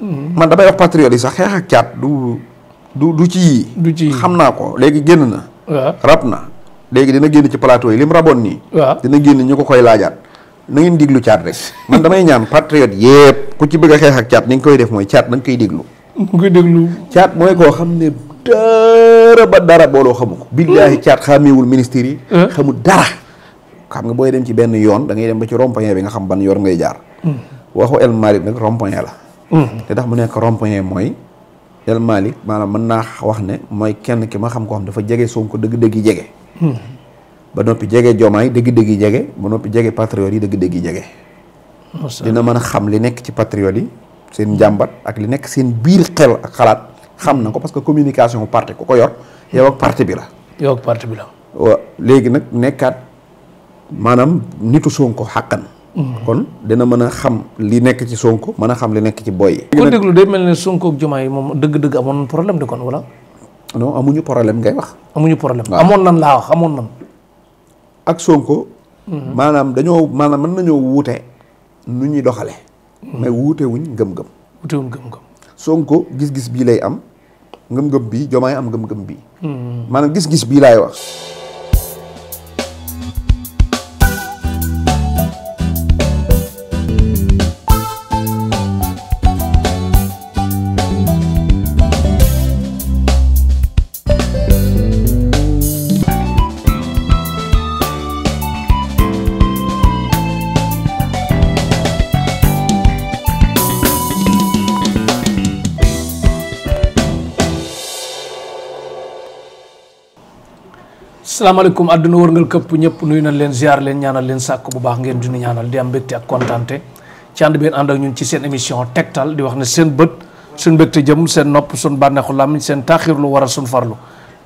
man damay wax patriote yi sax xeex ak caat du ci xam naa ko léegi génn na rab na léegi dina génn ci plateau yi li mu raboon nii dina génn ñu ko koy laajaat na ngeen diglu caat rek man damay ñaan patriote yépp ku ci bëgg a xeex ak caat ni nga koy def mooy caat na nga koy déglu caat mooy koo xam ne dara ba dara booloo xamu ko billaahi caat xàmmeewul ministère yi xamul dara xam nga booy dem ci benn yoon da ngay dem ba ci rond-point bi nga xam ban yoon ngay jaar waxu El Malick nag rond-point la te tax mu nekk rond-point mooy El Malick maanaam mën naa wax ne mooy kenn ki ma xam ko xam dafa jege Sonko dëgg-dëgg yi jege ba noppi jege Diomaye dëgg-dëgg yi jege ba noppi jege patriote yi dëgg-dëgg yi jege dina mën a xam li nekk ci patriote yi seen njàmbat ak li nekk seen biir xel ak xalaat xam na ko parce que communication parti ku ko yor yow ak parti bi la waaw léegi nag nekkaat maanaam nitu Sonko xàqan kon dina mën a xam li nekk ci Sonko mën a xam li nekk ci boy yi ko déglu day mel ne Sonko ak Diomaye moom dëgg-dëgg amoon problème de kon wala non amuñu problème ngay wax amuñu problème amoon nan laa wax amoon nan ak Sonko maanaam mën nañoo wuute nu ñuy doxale mais wuute wuñ ngëm-ngëm Sonko gis-gis bii lay am ngëm-ngëm bii Diomaye am ngëm-ngëm bii maanaam gis-gis bii laay wax salaamaaleykum àdduna wërngal këpp ñëpp nuyu nañ leen ziar leen ñaanal leen sàkk bu baax ngeen dina ñaanal di am mbégte ak kontaante ci ànd bi ànd ak ñun ci seen émission tegtal di wax ne seen bët suñ mbégte jëm seen nopp suñ bànneexu làmmiñ seen taaxirlu war a suñ farlu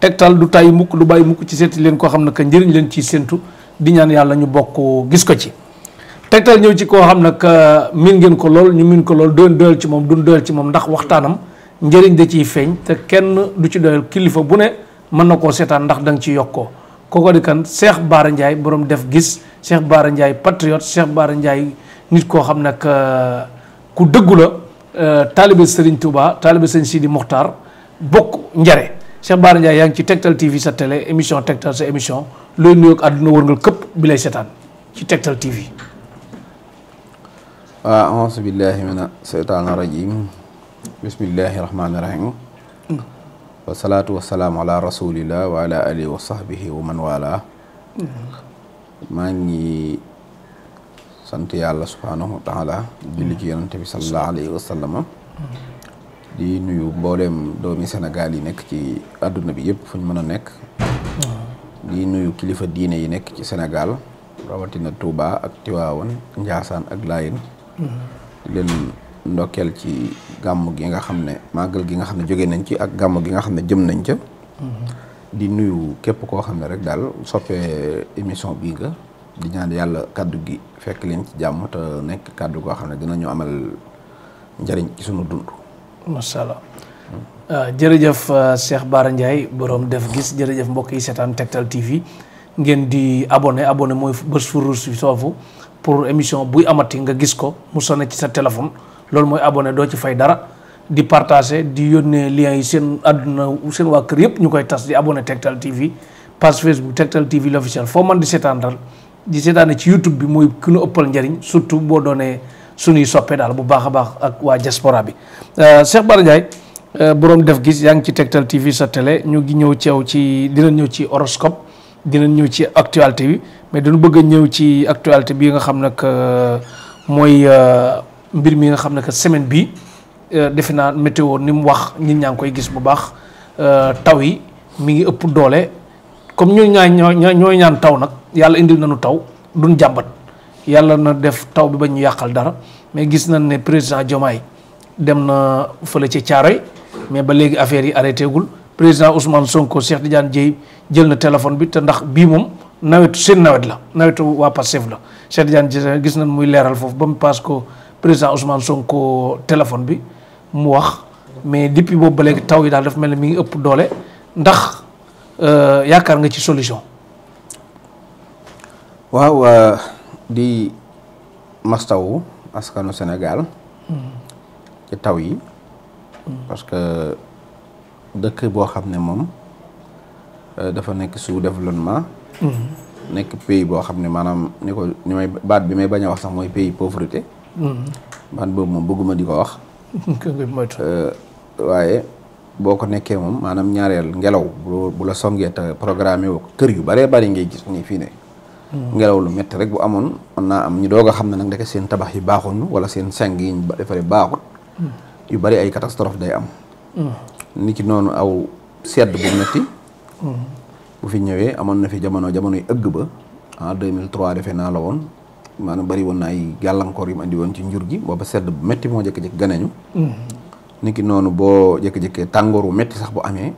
tegtal du tàyyi mukk du bàyyi mukk ci seeti leen koo xam ne que njëriñ leen ciy séentu di ñaan yàlla ñu bokk gis ko ci tegtal ñëw ci koo xam ne que miin ngeen ko lool ñu miin ko lool doyal ci moom duñ doyal ci moom ndax waxtaanam njëriñ da ciy feeñ te kenn du ci doyal kilifa bu ne mën na koo seetaan ndax da nga ci yokkoo kooko di kan Cheikh Bara Ndiaye borom def gis Cheikh Bara Ndiaye patriote Cheikh Bara Ndiaye nit koo xam ne ku dëggu la taalibe Serigne Touba taalibe Serigne Sidi Mokhtar bokk njare Cheikh Bara Ndiaye yaa ngi ci Tektal TV sa télé émission Tektal sa émission looy nuyoog àdduna wërngal këpp bi lay seetaan ci Tektal TV. waaw auzu billahi mina seytaani rajim bismillahi rahmaani rahim wasalaatu wasalaamu ala rasulillah wa ala alihi wa sahbihi wa man wala maa ngi sant yàlla subhaanahu wa taala julli ci yonante bi sallallahu alayhi wa sallam di nuyu mbooleem doomi Sénégal yi nekk ci àdduna bi yëpp fu ñu mën a nekk di nuyu kilifa diine yi nekk ci Sénégal rawatina Touba ak Tiwaawan Njaasaan ak Laayeen di leen ndokkeel ci gàmm gi nga xam ne màggal gi nga xam ne jóge nañ ci ak gàmm gi nga xam ne jëm nañ ca di nuyu képp koo xam ne rek daal soppee émission bii nga di ñaan yàlla kaddu gi fekk leen ci jàmm te nekk kaddu goo xam ne dinañu amal njariñ ci sunu dund. macha allah jërëjëf Cheikh Bara Ndiaye borom def gis jërëjëf mbokk yi seetaan Tektal TV ngeen di abonné mooy bés fu ruus soofu pour émission buy amati nga gis ko mu sonné ci sa téléphone. loolu mooy abonné doo ci fay dara di partager di yónnee liens yi seen àdduna seen waa kër yëpp ñu koy tas di abonné Tektal TV page Facebook Tektal TV l'officiel foo man di seetaan dal di seetaane ci YouTube bi mooy ku ñu ëppal njariñ surtout boo doonee suñuy soppe daal bu baax a baax ak waa diaspora bi Cheikh Bara Ndiaye borom def gis yaa ngi ci Tektal TV sa télé ñu ngi ñëw ci yow ci dinañ ñëw ci horoscope dinañ ñëw ci actualité bi mais dañu bëgg a ñëw ci actualité bi nga xam nag mooy mbir mi nga xam ne que semaine bi defe naa météo ni mu wax nit ñaa ngi koy gis bu baax taw yi mi ngi ëpp doole comme ñooy ñaan taw nag yàlla indil nañu taw duñ jàmbat yàlla na def taw bi ba ñu yàqal dara mais gis nañ ne président Diomaye dem na fële ci Thiaroye mais ba léegi affaire yi arrêté gul président Ousmane Sonko Cheikh Tidiane Dièye jël na téléphone bi te ndax bii moom nawetu seen nawet la nawetu waa Pastef la Cheikh Tidiane Dièye gis nañ muy leeral foofu ba mu passe ko président Ousmane Sonko téléphone bi mu wax mais depuis boobu ba léegi taw yi daal dafa mel ne mi ngi ëpp doole ndax yaakaar nga ci solution. waaw di mastawu askanu Sénégal ci taw yi parce que dëkk boo xam ne moom dafa nekk sous développement nekk pays boo xam ne maanaam ni may baat bi may bañ a wax sax mooy pays pauvreté baat boobu moom bëgguma di ko wax waaye boo ko nekkee moom maanaam ñaareel ngelaw bu la songee te programme woo ko kër yu baree bari ngay gis nii fii ne ngelaw lu métti rek bu amoon mën naa am ñu doog a xam ne nag ndeke seen tabax yi baaxuñu wala seen seng yi ñu defaree baaxut yu bari ay catastrophe day am ni ki noonu aw sedd bu métti bu fi ñëwee amoon na fi jamonoy ëgg ba en 2003 defe naa la woon maanaam bari woon na ay gàllankoor yu mu andi woon ci njur gi booba sedd bu métti moo jékki-jékki ganeñu ni ki noonu boo jékki-jékkee tàngoor bu métti sax bu amee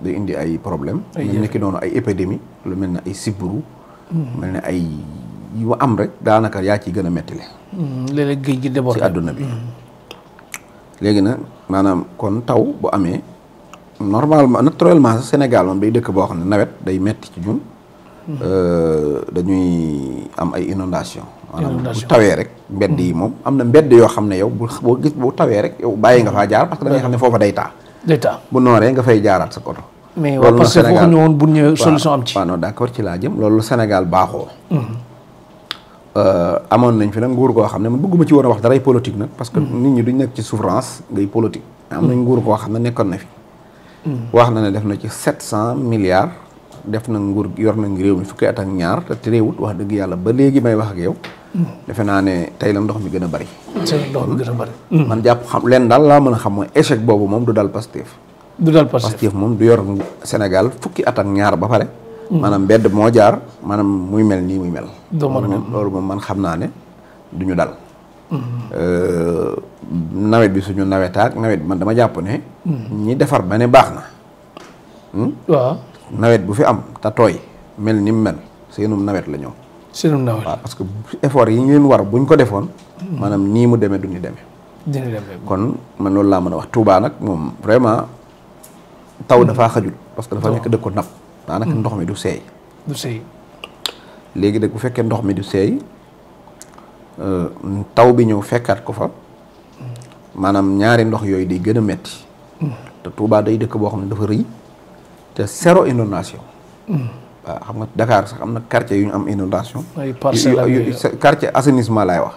day indi ay problème ni ki noonu ay épidémie lu mel ne ay sibbiru mel ne ay yu am rek daanaka yaa ciy gën a métti le léeg-léeg géej gi débordé ci àdduna bi léegi nag maanaam kon taw bu amee normalement naturellement sax Sénégal moom day dëkk boo xam ne nawet day metti ci ñun dañuy am ay inondation maanaam bu tawee rek mbedd yi moom am na mbedd yoo xam ne yow boo gis bu tawee rek yow bàyyi nga faa jaar parce que da ngay xam ne foofa day taa bu nooree nga fay jaaraat sa koto mais waa parce que waxuñu woon bu ñëwee solution am ci waaw non d'accord ci laa jëm loolu Sénégal baaxoo amoon nañ fi nag nguur koo xam ne man bëgguma ci woon a wax daray politique nag parce que nit ñi duñ nekk ci souffrance ngay politique am nañ nguur koo xam ne nekkoon na fi wax na ne def na ci 700 milliards def na nguur yor na réew mi fukki at ak ñaar te réewut wax dëgg yàlla ba léegi may wax ak yow defe naa ne tey la ndox mi gën a bari man jàpp xam leen daal laa mën a xam mooy échec boobu moom du dal Pastef Pastef moom du yor Sénégal fukki at ak ñaar ba pare maanaam mbedd moo jaar maanaam muy mel nii muy mel loolu moom man xam naa ne du ñu dal nawet bi suñu nawetaak nawet man dama jàpp ne ñi defar ba ne baax na waaw nawet bu fi am te tooy mel ni mu mel seenum nawet la ñoom seenum nawet waaw parce que effort yi ngeen war buñ ko defoon maanaam nii mu demee du ñu demee kon man loolu laa mën a wax Touba nag moom vraiment taw dafaa xajul parce que dafa nekk dëkku napp daanaka ndox mi du seey léegi nag bu fekkee ndox mi du seey taw bi ñëw fekkaat ko fa maanaam ñaari ndox yooyu day gën a metti te Touba day dëkk boo xam ne dafa rëy te zéro inondation waaw xam nga Dakar sax am na quartier yu ñu am inondation quartier assainissement laay wax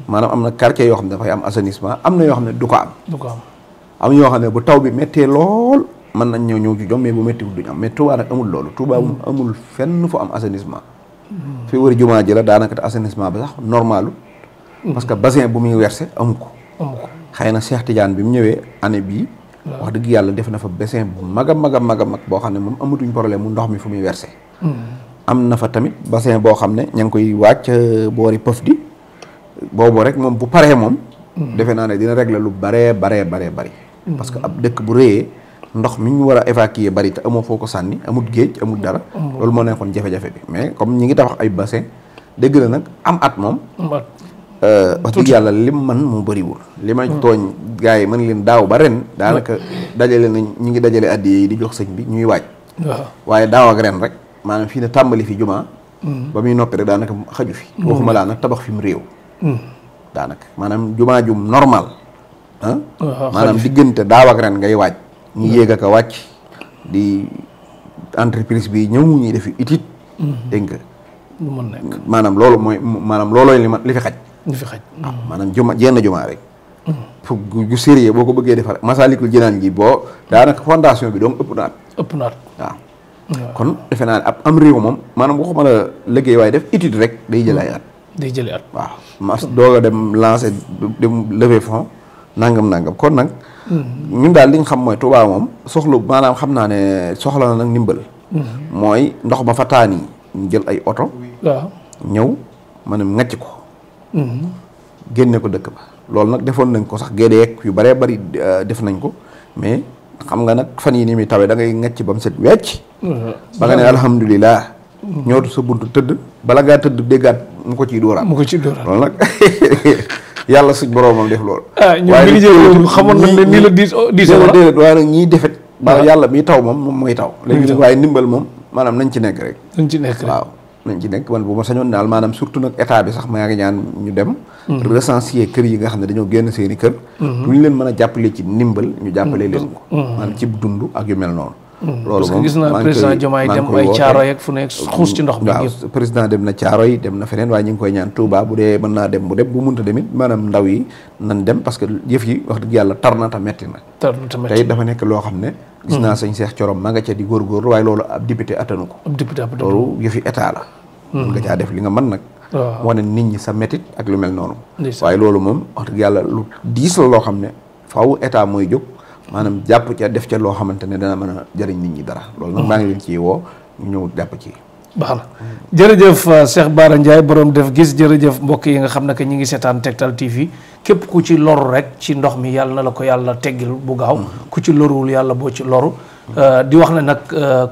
maanaam am na quartier yoo xam ne dafay am assainissement am na yoo xam ne du ko am am yoo xam ne bu taw bi méttee lool mën nañ ñëw ci jom mais bu méttiwul duñu am mais Touba nag amul loolu Touba amul fenn fu am assainissement fi wër jumaa ji la daanaka te assainissement ba sax normalu parce que bassin bu muy versé amu ko xëy na Cheikh Tidiane bi mu ñëwee année bii wax dëgg yàlla def na fa bassin bu mag a mag a mag a mag boo xam ne moom amatuñ problème mu ndox mi fu muy versé am na fa tamit bassin boo xam ne ña ngi koy wàcc boori pëf di boobu rek moom bu paree moom defe naa ne dina régler lu bari parce que ab dëkk bu rëyee ndox mi ñu war a évacuer bari te amoo foo ko sànni amul géej amul dara loolu moo nekkoon jafe-jafe bi mais comme ñi ngi tabax ay bassin dëgg la nag am at moom wax dëgg yàlla lim man moo bëriwul li ma tooñ gars yi mën leen daaw ba ren daanaka dajale nañ ñi ngi dajale addi yi di jox sëñ bi ñuy waaj waaye daaw ak ren rek maanaam fii ne tàmbali fi jumaa ba muy noppi rek daanaka xaju fi waxuma laa nag tabax fi mu réew daanaka maanaam jumaa jum normal maanaam diggante daaw ak ren ngay waaj ñu yéeg ak a wàcc di entreprise bi ñëw ñuy def étude dégg nga maanaam loolu mooy maanaam loolooy li fi xaj waaw maanaam jenn jumaa rek fu gu sérieux boo ko bëggee defar Masaalikul Jinaan ji boo daanaka fondation bi doom ëpp naat waaw kon defe naa ne ab am réew moom maanaam waxuma la liggéey waaye def étude rek day jël ay at waaw mas doog a dem lancer dem lever fonds nangam kon nag ñun daal li nga xam mooy Touba moom maanaam xam naa ne soxla na nag ndimbal mooy ndox ma fa taan yi ñu jël ay oto ñëw maanaam ngacc ko génne ko dëkk ba loolu nag defoon nañ ko sax géedeek yu baree bari def nañ ko mais xam nga nag fan yi ni muy tawee da ngay ngacc ba mu set wecc ba nga ne alhamdulilah ñootu sa buntu tëdd bala ngaa tëdd déggaat mu ko ciy dóoraat loolu nag yàlla suñ boroomam def loolu waaye xamoon nañ ne nii la déedéet waaye nag ñiy defet ba yàlla mi taw moom mooy taw léegi nag waaye ndimbal moom maanaam nañ ci nekk rek waaw nañ ci nekk man bu ma sañoon daal maanaam surtout nag état bi sax maa ngi ñaan ñu dem recenser kër yi nga xam ne dañoo génn seeni kër lu ñu leen mën a jàppale ci ndimbal ñu jàppale leen ko maanaam ci dund ak yu mel noonu loolu parce que gis naa président Diomaye dem ay Caaroy ak fu nekk xuus ci ndox mi waaw président dem na Caaroy dem na feneen waaye ñu ngi koy ñaan Touba bu dee mën naa dem bu munta demit maanaam ndaw yi nan dem parce que yëf yi wax dëgg yàlla tar na ta metti na tey dafa nekk loo xam ne gis naa sëñ Cheikh Thioro ma nga ca di góorgóorlu waaye loolu ab député attanu ko loolu yëfi état la nga caa def li nga mën nag wane nit ñi sa métit ak lu mel noonu waaye loolu moom wax dëgg yàlla lu diis la loo xam ne faaw état mooy jóg maanaam jàpp ca def ca loo xamante ne dana mën a jëriñ nit ñi dara loolu nag maa ngi leen ciy woo ñu ñëw jàpp ci baax na jërëjëf Cheikh Bara Ndiaye borom def gis jërëjëf mbokk yi nga xam ne que ñi ngi seetaan Tektal TV képp ku ci loru rek ci ndox mi yàlla na la ko yàlla teggil bu gaaw ku ci loruwul yàlla boo ci loru di wax ne nag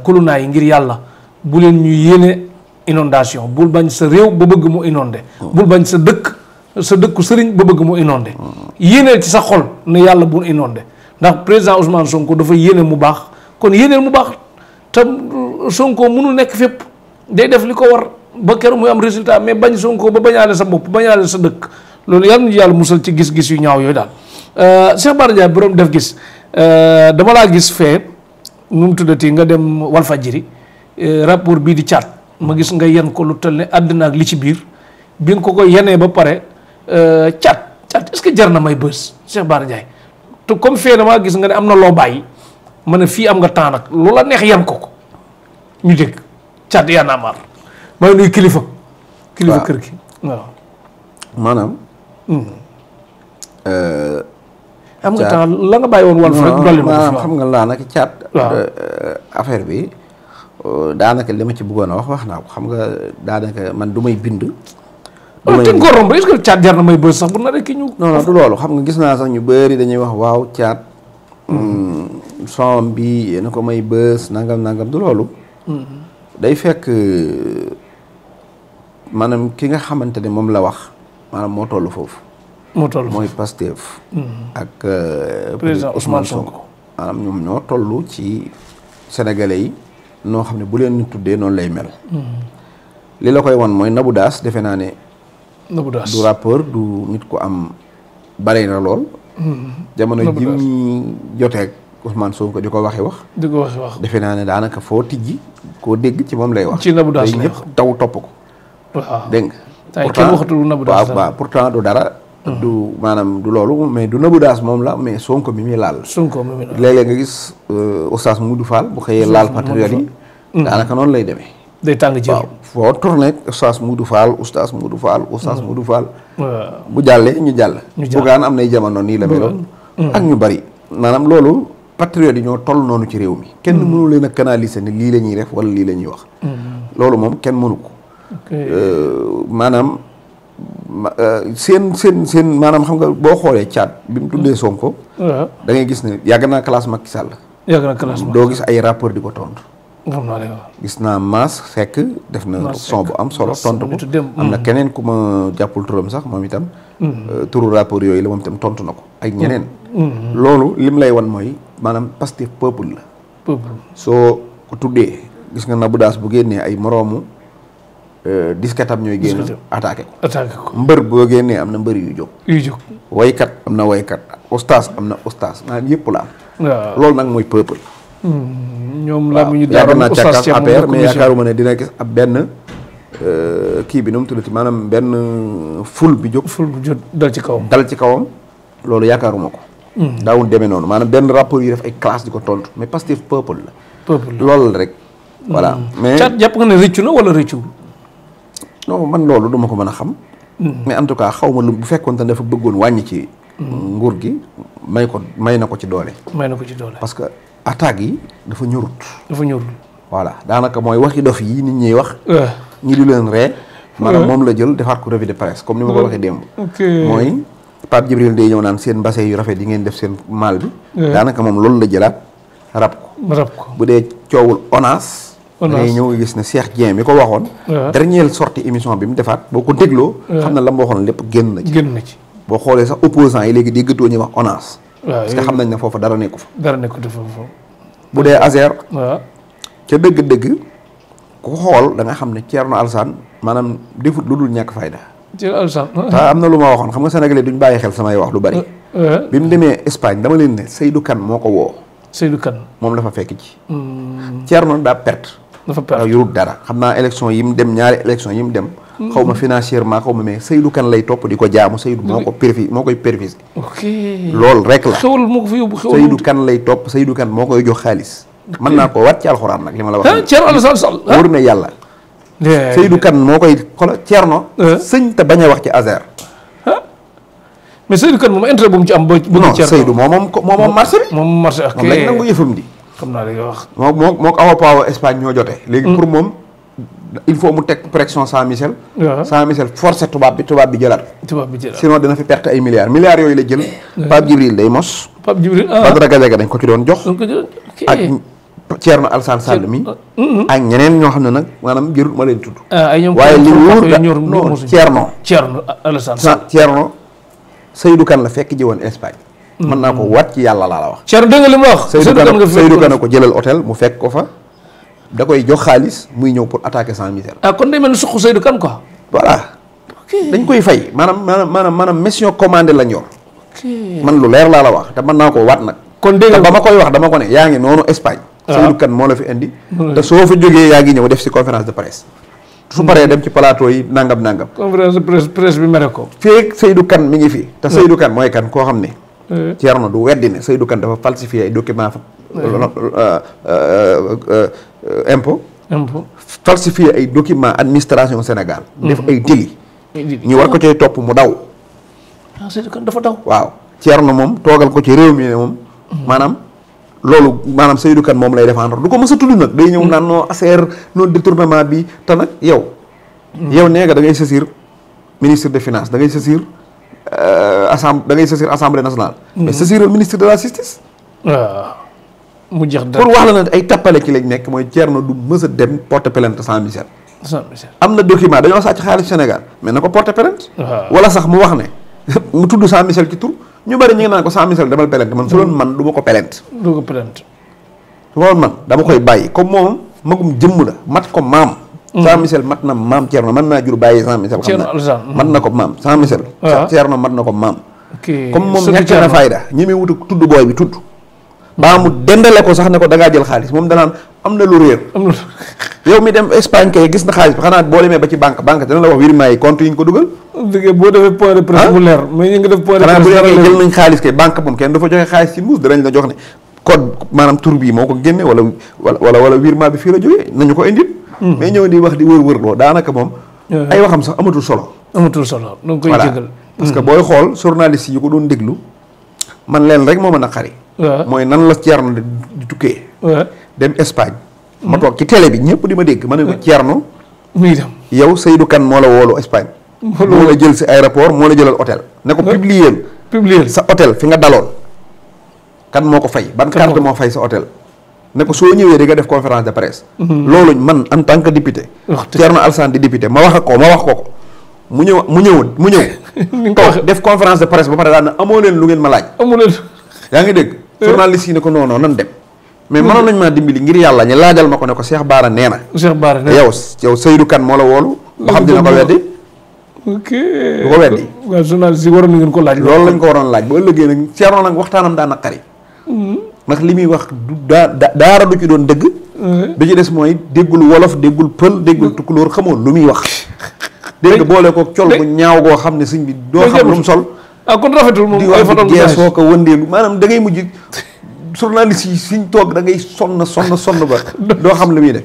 kulunaa yi ngir yàlla bu leen ñu yéene inondation bul bañ sa réew ba bëgg mu inondé bul bañ sa dëkku sëriñ ba bëgg mu inondé yéeneel ci sa xol ne yàlla bu inondé ndax président Ousmane Sonko dafa yéene mu baax kon yéeneel mu baax te Sonko mënul nekk fépp day def li ko war ba keroog muy am résultat mais bañ Sonko ba bañaale sa bopp bañaale sa dëkk loolu yàlla na yàlla musal ci gis-gis yu ñaaw yooyu daal Cheikh Bara Ndiaye borom def gis dama laa gis fee nu mu tuddati nga dem Walfadjri rapport bii di caat ma gis nga yen ko lu toll ne àddina ak li ci biir bi nga ko yenee ba pare caat est-ce que jar na may bës Cheikh Bara Ndiaye te comme fee damaa gis nga ne am na loo bàyyi ma ne fii am nga temps nag loola neex yan ko ñu dégg caat yaa naa maar may nuy kilifa kër gi waaw maanaam am nga temps la nga bàyyi woon Walf rek dolli na ko xam nga laa nag caat affaire bi daanaka li ma ci bëggoon a wax naa ko xam nga daanaka man du may bind te nga ko romb est-ce que caat jar na may bës sax bu na rek ñu non du loolu xam nga gis naa sax ñu bëri dañuy wax waaw caat som bi yéena ko may bës nangam du loolu day fekk maanaam ki nga xamante ne moom la wax maanaam moo toll foofu mooy Pastef ak président Ousmane Sonko maanaam ñoom ñoo toll ci sénégalais yi noo xam ne bu leen ñu tuddee noonu lay mel li la koy wan mooy Nabou Daas defe naa ne du rappeur du nit ku am bare na lool jamono ji ñu joteeg Ousmane Sonko di ko waxi wax defe naa ne daanaka foo tijji koo dégg ci moom lay wax ci Nabou Daas day ñëpp taw topp ko waaw dégg nga kenn waxatul Nabou Daas waaw pourtant du dara du maanaam du loolu mais du Nabou Daas moom la mais Sonko mi muy laal léeg-léeg nga gis oustaz Moudou Fall bu xëyee laal patriote yi daanaka noonu lay demee day tàng jël waaw foo tourné oustaz Moudou Fall bu jàllee ñu jàll bugaan am nay jamono nii la meloon ak ñu bari maanaam loolu patriote yi ñoo toll noonu ci réew mi kenn mënu leen a canaliser ne lii la ñuy def wala lii la ñuy wax loolu moom kenn mënu ko maanaam seen maanaam xam nga boo xoolee caat bi mu tuddee Sonko da ngay gis ne yàgg naa classe Macky Sall doo gis ay rapport di ko tontu gis naa Mass Seck def na son bu am solo tontu ko am na keneen ku ma jàppul turam sax moom itam turu rapport yooyu la moom itam tontu na ko ak ñeneen loolu lim lay wan mooy maanaam Pastef peuple la soo ko tuddee gis nga Nabou Daas bu génnee ay moroomu disketam ñooy génn attaqué ko mbër boo génnee am na mbër yu jóg waykat am na waykat oustaz am na oustaz maanaam yëpp la am loolu nag mooy peuple ñoom la ñu yàgg naa càkkaas APR mais yaakaaruma ne dina gis ab benn kii bi nu mu tuddati maanaam benn ful bi jóg dal ci kawam loolu yaakaaruma ko daawul demee noonu maanaam benn rapport yi def ay classe di ko tontu mais Pastef peuple la loolu la rek voilà mais caat jàpp nga ne rëccu na wala rëccu non man loolu duma ko mën a xam mais en tout cas xaw ma lu bu fekkoon te dafa bëggoon wàññi ci nguur gi may na ko ci doole parce que attaques yi dafa ñorut voilà daanaka mooy waxi dof yi nit ñiy wax ñi du leen ree maanaam moom la jël defaat ko revue de presse comme ni ma ko waxee démb mooy Pape Djibril day ñëw naan seen bassin yu rafet yi ngeen def seen maal bi daanaka moom loolu la jëlaat rab ko bu dee coowul ONAS dangay ñëw gis ne Cheikh Dieng mi ko waxoon dernière sortie émission bi mu defaat boo ko dégloo xam na la mu waxoon lépp génn na ci boo xoolee sax opposants yi léegi déggatoo ñu wax ONAS parce que xam nañ ne foofu dara nekku fa foofu bu dee Azer ca dëgg-dëgg ku xool da nga xam ne Thierno Alassane maanaam defut lu dul ñàkk fayda. Thierno Alassane. te am na lu ma waxoon xam nga sénégalais duñ bàyyi xel samay wax lu bari. bi mu demee Espagne dama leen ne Seydou Kane moo ko woo. Seydou Kane moom la fa fekk ci. Thierno daa perte. dafa perte yorut dara xam naa élection yi mu dem ñaari élection yi mu dem. xaw ma financièrement xaw ma mais Seydou Kane lay topp di ko jaamu Seydou moo koy perfis. ok loolu rek la. xewal moo ko fa yóbbu xewal Seydou Kane lay topp Seydou Kane moo koy jox xaalis. mën naa ko wat ci alxuraan nag li ma la wax. Thierno Alassane Sall. wóor na yàlla. Seydou Kane moo koy xoolal Thierno. sëñ te bañ a wax ci Azer. mais Seydou Kane moom intérêt bu mu ci am. ba non Seydou moom marché bi. moom marché ak moom lañ nangu yëfam di. xam naa li nga wax. moo ko awa paawa Espagne ñoo jotee. léegi pour moom il faut mu teg pression Saint Michel. waaw Saint Michel forcé tubaab bi jëlaat. sinon dina fi perte ay milliards yooyu la jël. Pape Djibril day mos. Pape Djibril Badara Gadiaga dañ ko ci doon jox. ak Thierno Alassane Sall mi. ak ñeneen ñoo xam ne nag maanaam jërut ma leen tudd. waaye li wóor non Thierno Alassane Sall Thierno Seydou Kane la fekk ji woon Espagne. mën naa ko wat ci yàlla laa la wax. Thierno dégg nga li mu wax. Seydou Kane ko jëlal hôtel mu fekk ko fa. da koy jox xaalis muy ñëw pour attaquer Saint Michel. kon day mel ni suqu Seydou Kane quoi. voilà. dañ koy fay maanaam mission commandée lañ yor. man lu leer laa la wax te mën naa ko waat nag. kon dégg nga ba ma koy wax dama ko ne yaa ngi noonu Espagne. Seydou Kane moo la fi indi. te soo fa jógee yaa ngi ñëw def ci conférence de presse. su paree dem ci plateau yi nangam. conférence de presse bi mere ko. feek Seydou Kane mi ngi fi. te Seydou Kane mooy kan koo xam ne. Thierno du weddi ne Seydou Kane dafa falsifié ay documents impôt falsifié ay documents administration Sénégal. def ay délit ñu war ko cay topp mu daw. Seydou Kane dafa daw. waaw Thierno moom toogal ko ci réew mi ne moom. maanaam Seydou Kane moom lay défendre du ko mës a tudd nag. day ñëw naan noo affaire non détournement bi te nag yow. yow nee nga da ngay saisir ministre des finances da ngay saisir assemblée nationale. mais saisir le ministre de la justice. waaw mu jeex dara pour wax la ne ay tappale ki lañ nekk mooy Thierno du mës a dem porter plainte Saint Michel. am na document dañoo sàcc xaalis Sénégal mais na ko porter plainte. wala sax mu wax ne mu tudd Saint Michel ci tur. ñu bari ñu ngi naan ko Saint Michel demal plainte man su doon man du ma ko plainte. du ko plainte. su ma doon man dama koy bàyyi comme moom magum jëmm la mat ko maam. Saint Michel mat na maam Thierno mën naa jur bàyyi Saint Michel. Thierno Alassane mat na ko maam Saint Michel. Thierno mat na ko maam. ok comme moom ñàkk na fayda ñi muy wut tudd booy bi tudd. baa mu dendale ko sax ne ko da ngaa jël xaalis moom danaan am na lu réer. yow mi dem Espagne kay gis na xaalis bi xanaa boo demee ba ci banque dina la wax virement yi compte yi ñu ko dugal. boo defee point de presse mu leer mais ñu ngi def point de presse. xanaa bu dee jël nañ xaalis kay banque moom kenn dafa joxe xaalis ci mbuus danañ la jox ne code maanaam tur bii moo ko génne wala virement bi fii la jógee nañu ko indil. mais ñëw di wax di wër loo daanaka moom. ay waxam sax amatul solo. donc koy jégal. parce que booy xool journaliste yi ko doon déglu man leen rek moo mën a xari. mooy nan la Thierno di tukkee. dem Espagne. ma toog ci télé bi ñëpp di ma dégg ma ne ko Thierno. muy dem yow Seydou Kane moo la woolu Espagne. moo la jël si aéroport moo la jëlal hôtel. ne ko publier sa hôtel fi nga daloon. kan moo ko fay ban carte moo fay sa hôtel. ne ko soo ñëwee di nga def conférence de presse. loolu man en tant que député. Thierno Alassane di député ma wax ko mu ñëw. toog def conférence de presse ba pare daal na amoo leen lu ngeen ma laaj. yaa ngi dégg. journaliste yi ne ko non nan dem. mais mënoon nañ maa dimbali ngir yàlla ñu laajal ma ko ne ko Cheikh Bara nee na. yow Seydou Kane moo la woolu. ba xam dina ko weddi. ok du ko weddi. waaw journaliste yi waroon ngeen ko laaj. loolu lañ ko waroon laaj ba ëllëgee nag Thierno nag waxtaanam daa naqari. ndax li muy wax du daara du ci doon dëgg. bi ci des mooy déggul wolof déggul pël déggul tukulóor xamoo lu muy wax. dégg nga boole ko col bu ñaaw goo xam ne sëñ bi doo xam lu mu sol. kon rafetul moom di wax di geesoo ko wëndeelu maanaam da ngay mujj journaliste yi suñ toog da ngay sonn ba doo xam lu muy def.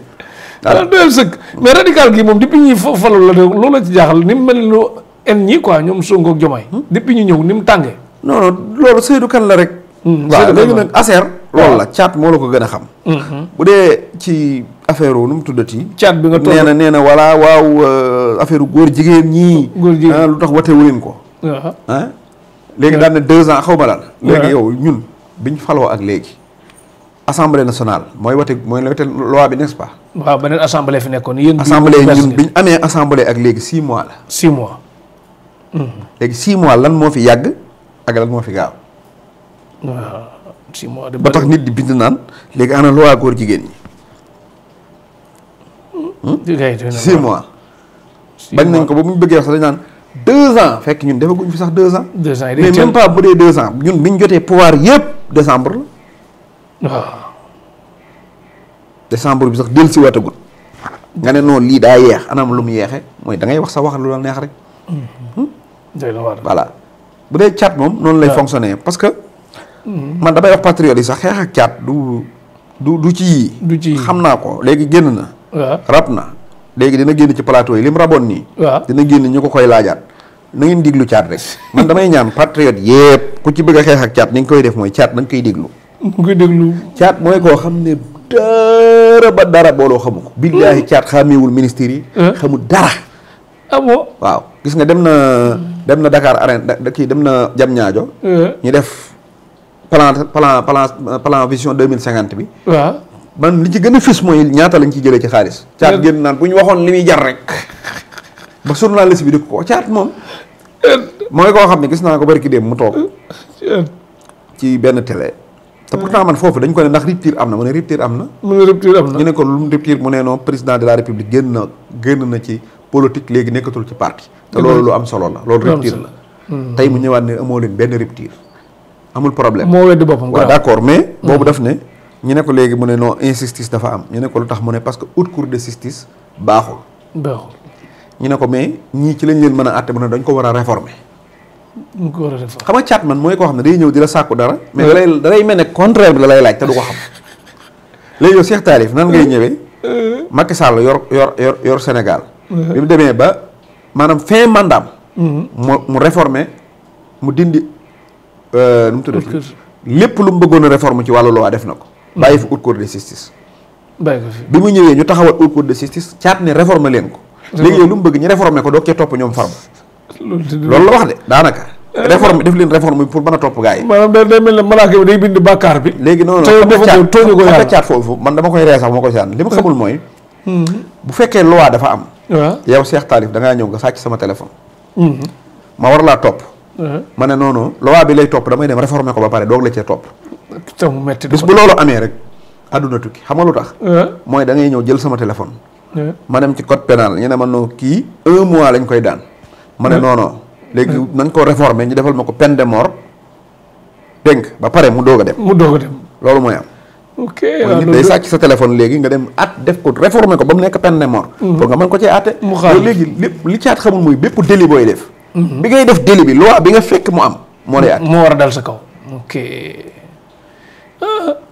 voilà doyal sëkk mais radical gi moom depuis ñuy falal la loolu la ci jaaxal ni mu mel lu en ñi quoi ñoom Sonko ak Diomaye depuis ñu ñëw ni mu tàngee. non loolu Seydou Kane la rek. waaw léegi nag affaire loolu la caat moo la ko gën a xam. bu dee ci affaire nu mu tuddati. caat bi nga toll nee na voilà waaw affaire góor jigéen ñii. góor jigéen lu tax wate wuleen ko. léegi daan na 2 ans xaw ma daal. léegi yow ñun biñ faloo ak léegi. assemblée nationale mooy wate loi bi n'est-ce pas. waaw beneen assemblée fi nekkoon yéen. assemblée ñun biñ amee assemblée ak léegi 6 mois la. 6 mois. léegi 6 mois lan moo fi yàgg ak lan moo fi gaaw. waaw 6 mois de ba tax nit di bind naan léegi ana loi góor jigéen ñi. 6 mois. bañ nañ ko ba mu bëggee wax sax dañ naan 2 ans fekk ñun defaguñ fi sax 2 ans. 2 ans yi mais même pas bu dee 2 ans ñun biñ jotee pouvoir yëpp décembre la. waaw. décembre bi sax dellusi waatagul. nga ne noonu lii daa yeex anam lu mu yeexe mooy da ngay wax sa wax lu la neex rek. voilà bu dee caat moom noonu lay fonctionner parce que. man damay wax patriote yi sax xeex ak caat du ci yii. du ci xam naa ko léegi génn na. waaw rab na léegi dina génn ci plateau yi lim raboon nii. waaw dina génn ñu ko koy laajaat na ngeen diglu caat rek man damay ñaan patriote yépp ku ci bëgg a xeex ak caat ni nga koy def mooy caat da nga koy déglu. nga koy déglu. caat mooy koo xam ne dara ba dara booloo xamu ko. billaahi caat xàmmeewul ministère yi. xamul dara. ah bon waaw gis nga dem na Dakar arène kii dem na Diamniadio. ñu def plan vision 2050 bi. waaw man li ci gën a fës mooy ñaata lañ ci jëlee ci xaalis. caat génn naan bu ñu waxoon li muy jar rek ba journaliste bi di ko caat moom. mooy koo xam ne gis naa ko bari ki dem mu toog ci benn télé. te pourtant man foofu dañ ko ne ndax rupture am na mu ne rupture am na. ñu ne ko lu mu rupture mu ne non président de la république génn na ci politique léegi nekkatul ci parti. te loolu lu am solo la loolu rupture la. tey mu ñëwaat ne amoo leen benn rupture. amul problème moo weddi boppam. waaw d'accord mais. boobu daf ne. ñu ne ko léegi mu ne non injustice dafa am ñu ne ko lu tax mu ne parce que haute cour de justice baaxul. ñu ne ko mais ñii ci lañ leen mën a àtte mu ne dañ ko war a réformer. ñu ko war a réformer xam nga caat man mooy koo xam ne day ñëw di la sàkku dara. mais da lay mel ne contraire bi la lay laaj te du ko xam. léegi yow Cheikh Talif nan ngay ñëwee. Macky Sall yor Sénégal. bi mu demee ba maanaam fin mandaam. mu réformer mu dindi nu mu tudd. lépp lu mu bëggoon a réforme ci wàllu loi def na ko. bàyyi fi haute cour de justice. bàyyi ko fi bi mu ñëwee ñu taxawal haute cour de justice caat ne réforme leen ko. léegi yow lu mu bëgg ñu réformer ko doog cee topp ñoom farba. loolu la wax de daanaka. réforme def leen réforme bi pour mën a topp gars yi. maanaam day mel ne malaaka bi day bind bàkkaar bi. léegi noonu tooñu ko yàlla caat foofu man dama koy ree sax moo koy sànni li ma xamul mooy. bu fekkee loi dafa am. waaw yow Cheikh Talif da ngaa ñëw nga sàcc sama téléphone. ma war laa topp. ma ne noonu loi bi lay topp damay dem réformer ko ba pare doog la cee topp. te mu metti bis bu loolu amee rek àdduna tukki xam nga lu tax. mooy da ngay ñëw jël sama téléphone. ma dem ci code pénal ñu ne ma noo kii 1 mois lañ koy daan. ma ne non léegi nañ ko réformer ñu defal ma ko peine de mort dégg ba pare mu doog a dem. loolu mooy am. ok mooy nit day sàcc sa téléphone léegi nga dem def ko réformer ko ba mu nekk peine de mort. pour nga mën ko cee àtte. mu xaar léegi lépp li caat xamul mooy bépp délit booy def. bi ngay def délit bi loi bi nga fekk mu am. moo lay àtte moo war a dal sa kaw. ok.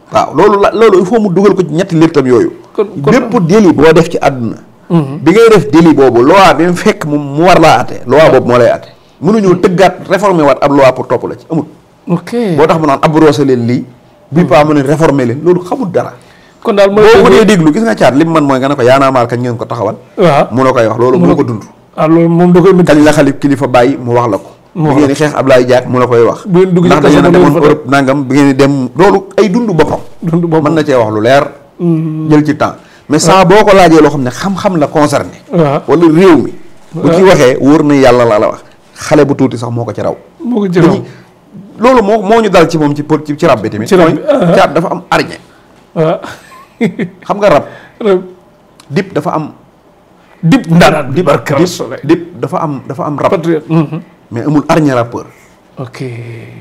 waaw loolu il faut mu dugal ko ci ñetti léttam yooyu. bépp délit boo def ci àdduna. bi ngay def délit boobu loi bi mu fekk mu war laa àtte loi boobu moo lay àtte. mënuñoo tëggaat réformer waat ab loi pour topp la ci amul. ok boo tax mu naan abrogé leen lii. bii pas mu ne réformer leen loolu xamul dara. kon daal mooy boo ko dee déglu gis nga caat li mu man mooy nga ne ko yaanaa maal kañ ngeen ko taxawal. waaw mu la koy wax loolu moo ko dund. loolu moom da koy mën. kañ la xalif kilifa bàyyi mu wax la ko. bi ngeen di xeex Ablaye Diak mu la koy wax. bu ngeen dugg ndax da ngeen a demoon Europe nangam bi ngeen di dem loolu ay dund boppam. mën na cee wax lu leer. jël ci temps mais saa boo ko laajee loo xam ne xam-xam la concerné. wala réew mi. bu ci waxee wóor na yàlla la wax. xale bu tuuti sax moo ko ci raw. moo ko ci raw loolu moo ñu dal ci moom ci rab bi tamit. ci rab bi mooy caat dafa am arñe. waaw. xam nga rab. dip dafa am. dip ndara dip dafa am rab. mais amul arñe rappeur. ok.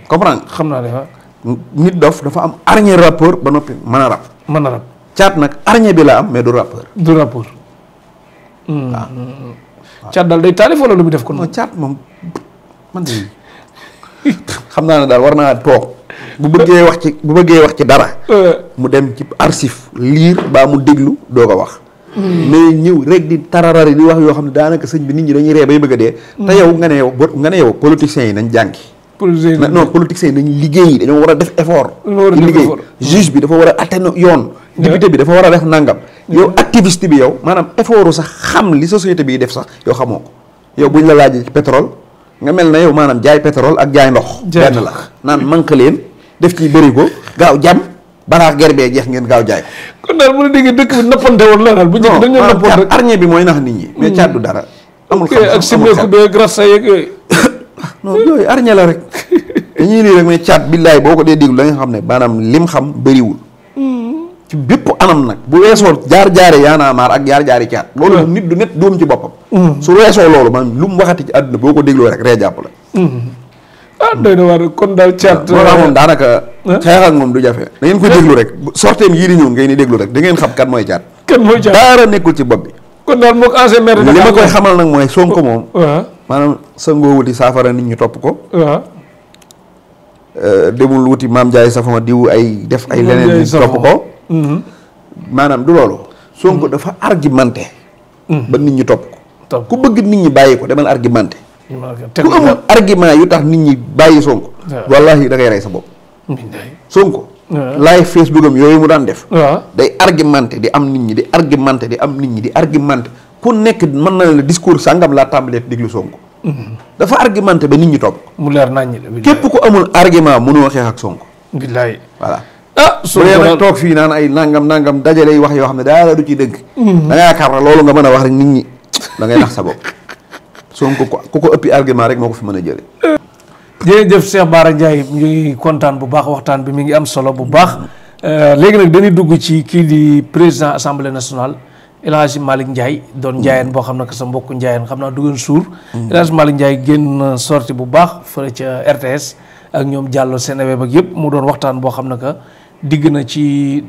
comprendre xam naa ne waaw. nit dof dafa am arñe rappeur ba noppi mën a rab. mën a rab. caat nag arñe bi la am mais du rappeur. du rappeur. waaw. caat daal day taalif wala lu muy def kon. non caat moom man de xam naa ne daal war naa toog. bu bëggee wax ci dara. mu dem ci archive lire baa mu déglu doo ko wax. mais ñëw rek di tararari di wax yoo xam ne daanaka sëñ bi nit ñi dañuy ree bay bëgg a dee. te yow nga ne yow politiciens yi nañ jàngi. politiciens yi nañ liggéey dañoo war a def effort. liggéey juge bi dafa war a atte yoon. député bi dafa war a def nangam. yow activiste bi yow maanaam effort sax xam li société bi def sax yow xamoo ko yow buñ la laajee ci pétrole nga mel na yow maanaam jaay pétrole ak jaay ndox. benn la naan manque leen def ci bëri ko gaaw jam balaa ger bee jeex ngeen gaaw jaay ko. kon daal bu la déggee dëkk bi nappante woon la daal bu njëkk dañoo nappoon rek arñe bi mooy nax nit ñi. mais caat du dara. amul xam-xam ak simmeeku beeg rasta yeeg yooyu. non yooyu arñe la rek dañuy lii rek mais caat billaay boo ko dee déglu da nga xam ne maanaam lim xam bëriwul. ci bépp anam nag bu weesoo jaar-jaari yaanaa maar ak jaar-jaari caat loolu nit du net doom ci boppam su weesoo loolu man lu mu waxati ci àdduna boo ko dégloo rek ree jàpp la doy na waar kon daal caat moo tax moom daanaka xeex ak moom du jafe da ngeen ko déglu rek sorteem yii di ñëw ngay ni déglu rek da ngeen xam kan mooy caat dara nekkul ci bopp bi kon daal moo ko ancien maire li ma koy xamal nag mooy Sonko moom maanaam sa ngoo wuti saafara nit ñi topp ko demul wuti maam Ndiaye Savon diw ay def ay leneen nit topp ko maanaam du loolu Sonko dafa argumenté ba nit ñi topp ko ku bëgg nit ñi bàyyi ko demal argumenté ku amul argument yu tax nit ñi bàyyi Sonko wallahi da ngay rey sa bopp Sonko live Facebook am yooyu mu daan def day argumenté di am nit ñi di argumenté di am nit ñi di argumenté ku nekk mën na la discours sàngam laa tàmbalee déglu Sonko dafa argumenté ba nit ñi topp mu leer nañ képp ku amul argument mënoo xeex ak Sonko billaay voilà su dee nag toog fii naan ay nangam dajale wax yoo xam ne daala du ci dëgg da nga yaakaar na loolu nga mën a wax rek nit ñi da ngay nax sa bopp Sonko ku ko ëppi argument rek moo ko fi mën a jële jërëjëf Cheikh Bara Ndiaye ñu ngi kontaan bu baax waxtaan bi mi ngi am solo bu baax léegi nag dañuy dugg ci kii di président assemblée nationale El Hadji Malick Ndiaye doon njaayeen boo xam ne que sa mbokku njaayeen xam naa duggoon suur El Hadji Malick Ndiaye génn sorti bu baax fële ca RTS ak ñoom Diallo Seneweb ak yëpp mu doon waxtaan boo xam ne que digg na ci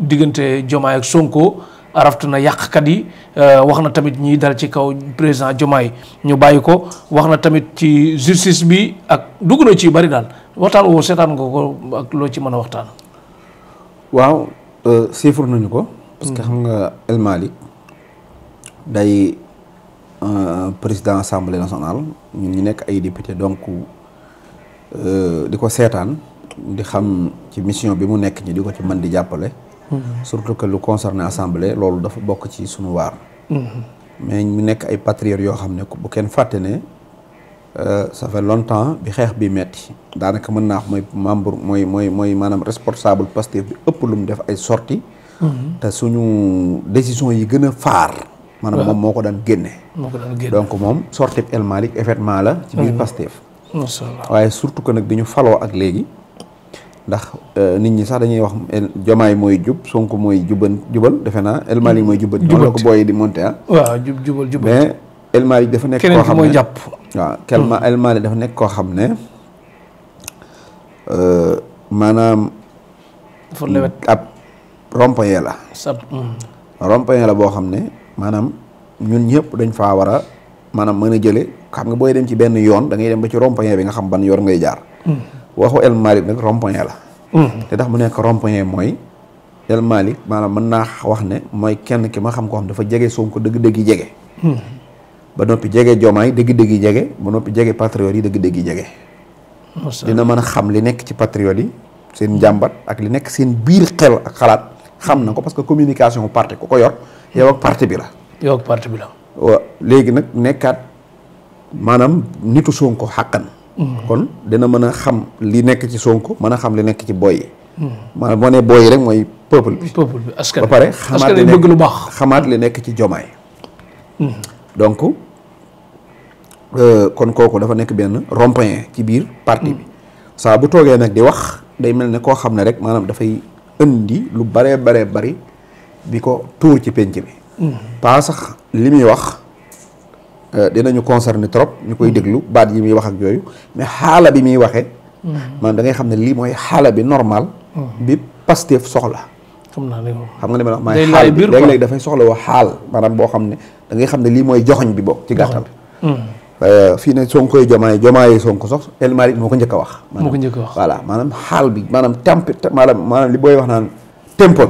diggante Diomaye ak Sonko araftu na yàqkat yi wax na tamit ñiy dal ci kaw président Diomaye ñu bàyyi ko wax na tamit ci justice bi ak dugg na ci bari daal waxtaan woo seetaan nga ko ak loo ci mën a waxtaan. waaw siifur nañu ko. parce que xam nga El Malick day président assemblée nationale ñun ñu nekk ay député donc di ko seetaan di xam ci mission bi mu nekk ñi di ko ci mën di jàppale. surtout que lu concerné assemblée loolu dafa bokk ci sunu waar. mais ñu nekk ay patriotes yoo xam ne bu kenn fàtte ne ça fait longtemps bi xeex bi metti daanaka mën naa wax mooy membre mooy maanaam responsable Pastef bi ëpp lu mu def ay sorties. te suñu décision yi gën a faar. maanaam moom moo ko daan génne. donc moom sortie El Malick effectivement la. ci biir Pastef. waaye surtout que nag bi ñu faloo ak léegi. ndax nit ñi sax dañuy wax Diomaye mooy jub Sonko mooy jubal defe naa El Malick mooy jubal la ko booy di monté waaw jubal mais El Malick dafa nekk koo xam ne jàpp waaw El Malick dafa nekk koo xam ne maanaam dafa lewet ab rond-point la rond-point la boo xam ne maanaam ñun ñëpp dañ faa war a maanaam mën a jële xam nga booy dem ci benn yoon da ngay dem ba ci rond-point bi nga xam ban yoon ngay jaar waxu El Malick nag rond-point la te tax mu nekk rond-point mooy El Malick maanaam mën naa wax ne mooy kenn ki ma xam koo xam dafa jege Sonko dëgg-dëgg yi jege ba noppi jege Diomaye dëgg-dëgg yi jege ba noppi jege patriotes yi dëgg-dëgg yi jege dina mën a xam li nekk ci patriotes yi seen njàmbat ak li nekk seen biir xel ak xalaat xam na ko parce que communication parti ku ko yor yow ak parti bi la waaw léegi nag nekkaat maanaam nitu Sonko xàqan kon dina mën a xam li nekk ci Sonko mën a xam li nekk ci boy yi maanaam boo nee boy yi rek mooy peuple bi askan ba pare askan yi bëgg lu baax xamaat li nekk ci Diomaye donc kon kooku dafa nekk benn rond-point ci biir parti bi saa bu toogee nag di wax day mel ne koo xam ne rek maanaam dafay indi lu baree bari bi ko tuur ci penc bi pas sax li muy wax dinañu concerné trop ñu koy déglu baat yi muy wax ak yooyu mais xaala bi muy waxee man da ngay xam ne lii mooy xaala bi normal bi Pastef soxla xam nga li ma wax maay xaal bi léeg-léeg dafay soxla wax xaal maanaam boo xam ne da ngay xam ne lii mooy joxoñ bi bokk ci gàttal fii ne Sonkoy Diomaye Sonko sax El Malick moo ko njëkk a wax voilà maanaam xaal bi maanaam maanaam li booy wax naan tempo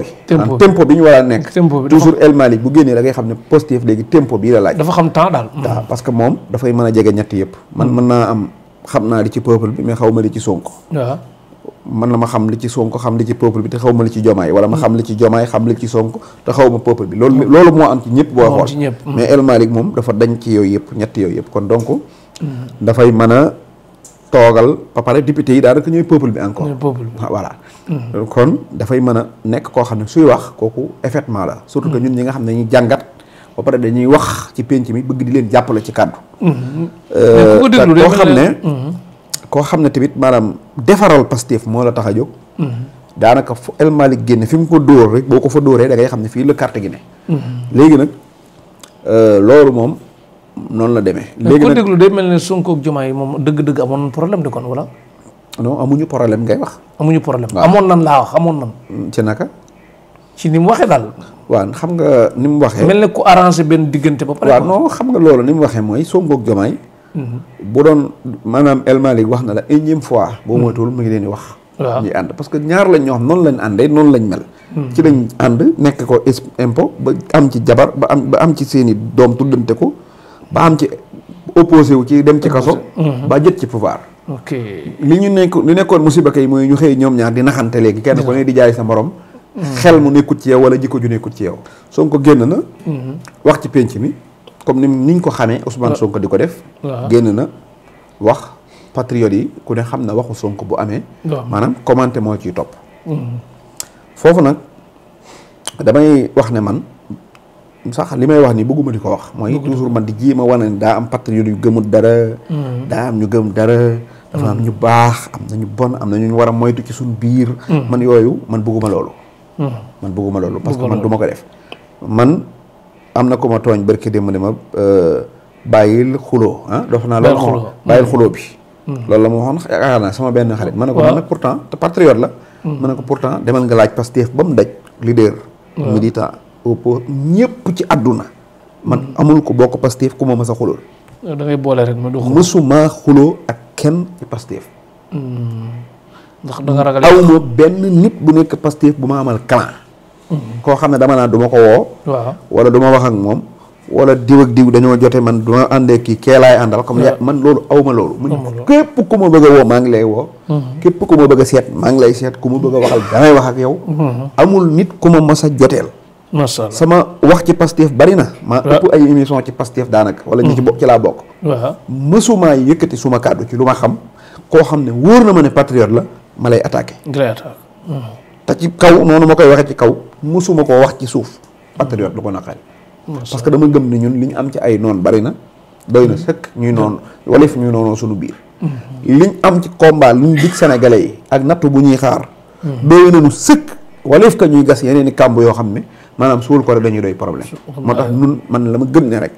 bi ñu war a nekk toujours El Malick bu génnee da ngay xam ne Pastef léegi tempo bii la laaj dafa xam temps daal waaw parce que moom dafay mën a jege ñett yëpp man mën naa am xam naa li ci peuple bi mais xaw ma li ci Sonko waaw man na ma xam li ci Sonko xam li ci peuple bi te xaw ma li ci Diomaye wala ma xam li ci Diomaye xam li ci Sonko te xaw ma peuple bi loolu moo am ci ñëpp boo xool mais El Malick moom dafa dañ ci yooyu yëpp ñett yooyu yëpp kon donc dafay mën a toogal ba pare député yi daanaka ñooy peuple bi encore voilà kon dafay mën a nekk koo xam ne suy wax kooku effectivement la surtout que ñun ñi nga xam ne dañuy jàngat ba pare dañuy wax ci penc mi bëgg di leen jàppale ci kàddu koo xam ne tamit maanaam defaral Pastef moo la tax a jóg daanaka fu El Malick génne fi mu ko dóor rek boo ko fa dóoree da ngay xam ne fii la carte gi ne. léegi nag loolu moom noonu la demee. léegi nag ko déglu day mel ne Sonko ak Diomaye moom dëgg-dëgg amoon problème de kon wala. non amuñu problème ngay wax. amuñu problème amoon nan laa wax amoon nan. ci naka. ci ni mu waxee daal. waaw xam nga ni mu waxee. mel ne ku arrangé benn diggante ba pare. waaw non xam nga loolu ni mu waxee mooy Sonko ak Diomaye. bu doon maanaam El Malick wax na la énième fois. boo moytuwul mu ngi leen di wax. waaw ñuy ànd parce que ñaar lañ ñoo xam noonu lañ àndee noonu lañ mel. ci lañ ànd nekk ko impôt ba am ci jabar ba am ci seen i doom tuddante ko ba am ci opposé wu ci dem ci kaso. ba jot ci pouvoir. ok li nekkoon musiba kay mooy ñu xëy ñoom ñaar di naxante léegi kenn ku ne di jaay sa morom. xel mu nekkut ci yow wala jikko ju nekkut ci yow. Sonko génn na. wax ci penc mi comme ni ñu ko xamee Ousmane Sonko di ko def. génn na wax patriote yi ku ne xam na waxu Sonko bu amee. maanaam commenté moo ciy topp. foofu nag damay wax ne man sax li may wax ni bëgguma di ko wax. mooy toujours man di jéem a wane ne daa am patriote yu gëmut dara. daa am ñu gëm dara. dafa am ñu baax am na ñu bon am na ñu war a moytu ci suñu biir. man yooyu man bëgguma loolu. man bëgguma loolu parce que man du ma ko def. man am na ko ma tooñ barki démb ne ma bàyyil xuloo dafa naa loolu bàyyil xuloo bi. loolu la ma waxoon yaakaar naa sama benn xarit. ma ne ko man nag pourtant te patriote la. ma ne ko pourtant demal nga laaj Pastef ba mu daj leader. militant oppo ñëpp ci àdduna. man amul ko bokk Pastef ku ma mës a xuloo. da ngay boole rek ma du xuloo mësuma xuloo ak kenn ci Pastef. ndax da nga ragal awma benn nit bu nekk Pastef bu ma amal clan. koo xam ne dama naa du ma ko woo. waaw wala du ma wax ak moom. wala diw ak diw dañoo jote man du ma àndee kii kee laay àndal. comme man loolu awma loolu. képp ku ma bëgg a woo maa ngi lay woo. képp ku ma bëgg a seet maa ngi lay seet ku ma bëgg a waxal damay wax ak yow. amul nit ku ma mas a joteel. macha allah sama wax ci Pastef bari na. maa ëpp ay émission ci Pastef daanaka. wala ñi ci bokk ci laa bokk. waaw mësumaa yëkkati suma kàddu ci lu ma xam. koo xam ne wóor na ma ne patriote la ma lay attaqué. te ci kaw noonu ma koy waxee ci kaw mësuma koo wax ci suuf. patriote du ko naqari. parce que dama gëm ne ñun li ñu am ci ay noon bari na. doy na sëkk ñuy noonu wala fi ñuy noonoo suñu biir. liñ am ci combat luñ dig sénégalais yi ak nattu bu ñuy xaar. doy nañu sëkk wala fi ka ñuy gas yeneen i kàmb yoo xam ne maanaam suul ko rek dañuy doy problème. moo tax ñun man la ma gëm ne rek.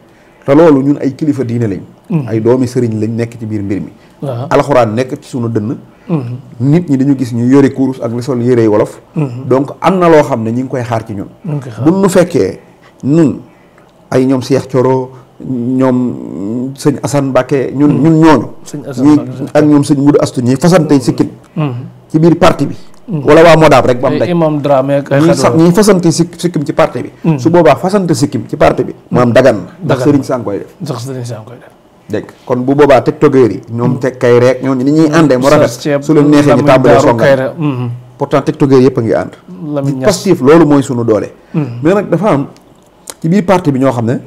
te loolu ñun ay kilifa diine lañ. ay doomi sëriñ lañ nekk ci biir mbir mi. alxuraan nekk ci sunu dënn. nit ñi dañu gis ñu yore kurus ak li sol yére wolof. donc am na loo xam ne ñi ngi koy xaar ci ñun. bu nu fekkee ñun ay ñoom Cheikh Thioro ñoom sëñ Assane Mbacké ñun ñooñu. ñi ak ñoom sëñ Moudou Astou ñi fasantey sikkim ci biir parti bi. wala waa Modab rek ba mu daj. imam Dramé ak ay ñi fasante sikkim ci parti bi. su boobaa fasante sikkim ci parti bi. maam dagan na ndax sëriñ saa koy def. dégg kon bu boobaa tiktokeur yi ñoom teg kay rek ñooñu ni ñuy àndee mu rafet su leen neexee ñu tàmbalee songal pourtant tiktokeur yëpp a ngi ànd Pastef loolu mooy sunu doole mais nag dafa am ci biir parti bi ñoo xam ne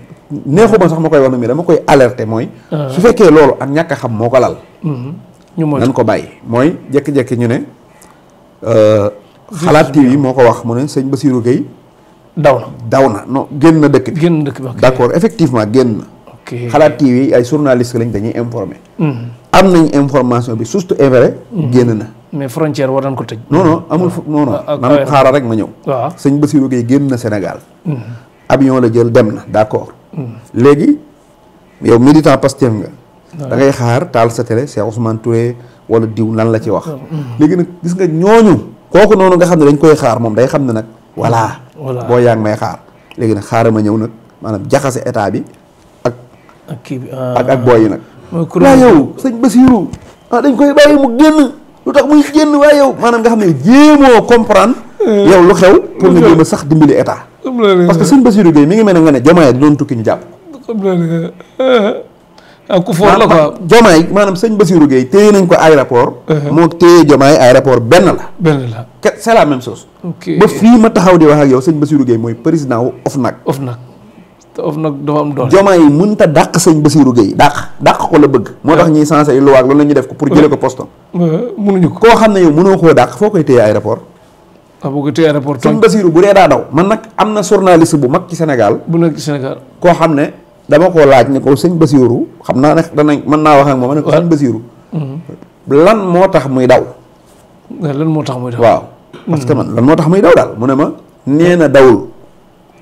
neexuma sax ma koy wax na mais dama koy alerter mooy su fekkee loolu ak ñàkk a xam moo ko lal nan ko bàyyi mooy jékki-jékki ñu ne xalaat TV moo ko wax mu ne sëñ Bassirou Gueye daw na non génn na dëkk bi d'accord effectivement génn na xalaat TV ay journaliste lañ dañuy informer. am nañ information bi surtout vrai génn na. mais frontière war nañ ko tëj. non amul non nan xaaral rek ma ñëw. waaw sëñ Bassirou Gueye génn na Sénégal. avion la jël dem na d'accord. léegi yow militant Pastef nga. da ngay xaar taal sa télé Cheikh Ousmane Touré wala diw lan la ci wax. léegi nag gis nga ñooñu. kooku noonu nga xam ne dañ koy xaar moom day xam ne nag. voilà boo yaa ngi may xaar. léegi nag xaaral ma ñëw nag maanaam jaxase état bi. ak booy yi nag. waa yow sëñ Bassirou dañ koy bàyyi mu génn lu tax muy génn waaye yow maanaam nga xam ne jéemoo comprendre. yow lu xew pour nga jéem a sax dimbali état. parce que sëñ Bassirou Gueye mi ngi mel ne nga ne Diomaye di doon tukki ñu jàpp. ku foor la quoi Diomaye maanaam sëñ Bassirou Gueye téye nañ ko aéroport. moo téye Diomaye aéroport benn la. c'est la même chose. ba fii ma taxaw di wax ak yow sëñ Bassirou Gueye mooy président wu OFNAC. te of nag dafa am doole. Diomaye yi mënut a dàq sëñ Bassirou Gueye dàq ko la bëgg. moo tax ñuy sensé lu waag loolu la ñuy def ko pour jëlee ko postam. mënuñu ko koo xam ne yow mënoo koo dàq foo koy téye aéroport. boo ko téye aéroport. sëñ Bassirou bu dee daa daw man nag am na journaliste bu mag ci Sénégal. bu nekk ci Sénégal. koo xam ne dama koo laaj ne ko sëñ Bassirou xam naa ne danañ mën naa wax ak moom ma ne ko sëñ Bassirou. lan moo tax muy daw. lan moo tax muy daw waaw parce que man lan moo tax muy daw daal mu ne ma nee na dawul.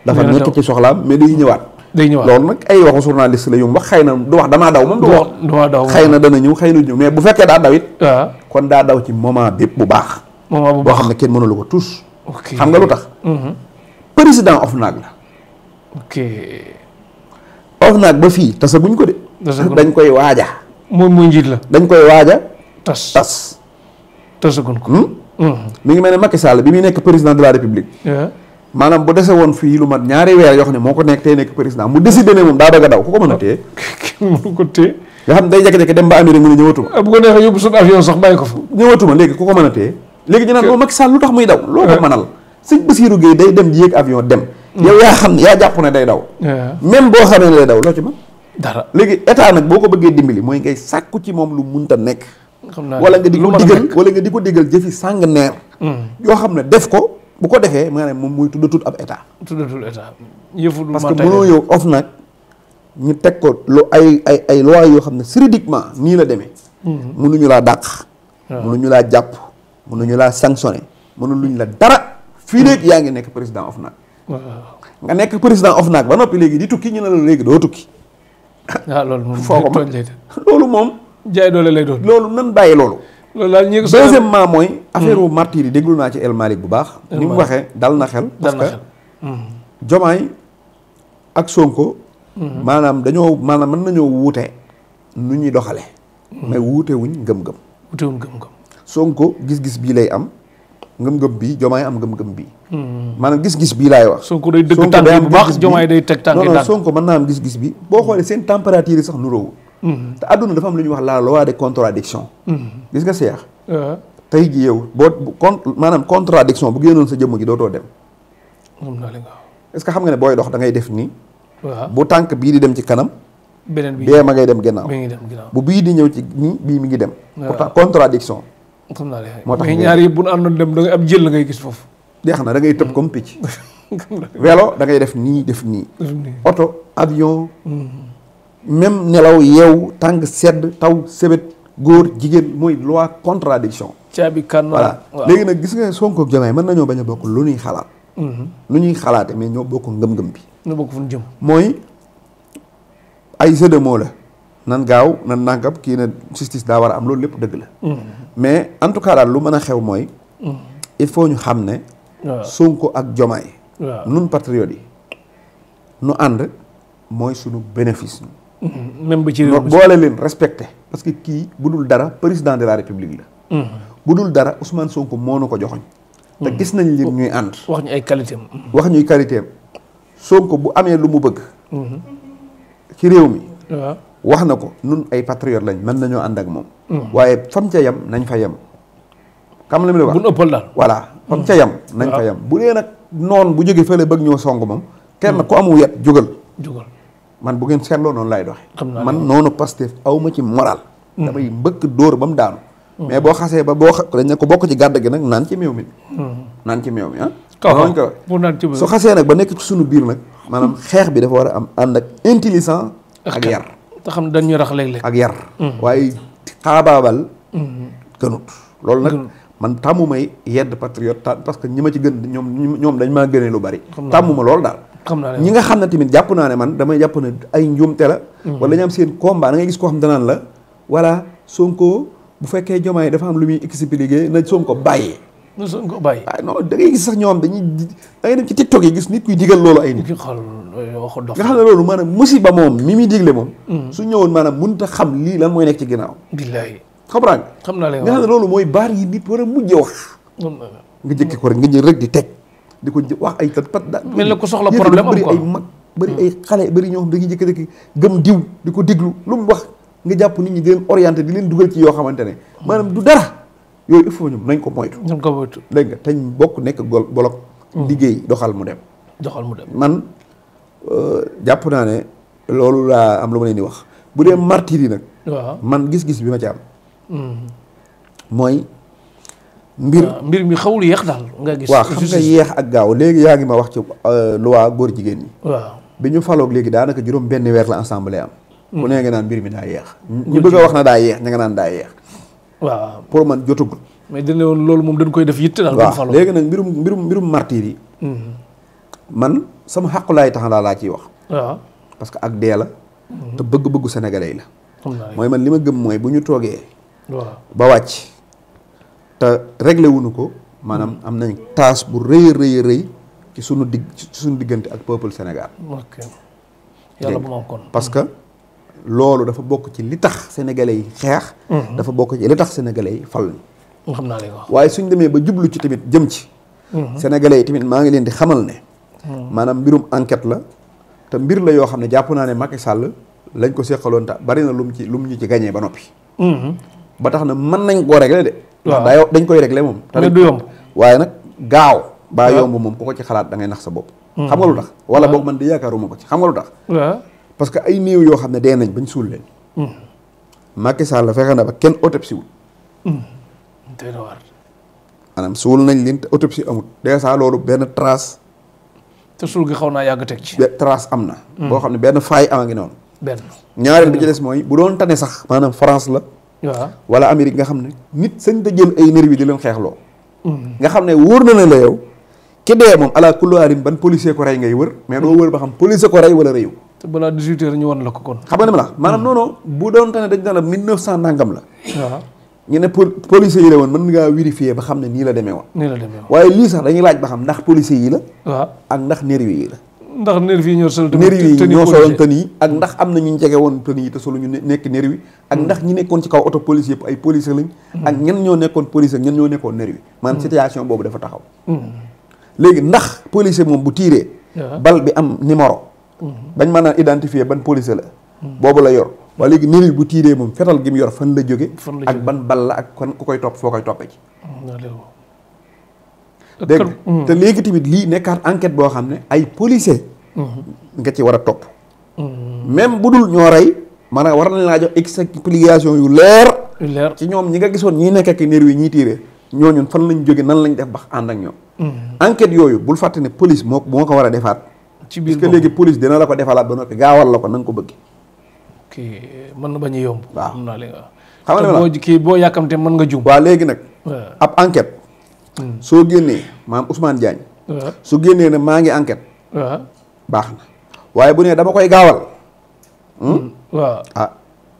dafa nekk ci soxlaam mais day ñëwaat. loolu nag ay waxu journaliste la yu mu wax xëy na du wax damaa daw moom. du wax xëy na dana ñëw xëy na ñëw mais bu fekkee daa daw it. kon daa daw ci moment bépp bu baax. boo xam ne kenn mënulu ko tous. xam nga lu tax. président OFNAC la. ok. OFNAC ba fii tasaguñ ko de. dañ koy waaja. moom muy njiit la. dañ koy waaja. tas. tasaguñ ko. mi ngi mel ne Macky Sall bi muy nekk président de la République. maanaam bu dese woon fii lu mat ñaari weer yoo xam ne moo ko nekk tey nekk président mu décidé ne moom daa bëgg a daw ku ko mën a téye. mënu ko téye. nga xam ne day jékki-jékki dem ba Amérique mu ne ñëwatuma. bu ko neexee yóbbu suñu avion sax bàyyi ko fa. ñëwatuma léegi ku ko mën a téye. léegi ñu naan moom Macky Sall lu tax muy daw. loo ko mënal sëñ Bassirou Guèye day dem ji yéeg avion dem. yow yaa xam ne yaa jàpp ne day daw. même boo xamee ne day daw loo ci mën. dara léegi état nag boo ko bëggee dimbali mooy ngay sàkku ci moom lu munta nekk. wala nga di ko digal wala nga di ko digal jëfi sàng neer yoo xam ne def ko bu ko defee maanaam moom muy tuddatul ab état. tuddatul état yëfu du parce que mënoo yow OFNAC ñu teg ko lu ay loi yoo xam ne juridiquement nii la demee. mënuñu laa dàq. mënuñu laa jàpp mënuñu laa sanctionné mënuñu la dara. fii léegi yaa ngi nekk président OFNAC. nga nekk président OFNAC ba noppi léegi di tukki ñu ne la léegi doo tukki. loolu moom foo ko loolu moom. jaay doole lay doon. loolu nan bàyyi loolu. loolu daal ñi ko deuxièmement mooy. affaire wu martyr yi déglu naa ci El Malick bu baax. ni mu waxee dal na xel. parce que Diomaye ak Sonko. maanaam mën nañoo wuute nu ñuy doxale mais wuute wuñ ngëm-ngëm. wuute wuñ ngëm-ngëm. Sonko gis-gis bii lay am ngëm-ngëm bii Diomaye am ngëm-ngëm bii. maanaam gis-gis bii laay wax. Sonko day dëgg tànk yi bu baax Diomaye day teg tànk yi non Sonko mën naa am gis-gis bi boo xoolee seen température yi sax nuróowu. te àdduna dafa am lu ñuy wax la loi de contradiction. gis nga seex. tey ji yow maanaam contradiction bu génnoon sa jëmm gi dootoo dem. est-ce que xam nga ne booy dox da ngay def nii. bu tànk bii di dem ci kanam. beneen bi bee ma ngay dem gannaaw. bu bii di ñëw ci nii bii mi ngi dem. pourtant contradiction. moo tax ñaar yëpp bu nu àndoon dem da ngay ab jël la ngay gis foofu. jeex na da ngay tëb comme picc. vélo da ngay def nii def nii. oto avion. même nelaw yeewu tàng sedd taw sebet góor jigéen mooy loi contradiction. caabi kan voilà léegi nag gis nga Sonko ak Diomaye mën nañoo bañ a bokk lu ñuy xalaat. lu ñuy xalaate mais ñoo bokk ngëm-ngëm bi. ñoo bokk fu ñu jëm. mooy ay jeu de mots la. nan gaaw nan nangam kii na justice daa war a am loolu lépp dëgg la. mais en tout cas daal lu mën a xew mooy. il faut ñu xam ne. Sonko ak Diomaye. nun patriotes yi nu ànd mooy sunu bénéfice. même ba ci réew mi boole leen respecté parce que kii bu dul dara président de la république la. bu dul dara Ousmane Sonko moo nu ko joxoñ te gis nañ leen ñuy ànd. wax ñu ay qualité am. wax ñuy qualité am Sonko bu amee lu mu bëgg. ci réew mi. wax na ko nun ay patriote lañ mën nañoo ànd ak moom. waaye fam ca yem nañ fa yem. xam la mi la wax bu nu ëppal daal. voilà fam ca yem. nañ fa yem bu dee nag noon bu jógee fële bëgg ñoo song moom. kenn ku amu yet jógal. man bu ngeen seetloo noonu laay doxe man noonu Pastef aw ma ci moral. damay mbëkk dóor ba mu daanu. mais boo xasee ba dañ ne ko bokk ci gàdd gi nag naan ci meew mi. naan ci meew mi ah. kaw su xasee nag ba nekk ci sunu biir nag maanaam xeex bi dafa war a am ànd ak intelligent ak yar. te xam ne dañuy rax léeg-léeg. ak yar. waaye xaabaabal. gënut loolu nag man tàmmumay yedd patriote parce que ñi ma ci gën ñoom dañ maa gënee lu bari. tàmmuma loolu daal. ñi nga xam ne tamit jàpp naa ne man damay jàpp ne ay njuumte la. wala dañu am seen combat da ngay gis koo xam danaan la voilà Sonko bu fekkee Diomaye dafa am lu muy expliqué na Sonko bàyyee. na Sonko bàyyi. waaye non da ngay gis sax ñoom dañuy da ngay dem ci TikTok yi gis nit kuy digal loolu ay nit. nga xam ne loolu maanaam musiba moom mi muy digle moom. su ñëwoon maanaam mënut a xam lii lan mooy nekk ci ginnaaw. billahi comprendre xam naa leen nga xam ne loolu mooy baar yi nit war a mujjee wax. nga jëkki ko rek nga jël rek di teg. di ko wax ay pat mel na ko soxla problème am bëri ay mag bëri ay xale bëri ñoo xam dañuy jëkki-jëkki gëm diw di ko déglu lu mu wax nga jàpp nit ñi di leen orienté di leen dugal ci yoo xamante ne maanaam du dara yooyu il faut ñoom nañ ko moytu dégg nga teñ bokk nekk bolok liggéey doxal mu dem man jàpp naa ne loolu laa am lu ma leen di wax bu dee martyr yi nag man gis-gis bi ma ci am mooy mbir mi xawul yéex daal nga gis. waaw xam nga yéex ak gaaw léegi yaa ngi ma wax ci loi góor jigéen ñi. waaw bi ñu faloog léegi daanaka juróom benn weer la assemblée am. ku ne nga naan mbir mi daa yéex. ñu bëgg a wax na daa yéex ña nga naan daa yéex. waaw pour man jotagul. mais dañ ne woon loolu moom dañ koy def yitte daal. waaw léegi nag mbirum martyr yi. man sama xàqulaay tax laa ciy wax. waaw parce que ak dee la. te bëgg-bëggu sénégalais la. mooy man li ma gëm mooy bu ñu toogee. waaw ba wàcc. te réglé wuñu ko maanaam am nañ taas bu rëy rëy ci sunu diggante ak peuple Sénégal. ok yàlla bu ma kon. parce que loolu dafa bokk ci li tax sénégalais yi xeex. dafa bokk ci li tax sénégalais yi fal ñu. xam naa li nga wax. waaye suñ demee ba jublu ci tamit jëm ci. sénégalais yi tamit maa ngi leen di xamal ne. maanaam mbirum enquête la te mbir la yoo xam ne jàpp naa ne Macky Sall lañ ko seqaloon ta bari na lu mu ñu ci gagné ba noppi. ba tax na mën nañ koo régler de. waaw dañ koy régler moom. tamit du yomb. waaye nag gaaw. baa yomb moom ku ko ci xalaat da ngay nax sa bopp. xam nga lu tax wala boog man di yaakaaruma ko ci xam nga lu tax. parce que ay néew yoo xam ne dee nañ bañ suul leen. Macky Sall fexe na ba kenn autopsie wul. maanaam suul nañ leen te autopsie amul. déjà loolu benn trace. te suul gi xaw naa yàgg teg ci. trace am na. boo xam ne benn faay ama ngi noonu. benn ñaareel bi ci des mooy bu doon tane sax. maanaam France la. waaw wala Amérique nga xam ne nit sañ ta jël ay nervi di leen xeexloo. nga xam ne wóor na ne la yow. ki dee moom ala kulluwaarin ban policier ko rey ngay wër mais doo wër ba xam policier ko rey wala reyu. te balaa 18 heures ñu wan la ko kon. xam nga ne ma la maanaam non bu doon tane dañ naan la 1900 nangam la. waaw ñu ne policiers yi la woon mën ngaa vérifier ba xam ne nii la demee woon. nii la demee woon waaye lii sax dañuy laaj ba xam ndax policiers yi la. waaw ak ndax nervi yi la. ndax nervi yi ñoo sol tën yi ak ndax am na ñu jege woon tën yi te solo ñu nekk nervi ak ndax ñi nekkoon ci kaw auto police yëpp ay policiers lañ. ak ñen ñoo nekkoon police ak ñen ñoo nekkoon nervi maanaam situation boobu dafa taxaw. léegi ndax policier moom bu tiiree. bal bi am numéro. bañ mën a identifier ban policier la. boobu la yor. waaye léegi nervi bu tiiree moom fetal gi mu yor fan la jóge ak ban bal la ak kon ku koy topp foo koy toppee ci. dégg te léegi tamit lii nekkaat enquête boo xam ne ay policier nga ci war a topp. même bu dul ñoo rey maanaam war nañ laa jox explication yu leer. ci ñoom ñi nga gisoon ñi nekk ak nervi yi ñiy tiiree ñooñu fan lañ jóge nan lañ def ba ànd ak ñoom. enquête yooyu bul fàtte ne police moo ko war a defaat. ci biir parce que léegi police dina la ko defalaat ba noppi gaawal la ko na nga ko bëgg. ok mën na bañ a yomb. waaw xam naa li nga xam nga boo kii boo yàkkamte mën nga jum. waaw léegi nag. ab enquête. soo génnee maam Ousmane Diagne. su génnee ne maa ngi enquête. waaw baax na waaye bu nee dama koy gaawal. waaw ah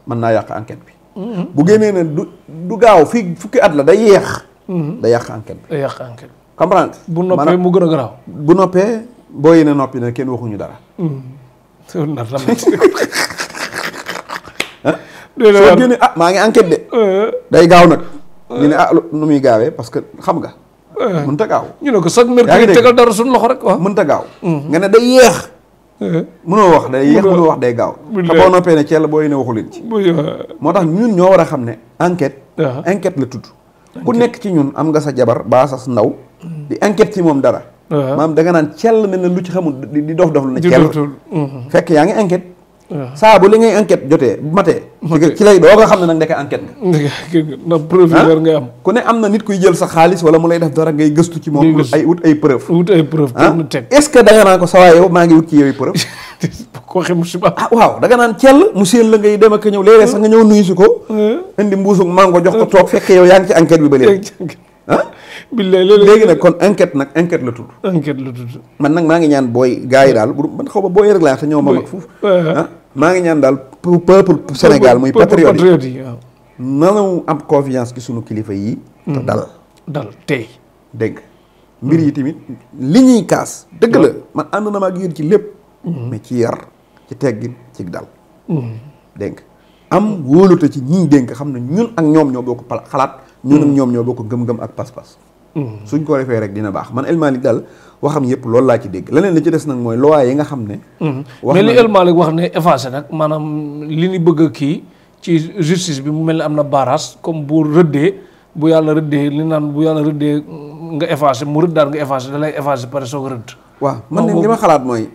mën naa yàq enquête bi. bu génnee ne du gaaw fii fukki at la day yeex. day yàq enquête bi. day yàq enquête. comprendre bu noppee mu gën a garaaw. bu noppee boo yéene noppi ne kenn waxuñu dara. soo génnee ah maa ngi enquête de. day gaaw nag. ñu ne ah nu muy gaawee parce que xam nga. mënta gaaw. ñu ne ko chaque mercredi tegal dara suñu loxo rek waaw. mënta gaaw. nga ne day yeex. mënoo wax day yeex mënoo wax day gaaw. te boo noppee ne Thiel boo yéene waxu leen ci. moo tax ñun ñoo war a xam ne enquête. enquête la tudd. ku nekk ci ñun am nga sa jabar baa sa ndaw. di enquête ci moom dara. maanaam da nga naan Thiel mel na lu ci xamul di dof dof lu ne Thiel. fekk yaa ngi enquête. saa bu li ngay enquête jotee bu matee. ci lay doo nga xam ne nag ndeke enquête nga. ndax preuve yi ngay am. ku ne am na nit kuy jël sa xaalis wala mu lay def dara ngay gëstu ci moom. ay wut ay preuve. wut ay preuve pour nu teg. est-ce que da nga naan ko saa yow maa ngi wut ci yow preuve. ko waxee musiba. ah waaw da nga naan Thiel mu séen la ngay dem ak ñëw léeg-léeg sax nga ñëw nuyu si ko. indi mbuusug mango jox ko toog fekk yow yaa ngi ci enquête bi ba léegi. billaay léegi nag kon enquête la tudd. enquête la tudd. man nag maa ngi ñaan booy gars yi daal man xaw ma booy rek laa te ñëw ma mag fuuf. maa ngi ñaan daal peuple Sénégal muy patriote yi waaw. nanu am confiance ci sunu kilifa yi. te dal tey. dégg mbir yi tamit li ñuy kaas. dëgg la man ànd na ma ak yéen ci lépp. mais ci yar ci teggin ci dal. dégg am wóolute ci ñi dénk xam ne ñun ak ñoom ñoo bokk xalaat. ñun ak ñoom ñoo bokk gëm-gëm ak pas-pas. suñ ko defee rek dina baax man El Malick daal waxam yëpp loolu laa ci dégg leneen li ci des nag mooy loi yi nga xam ne. mais li El Malick wax ne effacé nag maanaam li ñu bëgg kii ci justice bi mu mel ni am na barrage comme bu rëddee bu yàlla rëddee li naan bu yàlla rëddee nga effacé mu rëddaat nga effacé da lay effacé pare soog a rëdd. waaw man ne li ma xalaat mooy.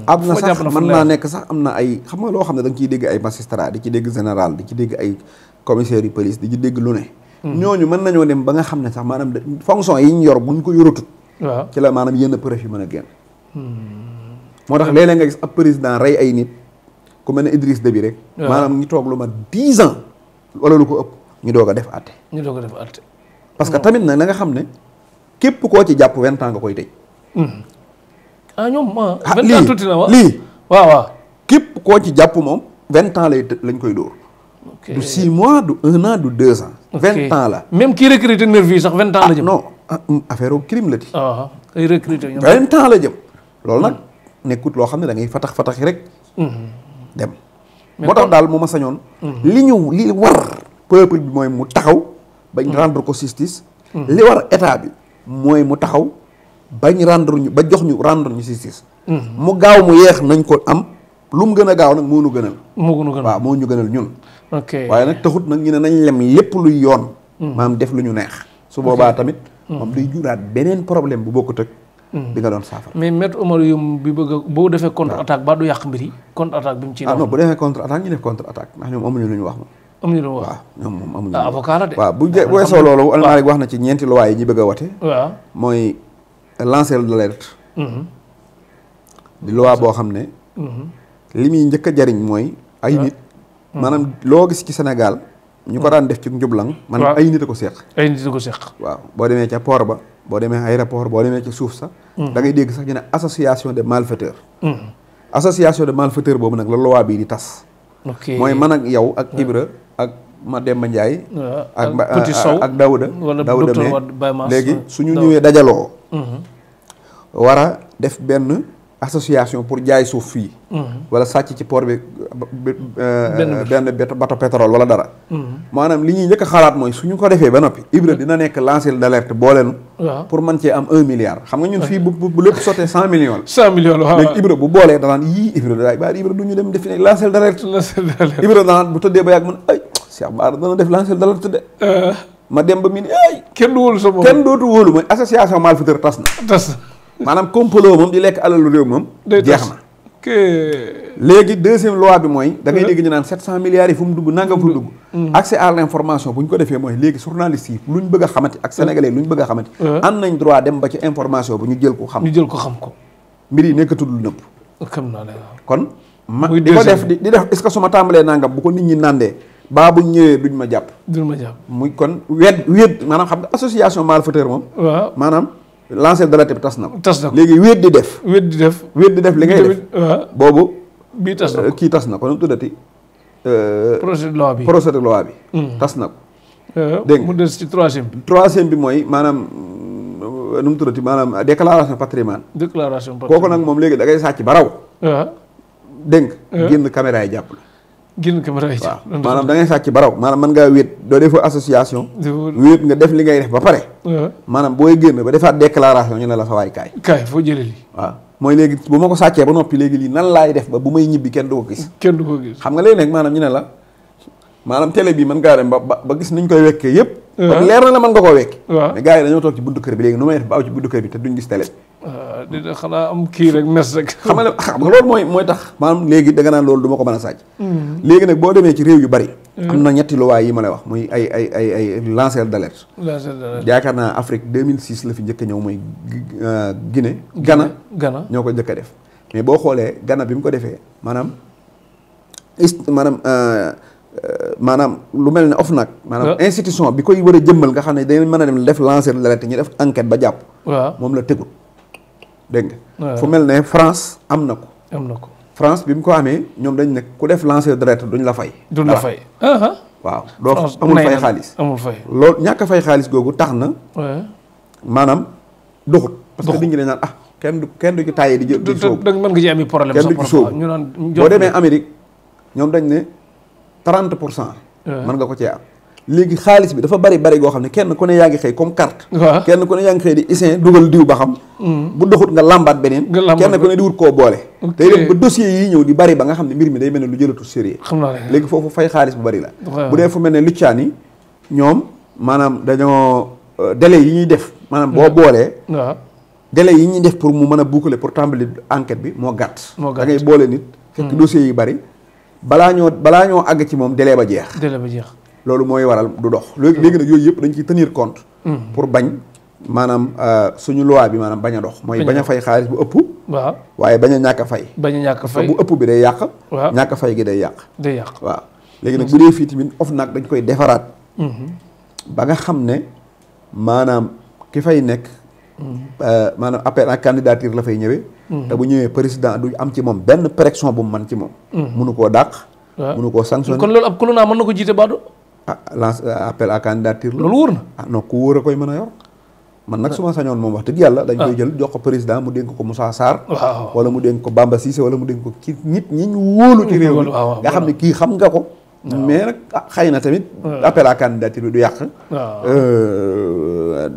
am na sax mën naa nekk sax am na ay xam nga loo xam ne da nga ciy dégg ay magistrat di ci dégg général di ci dégg ay commissaire yu police di ci dégg lu ne. ñooñu mën nañoo dem ba nga xam ne sax maanaam fonction yi ñu yor buñ ko yoratut. waaw ci la maanaam yenn preuve yi mën a génn. moo tax léeg-léeg nga gis ab président rey ay nit ku mel ne Idriss Déby rek. maanaam ñu toog lu ma 10 ans wala lu ko ëpp ñu doog a def àtte. ñu doog a def àtte. parce que tamit nag na nga xam ne képp koo ci jàpp 20 ans nga koy tëj. ñoom 20 ans tuuti na wa lii waaw képp koo ci jàpp moom 20 ans lañ koy dóor. du 6 mois du 1 an du 2 ans. 20 ans la. même kii recruter nervi yi sax 20 ans la jëm. non affaire au crime la ti. ay recruter ñoom 20 ans la jëm. loolu nag nekkut loo xam ne da ngay fatax rek. dem moo tax daal moo ma sañoon. li war peuple bi mooy mu taxaw. bañ rendre ko justice. li war état bi mooy mu taxaw bañ jox ñu rendre ñu justice. mu gaaw mu yeex nañ ko am lu mu gën a gaaw nag moo ñu gënal. waaw moo ñu gënal ñun. waaye nag taxut nag ñu ne nañ lem lépp luy yoon. maam def lu ñu neex. su boobaa tamit. moom day juraat beneen problème bu bokkut ak. bi nga doon saafara. mais maître Oumar Youm bi bëgg a boo defee contre attaque ba du yàq mbir yi contre attaque bi mu ciy. non bu defee contre attaque ñu def contre attaque ndax ñoom amuñu lu ñu wax moom. amuñu lu ñu wax waaw ñoom moom amuñu. avocat la de. waaw bu weesoo loolu. Almaarik wax na ci ñeenti loi yi ñi bëgg a wote. waaw mooy lancer d'alerte. di loi boo xam ne. li muy njëkk a jariñ mooy. ay nit. maanaam loo gis ci Sénégal. ñu ko daan def ci njublang. maanaam ay nit a ko seq. ay nit a ko seq. waaw boo demee ca port ba. boo demee aéroport boo demee ci suuf sax. da ngay dégg sax ñu ne association de malfaiteurs. association de malfaiteurs boobu nag la loi bii di tas. mooy man ak yow ak Ibra ak Mademba Ndiaye. ak Petit Sow ak Daouda. wala Daouda docteur mais léegi suñu ñëwee dajaloo. war a def benn association pour jaay suuf fii. wala sàcc ci port bi benn bateau pétrole wala dara. maanaam li ñuy njëkk a xalaat mooy suñu ko defee ba noppi. Ibra dina nekk lanceur d'alerte booleenu pour mën cee am 1 milliard. xam nga ñun fii bu lépp sottee 100 millions la. 100 millions la waaw léegi Ibra bu boolee danaan yii Ibra daay baa Ibra du ñu dem defi nekk lanceur d'alerte. Ibra danaan bu tëddee ba yàgg mun ay Cheikh Bara dana def lanceur d'alerte de. ma dem ba mi ni ay. kenn du wóolu sa bopp kenn dootu wóolu mooy association malfaiteur tas na. maanaam complot moom di lekk alalu réew moom. jeex na. léegi deuxième loi bi mooy. da ngay dégg ñu naan 700 milliards yi fu mu dugg nangam fu mu dugg. accès à l'information bu ñu ko defee mooy léegi journalistes yi lu ñu bëgg a xamante ak sénégalais lu ñu bëgg a xamante. am nañ droit dem ba ci information bu ñu jël ko xam. ko. mbir yi nekkatul lu nëpp. xam naa ne kon. di ko def di def est-ce que su ma tàmbalee nangam bu ko nit ñi nandee. baa bu ñëwee duñ ma jàpp. muy kon wéet maanaam xam nga association malfaiteur moom. waaw maanaam. lanceur d'alerte bi tas na ko. tas na ko léegi wéet di def. wéet di def li ngay def. boobu. bii tas na ko kii tas na ko nu mu tuddati. projet de loi bi tas na ko. dégg nga mu des ci troisième bi mooy maanaam nu mu tuddati maanaam déclaration patrimoine. kooku nag moom léegi da ngay sàcc ba raw. dégg nga génn caméra yi jàpp la. waaw maanaam da ngay sàcc baraw maanaam mën ngaa wéet doo defoo association wéet nga def li ngay def ba pare maanaam booy génn ba defaat déclaration ñu ne la sa waay kaay foo jëlee lii waaw mooy léegi bu ma ko sàccee ba noppi léegi lii nan laay def ba bu may ñibbi kenn du ko gis xam nga léegi nag maanaam ñu ne la maanaam télé bi mën ngaa dem ba gis niñ koy wekkee yëpp ba leer na la mën nga koo wekki mais gars yi dañoo toog ci buntu kër bi léegi nu may def ba aw ci buntu kër bi te duñ gis télé dina xanaa am kii rek mes rek xam nga loolu mooy tax maanaam léegi da nga naan loolu du ma ko mën a sàcc léegi nag boo demee ci réew yu bari am na ñetti luwaay yi ma lay wax muy ay lanceur d'alerte yaakaar naa Afrique 2006 la fi njëkk a ñëw mooy Guinée Ghana ñoo ko njëkk a def mais boo xoolee Ghana bi mu ko defee maanaam lu mel ne OFNAC maanaam institution bi koy war a jëmmal nga xam ne dañ mën a dem def lanceur d'alerte ñu def enquête ba jàpp moom la tegul dégg nga fu mel ne France am na ko France bi mu ko amee ñoom dañ ne ku def lanceur d'alerte duñ la fay waaw doo amul fay xaalis loolu ñàkk a fay xaalis googu tax na maanaam doxut parce que nit ñi dañ naan kenn du ci tàyyee di jël di sóobu mën nga ci ami problème kenn du ci sóobu boo demee Amérique ñoom dañ ne 30% mën nga ko cee am léegi xaalis bi dafa bari goo xam ne kenn ku ne yaa ngi xëy comme carte kenn ku ne yaa ngi xëy di isin dugal diw ba xam bu doxut nga làmbaat beneen kenn ku ne di wut koo boole tey dem ba dossiers yi ñëw di bari ba nga xam ne mbir mi day mel ne lu jëlatu sérieux léegi foofu fay xaalis bu bari la bu dee fu mel ne luccaan yi ñoom maanaam dañoo délai yi ñuy def maanaam boo boolee délai yi ñuy def pour mu mën a boucler pour tàmbali enquête bi moo gàtt da ngay boole nit fekk dossiers yi bari balaa ñoo àgg ci moom délai ba jeex loolu mooy waral du dox léegi nag yooyu yëpp dañ ciy tenir compte pour bañ maanaam suñu loi bi maanaam bañ a dox mooy bañ a fay xaalis bu ëpp waaye bañ a ñàkk a fay bu ëpp bi day yàq ñàkk a fay gi day yàq waaw léegi nag bu dee fii tamit OFNAC dañ koy defaraat ba nga xam ne maanaam ki fay nekk maanaam appel à candidature la fay ñëwee te bu ñëwee président du am ci moom benn pression bu mu mën ci moom mënu koo dàq mënu koo sanctionné kon loolu ab kulunaa mën na ko jiite baado lance appel à candidature la loolu wóor na non ku wóor a koy mën a yor man nag su ma sañoon moom wax dëgg yàlla dañ koy jël jox ko président mu dénk ko Moussa Sarr wala mu dénk ko Bamba Cissé wala mu dénk ko ci nit ñi ñu wóolu ci réew mi nga xam ne kii xam nga ko mais nag xëy na tamit appel à candidature bi du yàq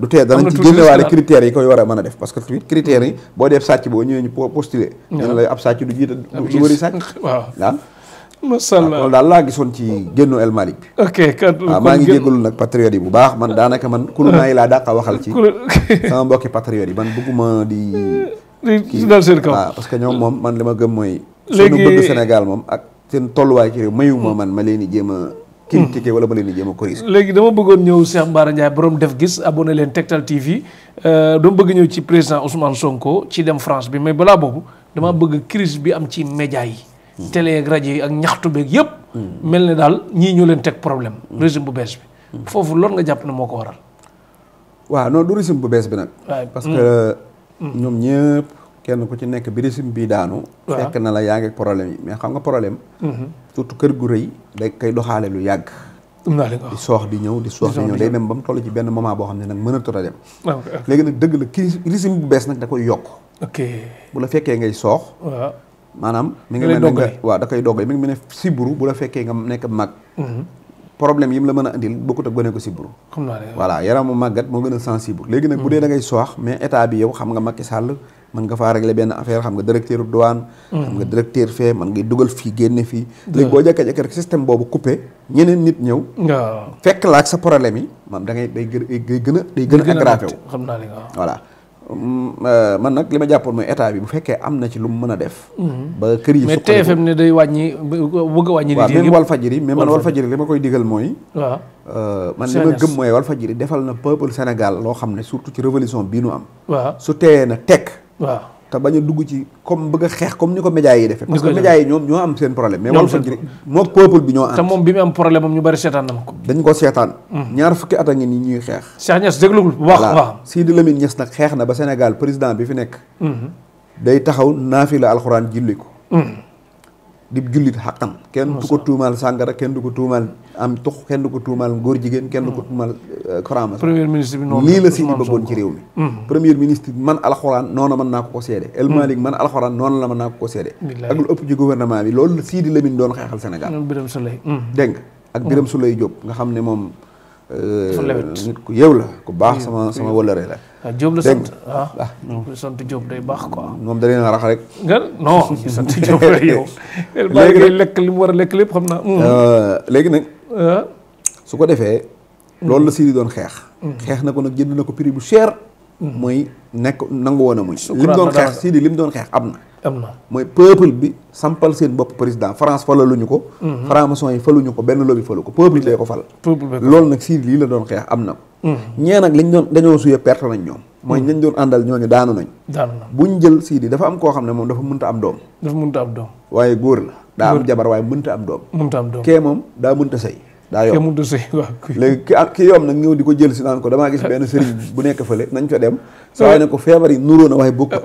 du tee danañ ci génnewaale critères yi koy war a mën a def parce que tamit critères yi boo def sàcc boo ñëwee ñu postulé ñu lay ab sàcc du jiite du wëri sàcc waaw macha allah loolu daal laa gisoon ci génnu El Malick bi ok waaw maa ngi jégalu nag patriote yi bu baax man daanaka man kulunaa yi laa dàq a waxal ci sama mbokki patriote yi man bëgguma di dal seen kaw waaw parce que ñoom moom man li ma gëm mooy suñu bëgg Sénégal moom ak seen tolluwaay ci réew mayuma man ma leen di jéem a critiquer wala ma leen di jéem a corriger léegi dama bëggoon ñëw Cheikh Bara Ndiaye borom def gis abonné leen Tektal TV dama bëgg ñëw ci président Ousmane Sonko ci dem France bi mais balaa boobu dama bëgg crise bi am ci média yi télé ak rajo yi ak ñaxtu beeg yëpp mel ne daal ñii ñoo leen teg problème régime bu bees bi foofu loolu nga jàpp ne moo ko waral waaw non du régime bu bees bi nag parce que ñoom ñëpp kenn ku ci nekk bi régime bii daanu fekk na la yaa ngi problème yi mais xam nga problème surtout kër gu rëy day koy doxaale lu yàgg di soox di ñëw di soox di ñëw day dem ba mu toll ci benn moment boo xam ne nag mënatut a dem léegi nag dëgg la régime bu bees nag da koy yokk bu la fekkee ngay soox maanaam mi ngi mel ne waaw da koy doggale mi ngi mel ne siburu bu la fekkee nga nekk mag problème yi mu la mën a andil bokkut ak gone ko siburu voilà yaramu màggat moo gën a sensible léegi nag bu dee da ngay soox mais état bi yow xam nga Macky Sall mën nga faa régler benn affaire xam nga directeur douane xam nga directeur fee mën ngay dugal fii génne fii léegi boo jekka-jekka rek système boobu coupé ñeneen nit ñëw fekk la ak sa problème yi man da ngay day gën a aggravé wu xam naa li nga voilà man nag li ma jàppoon mooy état bi bu fekkee am na ci lu mu mën a def ba kër yi mais TFM ne day wàññi bëgg a wàññi waaw même Walfadjri mais man Walfadjri li ma koy digal mooy waaw man li ma gëm mooy Walfadjri defal na peuple Sénégal loo xam ne surtout ci révolution bii nu am waaw su teeyee na tekk waaw te bañ a dugg ci comme bëgg a xeex comme ni ko médias yi defee parce que médias yi ñoo am seen problème mais Walfadjri moo peuple bi ñoo am te moom bi mu am problème am ñu bari seetaan na ma ko dañ ko seetaan ñaar fukki at a ngi nii ñuy xeex Cheikh Niass déglugul bu baax waaw Sidi Lamine Niass nag xeex na ba Sénégal président bi fi nekk day taxaw naafila alxuraan julli ko di jullit xaqan kenn du ko tuumaal sàngara kenn du ko tuumaal am tux kenn du ko tuumaal góor jigéen kenn du ko tuumaal korama premier ministre bi noonu lii la Sidi bëggoon ci réew mi premier ministre man alxuraan noonu mën naa ko seede El Malick man alxuraan noonu la mën naa ko seede ak lu ëpp ci gouvernement bi loolu la Sidi Lamine doon xeexal Sénégal Birame Souleye dégg nga ak Birame Souleye Diop nga xam ne moom nit ku yeew la ku baax sama wëllëre la waaw Diop la sant waaw sant Diop day baax quoi moom da leen a rax rek nga non sant Diop la yow léegi ngay lekk li mu war a lekk lépp xam naa léegi nag su ko defee loolu la Sidi doon xeex na ko nag jënd na ko prix bu cher mooy nekk nangu woon a muñ li mu doon xeex Sidi li mu doon xeex am na mooy peuple bi sampal seen bopp président France falaluñu ko franc-maçon yi faluñu ko benn lobby falu ko peuple bee ko fal loolu nag Sidi lii la doon xeex am na ko ñee nag liñ doon dañoo suyee perte nañ ñoom mooy ñañ doon àndal ñooñu daanu nañ buñ jël Sidi dafa am koo xam ne moom dafa mënta am doom waaye góor la daa am jabar waaye mënta am doom kee moom daa mënta sëy daa yomb léegi ki yoom nag ñëw di ko jël si naan ko damaa gis benn sëriñ bu nekk fële nañ fa dem sa waaye ne ko feebar yi nuróo na waaye bokk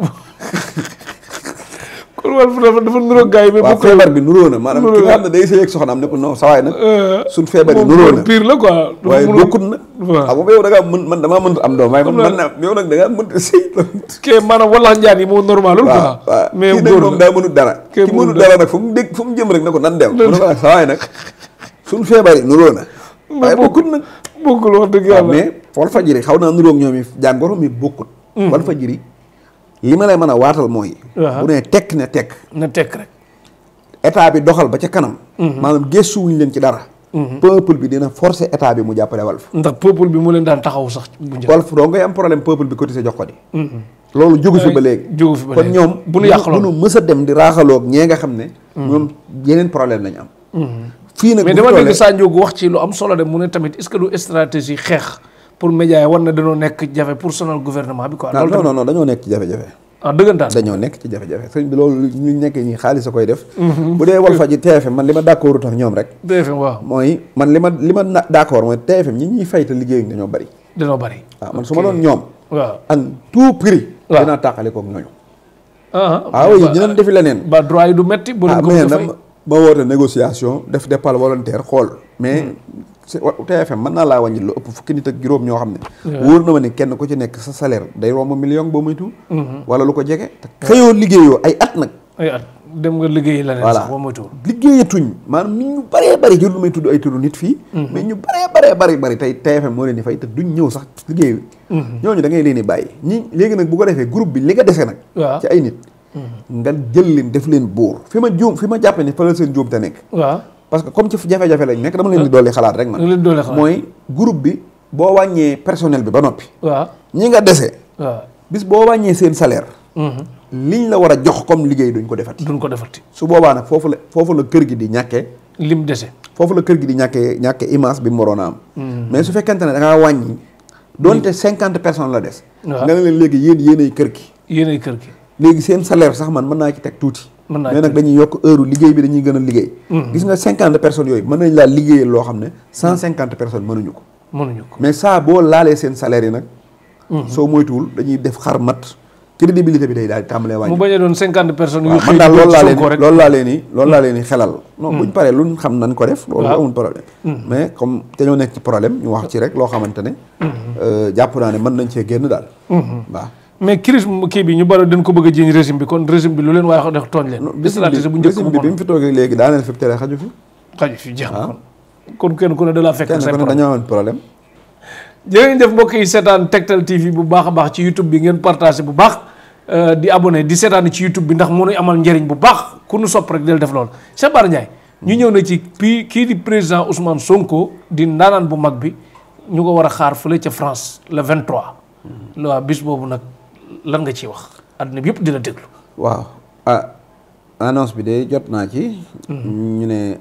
kon wala dafa nuróo gars yi mais waaw feebar bi nuróo na maanaam ki nga xam ne day sëy ak soxnaam ne ko non sa waay nag suñ feebar yi nuróo na pire la quoi waaye bokkut na xam nga yow da ngaa mën man damaa mënta am doom waaye man naa yow nag da ngaa mënta sëy kii maanaam wala njaan yi moo normalul quoi waaw mais kii nag moom daa mënut dara ki mënut dara nag fu mu dégg fu mu jëm rek ne ko nan dem mu ne ko nag sa waay nag suñ feebar yi nuróo na waaye bokkut nag bokkul wax dëgg yàlla mais Walfadjri xaw naa nuróog ñoom yi jàngoro mi bokkut Walfadjri li ma lay mën a waatal mooy bu ne tekk ne tekk rek état bi doxal ba ca kanam maanaam gëstuwuñ leen ci dara peuple bi dina forcer état bi mu jàppale Walf ndax peuple bi mu leen daan taxaw sax bu njëkk Walf doo ngay am problème peuple bi cotisé jox ko di loolu jógu fi ba léegi kon ñoom bu nu yàqaloon bu nu mës a dem di raaxaloog ñee nga xam ne ñoom yeneen problème lañu am fii nag mais dama dégg Sa Ndiogou wax ci lu am solo de mu ne tamit est-ce que du stratégie xeex pour médias yi war na dañoo nekk jafe pour sonal gouvernement bi quoi. non dañoo nekk ci jafe-jafe. dëggantaan dañoo nekk ci jafe-jafe sëñ bi loolu ñu nekkee ñi xaalis a koy def. bu dee Walfadjri TFM man li ma d'accord tax ñoom rek. TFM waaw mooy man li ma d'accord mooy TFM ñi ñuy fay te liggéeyuñ dañoo bari. danoo bari. waaw man su ma doon ñoom. waaw ak tout prix. waaw dinaa tàqale koog ñooñu. ah oui dinañ defi leneen. ba droit yi du metti. bu leen ko mais nag ma woote négociation def départ volontaire xool mais. TFM mën naa laa wàññi lu ëpp fukki nit ak juróom ñoo xam ne. wóor na ma ne kenn ku ci nekk sa salaire day romb million boo moytu. wala lu ko jege. te xëyoo liggéeyoo ay at nag. ay at dem nga liggéeyi leneen sax boo moytuwul. liggéeyatuñ maanaam nit ñu bëree bëri jël lu may tudd ay tudd nit fii. mais ñu bëree bëri tey TFM moo leen di fay te duñ ñëw sax liggéey. ñooñu da ngay leen di bàyyi ñi léegi nag bu ko defee groupe bi li nga dese nag. ci ay nit. nga jël leen def leen buur fi ma jàppe ne fa la seen juum te nekk. waaw parce que comme ci jafe-jafe lañ nekk dama leen di dolli xalaat rek man. mooy groupe bi boo wàññee personnel bi ba noppi. waaw ñi nga dese. waaw bis boo wàññee seen salaire. liñ la war a jox comme liggéey duñ ko defati. su boobaa nag foofu la kër gi di ñàkkee. lim dese. foofu la kër gi di ñàkkee image bi mu waroon a am. mais su fekkente ne da ngaa wàññi. doonte 50 personnes la des. nga ne leen léegi yéenay kër gi. yéenay kër gi. léegi seen salaire sax man mën naa ci teg tuuti. mais nag dañuy yokk heure liggéey bi dañuy gën a liggéey. gis nga 50 personnes yooyu mën nañ laa liggéeyal loo xam ne 150 personnes mënuñu ko. mais saa boo laalee seen salaire yi nag. soo moytuwul dañuy def xar mat crédibilité bi day daal di tàmbalee wàññi. mu bañ a doon 50 personnes. yu xëy man daal loolu laa leen ni xelal. non buñ paree luñ xam nañ ko def. loolu amul problème. mais comme dañoo nekk ci problème ñu wax ci rek loo xamante ne. jàpp naa ne mën nañ cee génn daal. waaw. mais crise kii bi ñu bari dañ ko bëgg a jiiñ régime bi kon régime bi lu leen waaye def tooñ leen. stratégie bu njëkk régime bi mu fi toogee léegi daaneel fi tere xaju fi. jeex na kon kenn ku ne da laa fekk. kenn ku ne dañoo amoon problème. jërë ngeen jëf mbokk yi seetaan Tektal TV bu baax a baax ci YouTube bi ngeen partagé bu baax di abonné di seetaan ci YouTube bi ndax mënuy amal njëriñ bu baax ku nu sopp rek del def loolu. Cheikh Bara Ndiaye ñu ñëw na ci kii di président Ousmane Sonko di ndaanaan bu mag bi ñu ko war a xaar fële ca France le 23. waaw bis boobu nag lan nga ciy wax àdduna bi yëpp di la déglu. waaw annonce bi de jot naa ci. ñu ne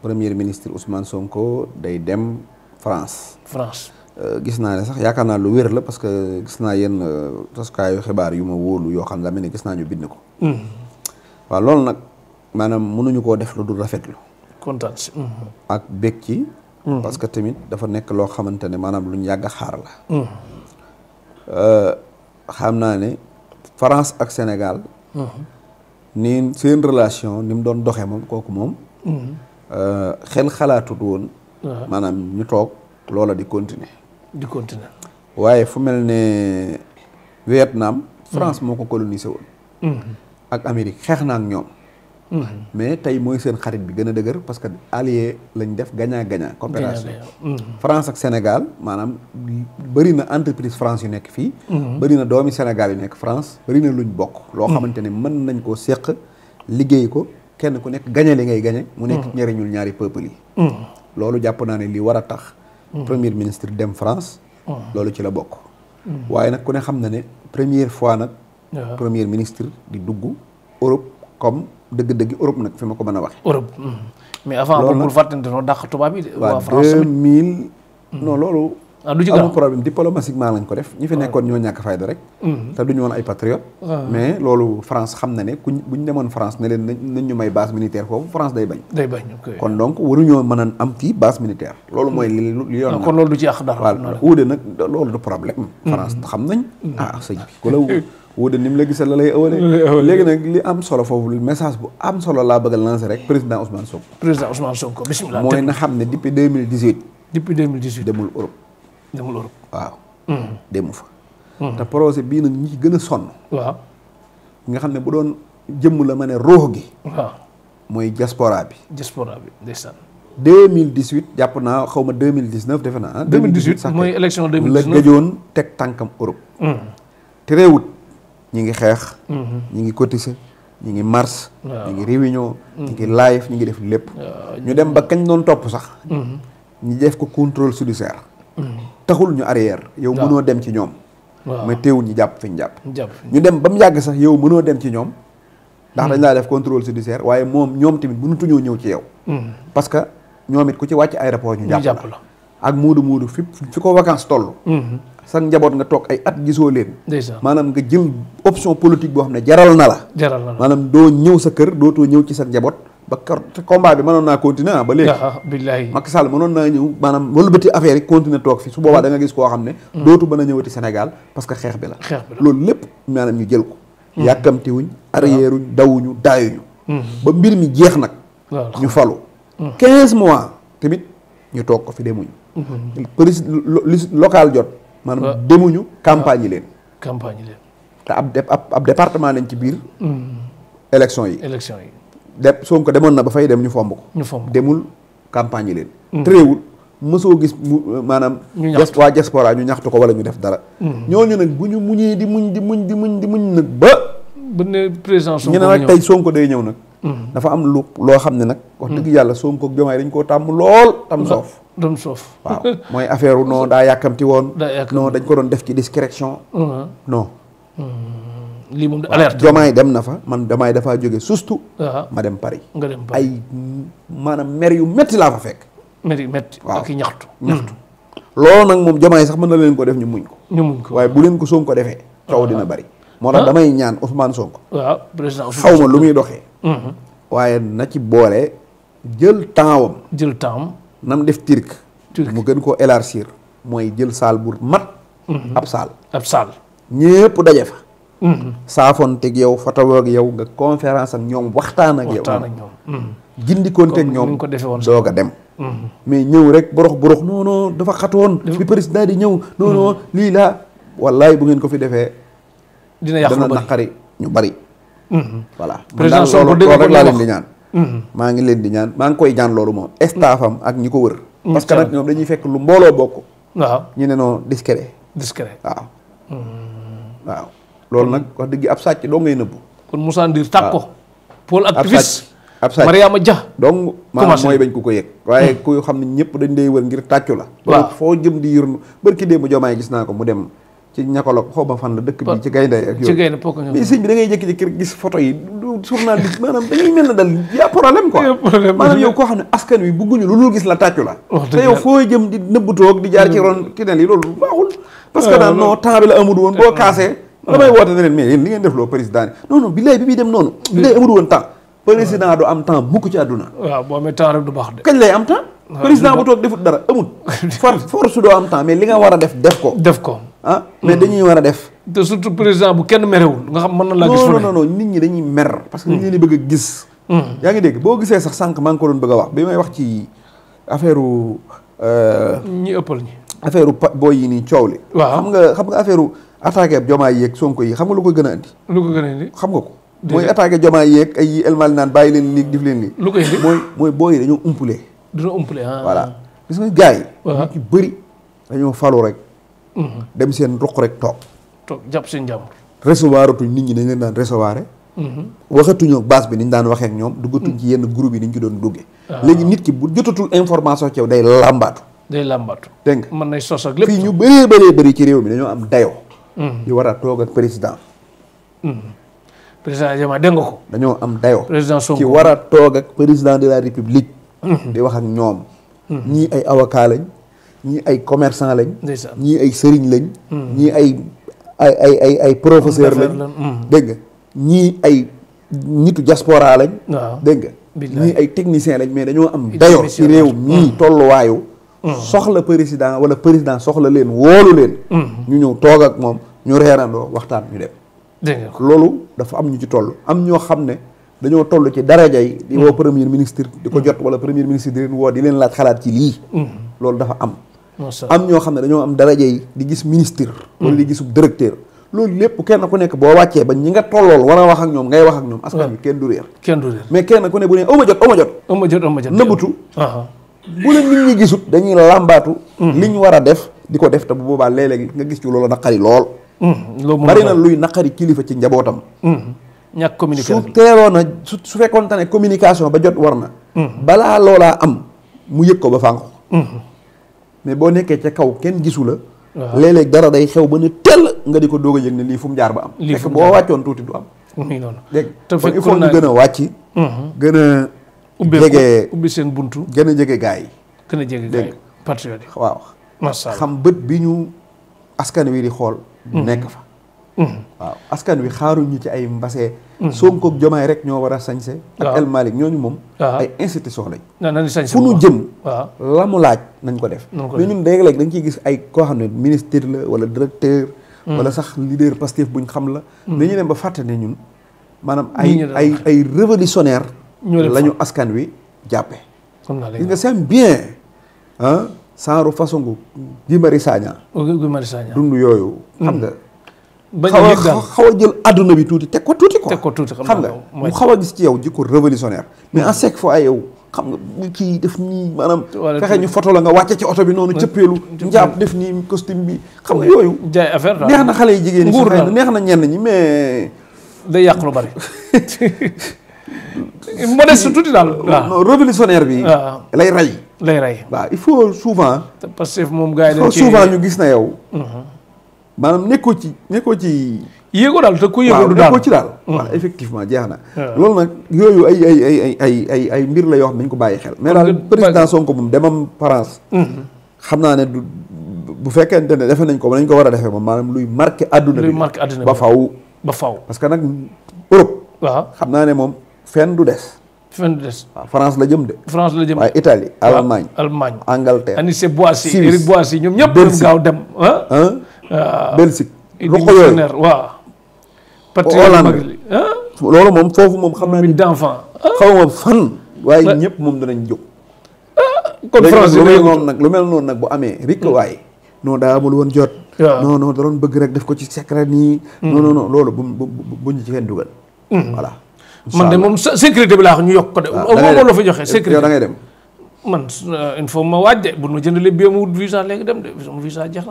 premier ministre Ousmane Sonko day dem France. gis naa ne sax yaakaar naa lu wér la parce que gis naa yenn taskaayu xibaar yu ma wóolu yoo xam ne mel ne gis naa ñu bind ko. waaw loolu nag maanaam mënuñu koo def lu dul rafetlu. kontaan si. ak bég ci. parce que tamit dafa nekk loo xamante ne maanaam lu ñu yàgg a xaar la. xam naa ne France ak Sénégal. ni seen relation ni mu doon doxee moom kooku moom. xel xalaatut woon. maanaam ñu toog loola di continuer. waaye fu mel ne Vietnam. France moo ko colonisé woon. ak Amérique xeex na ak ñoom. mais tey mooy seen xarit bi gën a dëgër parce que allié lañ def gagnant-gagnant coopération. France ak Sénégal maanaam bëri na entreprise France yu nekk fii. bëri na doomi Sénégal yu nekk France bëri na luñ bokk. loo xamante ne mën nañ koo séq liggéey ko kenn ku nekk gañe li ngay gañe mu nekk njëriñul ñaari peuple yi. loolu jàpp naa ne li war a tax. premier ministre dem France. loolu ci la bokk. waaye nag ku ne xam na ne première fois nag. premier ministre di dugg Europe comme dëgg-dëgg Europe nag fi ma ko mën a waxe Europe mais avant boobu bul fàttante noo dàq tubaab yi. waa France 2000. non loolu. du ci gaaw amul problème diplomatiquement lañ ko def. ñi fi nekkoon ñoo ñàkk fayda rek. te duñu woon ay patriote. mais loolu France xam na ne buñ demoon France ne leen nañ ñu may base militaire foofu France day bañ. kon donc waruñoo mën a am fii base militaire. loolu mooy li yoon. kon loolu du ci yàq dara. waaw uude nag loolu du problème. France xam nañ. sëñ bi ku la wuude ni mu la gisal la lay ëwale. léegi nag li am solo foofu message bu am solo laa bëgg a lancer rek président Ousmane Sonko. président Ousmane Sonko bismillah. mooy na xam ne depuis 2018. demul Europe. waaw. demu fa. te projet bii nag ñi ci gën a sonn. waaw. nga xam ne bu doon jëmm la ma ne ruux gi. waaw. mooy diaspora bi. ndeysaan. 2018 jàpp naa xaw ma 2019 defe naa. 2018 sax mooy élection 2019 la gëjoon teg tànkam Europe. te réewut ñi ngi xeex. ñi ngi cotiser ñi ngi mars. ñi ngi réunion. ñi ngi live ñi ngi def lépp. ñu dem ba kañ doon topp sax. ñu def ko contrôle judiciaire. taxul ñu arrière yow mënoo dem ci ñoom. mais teewul ñu jàpp fi ñu jàpp. ñu dem ba mu yàgg sax yow mënoo dem ci ñoom. ndax dañ laa def contrôle judiciaire waaye ñoom tamit mënutuñoo ñëw ci yow. parce que ñoom it ku ci wàcc aéroport ñu jàpp la. ak muudu fi ko vacances toll. sax njaboot nga toog ay at gisoo leen. maanaam nga jël option politique boo xam ne jaral na la. maanaam doo ñëw sa kër dootoo ñëw ci sa njaboot ba te combat bi mënoon naa continuer ba léegi. billahi Macky Sall mënoon naa ñëw maanaam wëlbati affaire yi continuer toog fi su boobaa da nga gis koo xam ne. dootu mën a ñëwati Sénégal parce que xeex bi la. loolu lépp maanaam ñu jël ko. yàkkamti wuñ arrière wuñ dawuñu daayuñu. ba mbir mi jeex nag. ñu falu. 15 mois tamit ñu toog ko fi demuñu. local jot. maanaam demuñu campagne yi leen. te ab département nañ ci biir. élection yi. Sonko demoon na ba fay dem ñu fomb ko. demul campagne yi leen. tréewul mësoo gis maanaam. waa diaspora ñu ñaxtu ko wala ñu def dara. ñooñu nag bu ñu muñee di muñ nag ba. ne président Sonko ñu ne nag tey Sonko day ñëw nag. dafa am loo xam ne nag. wax dëgg yàlla Sonko ak Diomaye dañ koo tàmm lool. tam soof waaw mooy affaire non daa yàkkamti woon. non dañ ko doon def ci discrétion. non. lii moom alerte Diomaye dem na fa man Diomaye dafaa jóge surtout. ma dem Paris. nga dem Paris ay maanaam mer yu métti laa fa fekk. mer yu métti ak i ñaxtu. loolu nag moom Diomaye sax mën na leen ko def ñu muñ ko. waaye bu leen ko Sonko defee. coow dina bari. moo tax damay ñaan Ousmane Sonko. waaw président xaw ma lu muy doxee. waaye na ci boole jël temps nam def turc mu gën koo élargir mooy jël saal bu mat. ab saal ñépp daje fa. saafonteeg yow fotowoog yow nga conférence ak ñoom waxtaan ak yow. gindikoonte ak ñoom doog a dem. mais ñëw rek borox non dafa xatoon. bi président di ñëw non lii laa. wallaay bu ngeen ko fi defee. dina yàq dana naqari ñu bari. voilà président Sonko loolu rek laa leen di ñaan. maa ngi leen di ñaan maa ngi koy ñaan loolu moom staffam ak ñi ko wër. parce que nag ñoom dañuy fekk lu mbooloo bokk. waaw ñu ne non discret. waaw. loolu nag wax dëgg ab sàcc doo ngay nëbbu. kon Moussa Ndir tàkk ko. Paul activiste ab sàcc Mariama Dia. donc maanaam mooy bañ ko yëg. waaye ku xam ne ñëpp dañ lay wër ngir tàccu la. waaw foo jëm di yërnu barki démb Diomaye gis naa ko mu dem ci ñakaloog xaw ma fan la dëkk bi ci gaynde ak yooyu. mais sëñ bi da ngay jékki-jékki gis photo yi du journaliste maanaam dañuy mel na dal y'a problème quoi. maanaam yow koo xam ne askan wi bëgguñu lu dul gis la tàccu la. te yow foo jëm di nëbbutoog di jaar ci ron kinel yi loolu baaxul. parce que daal non temps bi la amul woon boo kaasee. damay woote ne leen mais yéen li ngeen def loo président non billaay bi muy dem noonu. billaay amul woon temps. président du am temps mukk ci àdduna. waaw boo amee temps rek du baax de. kañ lay am temps. président bu toog defut dara amul. force doo am temps mais li nga war a def ko. mais dañuy war a def. te surtout président bu kenn merewul nga xam mën na laa gis. non nit ñi dañuy mer. parce que nit ñi bëgg a gis. yaa ngi dégg boo gisee sax sànq maa ngi ko doon bëgg a wax bi may wax ci affaire ñi ëppal ñi. affaire booy yi nii coow li. waaw xam nga affaire attaqué ab Diomaye yeeg Sonko yi xam nga lu ko gën a andi. xam nga ko. mooy attaqué Diomaye yeeg ay El Malick naan bàyyi leen lii def leen lii. lu koy indi mooy booy yi dañoo umpule. voilà gis nga gars yi. waaw ñu bëri dañoo falu rek. dem seen ruq rek toog jàpp seen jàmm. recevoir atuñ nit ñi dañ leen daan recevoir. waxatuñoo base bi ni ñu daan waxee ak ñoom. duggatuñ ci yenn groupe yi ni ñu ci doon duggee. léegi nit ki bu jotatul information ci yow day làmbaatu. dégg nga mën nay sos ak lépp. fii ñu bëree ci réew mi dañoo am dayoo. di war a toog ak président. président Diomaye dégg nga ko. dañoo am dayoo. président Sonko ci war a toog ak président de la république. di wax ak ñoom. ñii ay avocat lañ. ñii ay commerçant lañ. ñii ay sëriñ lañ. ñii ay professeur lañ. dégg nga ñii ay nitu diaspora lañ. dégg nga ñii ay technicien lañ mais dañoo am dayo ci réew mii tolluwaayu. soxla président wala président soxla leen woolu leen. ñu ñëw toog ak moom ñu reerandoo waxtaan ñu dem. dégg nga loolu dafa am ñu ci toll am ñoo xam ne dañoo toll ci daraja yi. di woo premier ministre di ko jot wala premier ministre di leen woo di leen laaj xalaat ci lii. loolu dafa am. am ñoo xam ne dañoo am daraja yi di gis ministre. wala di gisub directeur. loolu lépp kenn ku nekk boo wàccee ba ñi nga tollool war a wax ak ñoom ngay wax ak ñoom. askan wi kenn du réer. mais kenn ku ne bu ne ama jot. nëbbutu. bu la nit ñi gisut dañuy làmbaatu. li ñu war a def di ko def te bu boobaa léeg-léeg nga gis ci loolu naqari lool. bari na luy naqari kilifa ci njabootam. ñàkk communication su teeloon a su fekkoon ne communication ba jot war na. balaa loolaa am mu yëg ko ba fànq. mais boo nekkee ca kaw kenn gisu la. léeg-léeg dara day xew ba ne tell nga di ko doog a yëg ne lii fu mu jaar ba am. fekk boo wàccoon tuuti du am. dégg te il faut ñu gën a wàcc. gën a. jege ubbi seen buntu. gën a jege gaa yi. gën a jege gaa yi patriote yi. waaw. macha allah xam bët bi ñu askan wi di xool. nekk fa waaw askan wi xaaruñu ci ay mbase. Sonko ak Diomaye rek ñoo war a sañse. ak El Malick ñooñu moom. ay institution lañ. fu nu jëm. la mu laaj nañ ko def. mais ñun léeg-léeg dañ ciy gis ay koo xam ne ministre la wala directeur. wala sax leader Pastef buñ xam la. dañuy dem ba fàtte ne ñun. maanaam ay révolutionnaire lañu askan wi jàppe. gis nga c'est bien saaru façon gu Guy Marius Sagna dund yooyu xam nga xaw a jël àdduna bi tuuti teg ko tuuti xam nga mu xaw a gis ci yow jikko révolutionnaire mais en chaque fois yow xam nga kii def nii maanaam fexe ñu photo la nga wàcce ci oto bi noonu cëppeelu njàpp def nii costume bi xam nga yooyu jaay affaire neex na xale yi jigéen ñi sax neex na ñenn ñi mais day yàq lu bari modeste tuuti daal waaw révolutionnaire bi lay rey waaw il faut souvent parce que moom gars yi dañ souvent ñu gis na yow maanaam nekkoo ci yéegoo daal te ku yéegoo du daal nekkoo ci daal waaw effectivement jeex na loolu nag yooyu ay mbir la yoo xam ne dañ ko bàyyi xel mais daal président Sonko moom demam France xam naa ne du bu fekkente ne defe nañ ko nañ ko war a defee moom maanaam luy marqué àdduna bi ba faw parce que nag Europe waaw xam naa ne moom fenn du des waaw France la jëm de waaye Italie Allemagne Angleterre Anicet Boissy Éric Boissy ñoom ñëpp dem gaaw dem Belgique ruq yooyu waaw Hollande loolu moom foofu moom xam naa ni d'enfant xaw ma fan waaye ñëpp moom danañ jóg kon France lu mel noonu nag bu amee rik waaye non daa amul woon jot non da doon bëgg rek def ko ci secret nii non loolu bu ñu ci kenn dugal voilà man de moom sécurité bi laa wax ñu yokk ko de moom la fa joxe sécurité yow da ngay dem man il faut ma waaj de bu nu jëndalee bi mu wut visa léegi dem de sama visa jeex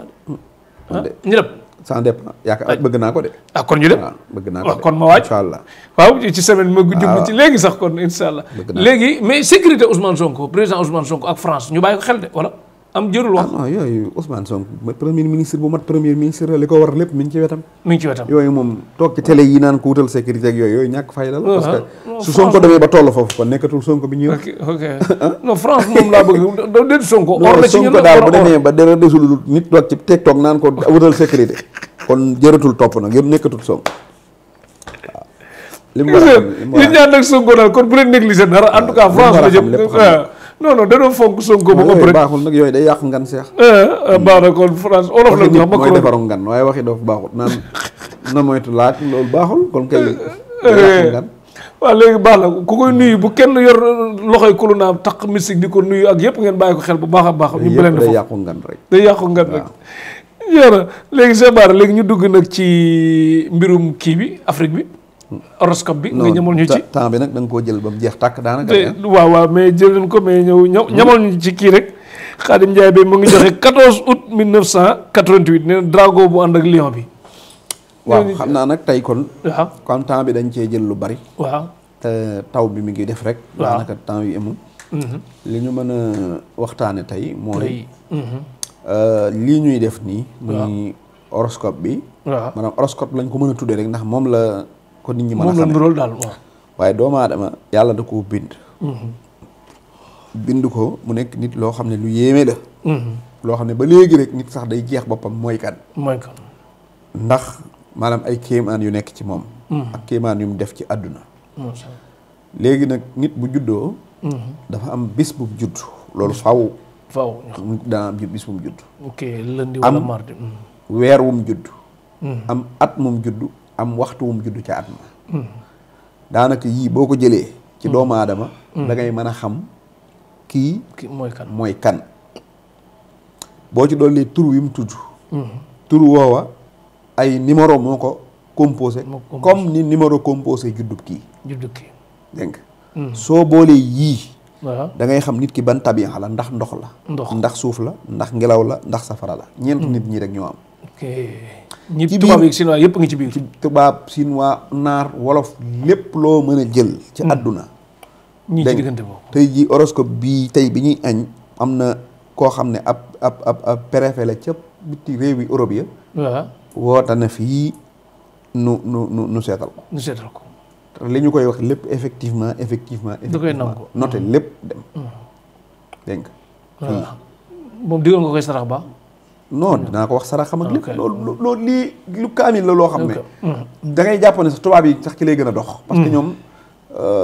na de ñu dem ça dépend yaakaar bëgg naa ko de kon ñu dem bëgg naa ko de kon ma waaj incha allah waaw ci semaine ma jublu ci léegi sax kon incha allah léegi mais sécurité Ousmane Sonko président Ousmane Sonko ak France ñu bàyyi ko xel de wala am jërul wax non yooyu Ousmane Sonko premier ministre bu mat premier ministre li ko war lépp mi ngi ci wetam yooyu moom toog ci télé yi naan ko wutal sécurité ak yooyu ñàkk fayda la parce que su Sonko demee ba toll foofu kon nekkatul Sonko bi ñuy wax ok non France moom laa bëgg da déet Sonko or la ci ñun Sonko daal bu demee ba dara desul nit toog ci teg toog naan ko wutal sécurité kon jëratul topp nag yëpp nekkatul Sonko waaw li mu war a xam li ñaan nag Sonko daal kon bu leen négliger dara en tout cas France la jëm non da doon fonk Sonko ba ëpp rek baaxul nag yooyu day yàq ngan seex baax na kon France olof la ñu wax mooy defaru ngan waaye waxi doof baaxul naan na moytu laaj loolu baaxul kon kay yàq ngan waaw léegi baax na ku koy nuyu bu kenn yor loxoy kulu naa taq mystique di ko nuyu ak yëpp ngeen bàyyi ko xel bu baax a baax ñu beleen day yàqu ngan rek day yàqu ngan rek yéena léegi Cheikh Bara léegi ñu dugg nag ci mbirum kii bi Afrique bi horoscope bi nga ñamal ñu ci temps bi nag da nga koo jël ba mu jeex tàkk daanaka waaw mais jël nañ ko mais ñamal ñu ci kii rek Khadim Ndiaye bi mu ngi joxe 14 août 1988 nee na drago bu ànd ak lion bi waaw xam naa nag tey kon waaw comme temps bi dañ cee jël lu bari waaw te taw bi mi ngi def rek daanaka temps yu amul li ñu mën a waxtaane tey mooy lii ñuy def nii muy horoscope bi maanaam horoscope lañ ko mën a tuddee rek ndax moom la ko nit ñi mën a xam loolu daal waaw waaye doomu aadama yàlla da koo bind ko mu nekk nit loo xam ne lu yéeme la loo xam ne ba léegi rek nit sax day jeex boppam mooy kan ndax maanaam ay kéemaan yu nekk ci moom ak kéemaan yu mu def ci àdduna léegi nag nit bu juddoo dafa am bis bu judd loolu faaw dana am bis bu mu judd lundi wala mardi weer wu mu judd am at mu judd am waxtu wu mu judd ca at ma daanaka yii boo ko jëlee ci doomu aadama da ngay mën a xam kii mooy kan boo ci dolli tur wi mu tudd tur woowa ay numéro moo ko composé comme ni numéro composé juddub kii dégg nga soo boolee yii da ngay xam nit ki ban tabiya la ndax ndox la ndax suuf la ndax ngelaw la ndax safara la ñeent nit ñi rek ñoo am ñi tubaab yi chinois yëpp ngi ci biir tubaab chinois naar wolof lépp loo mën a jël ci àdduna ñii ci diggante boobu tey ji horoscope bii tey bi ñuy añ am na koo xam ne ab préfet la ca biti réewi Europe ya woote na fii nu seetal ko li ñu koy wax lépp effectivement da koy nangu noté lépp dem dégg nga moom digal nga koy sarax ba non dinaa ko wax saraxam ak lépp loolu lii lu kaamil la loo xam ne da ngay jàpp ne sax tubaab yi sax ci lay gën a dox parce que ñoom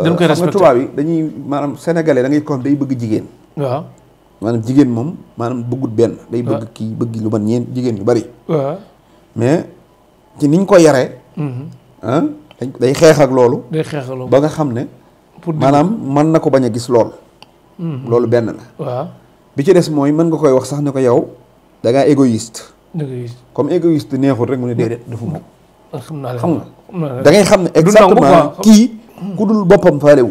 dañ koy respecté tubaab yi dañuy maanaam sénégalais da ngay ko xam day bëgg jigéen waaw maanaam jigéen moom maanaam bëggut benn day bëgg kii bëgg lu man ñeen jigéen yu bari mais ci niñ ko yaree day xeex ak loolu ba nga xam ne maanaam mën na ko bañ a gis lool loolu benn la waaw bi ci des mooy mën nga koy wax sax ne ko yow da ngaa égoïste comme égoïste neexul rek mu ne déedéet dafa moom xam nga da ngay xam ne exactement kii ku dul boppam faalewu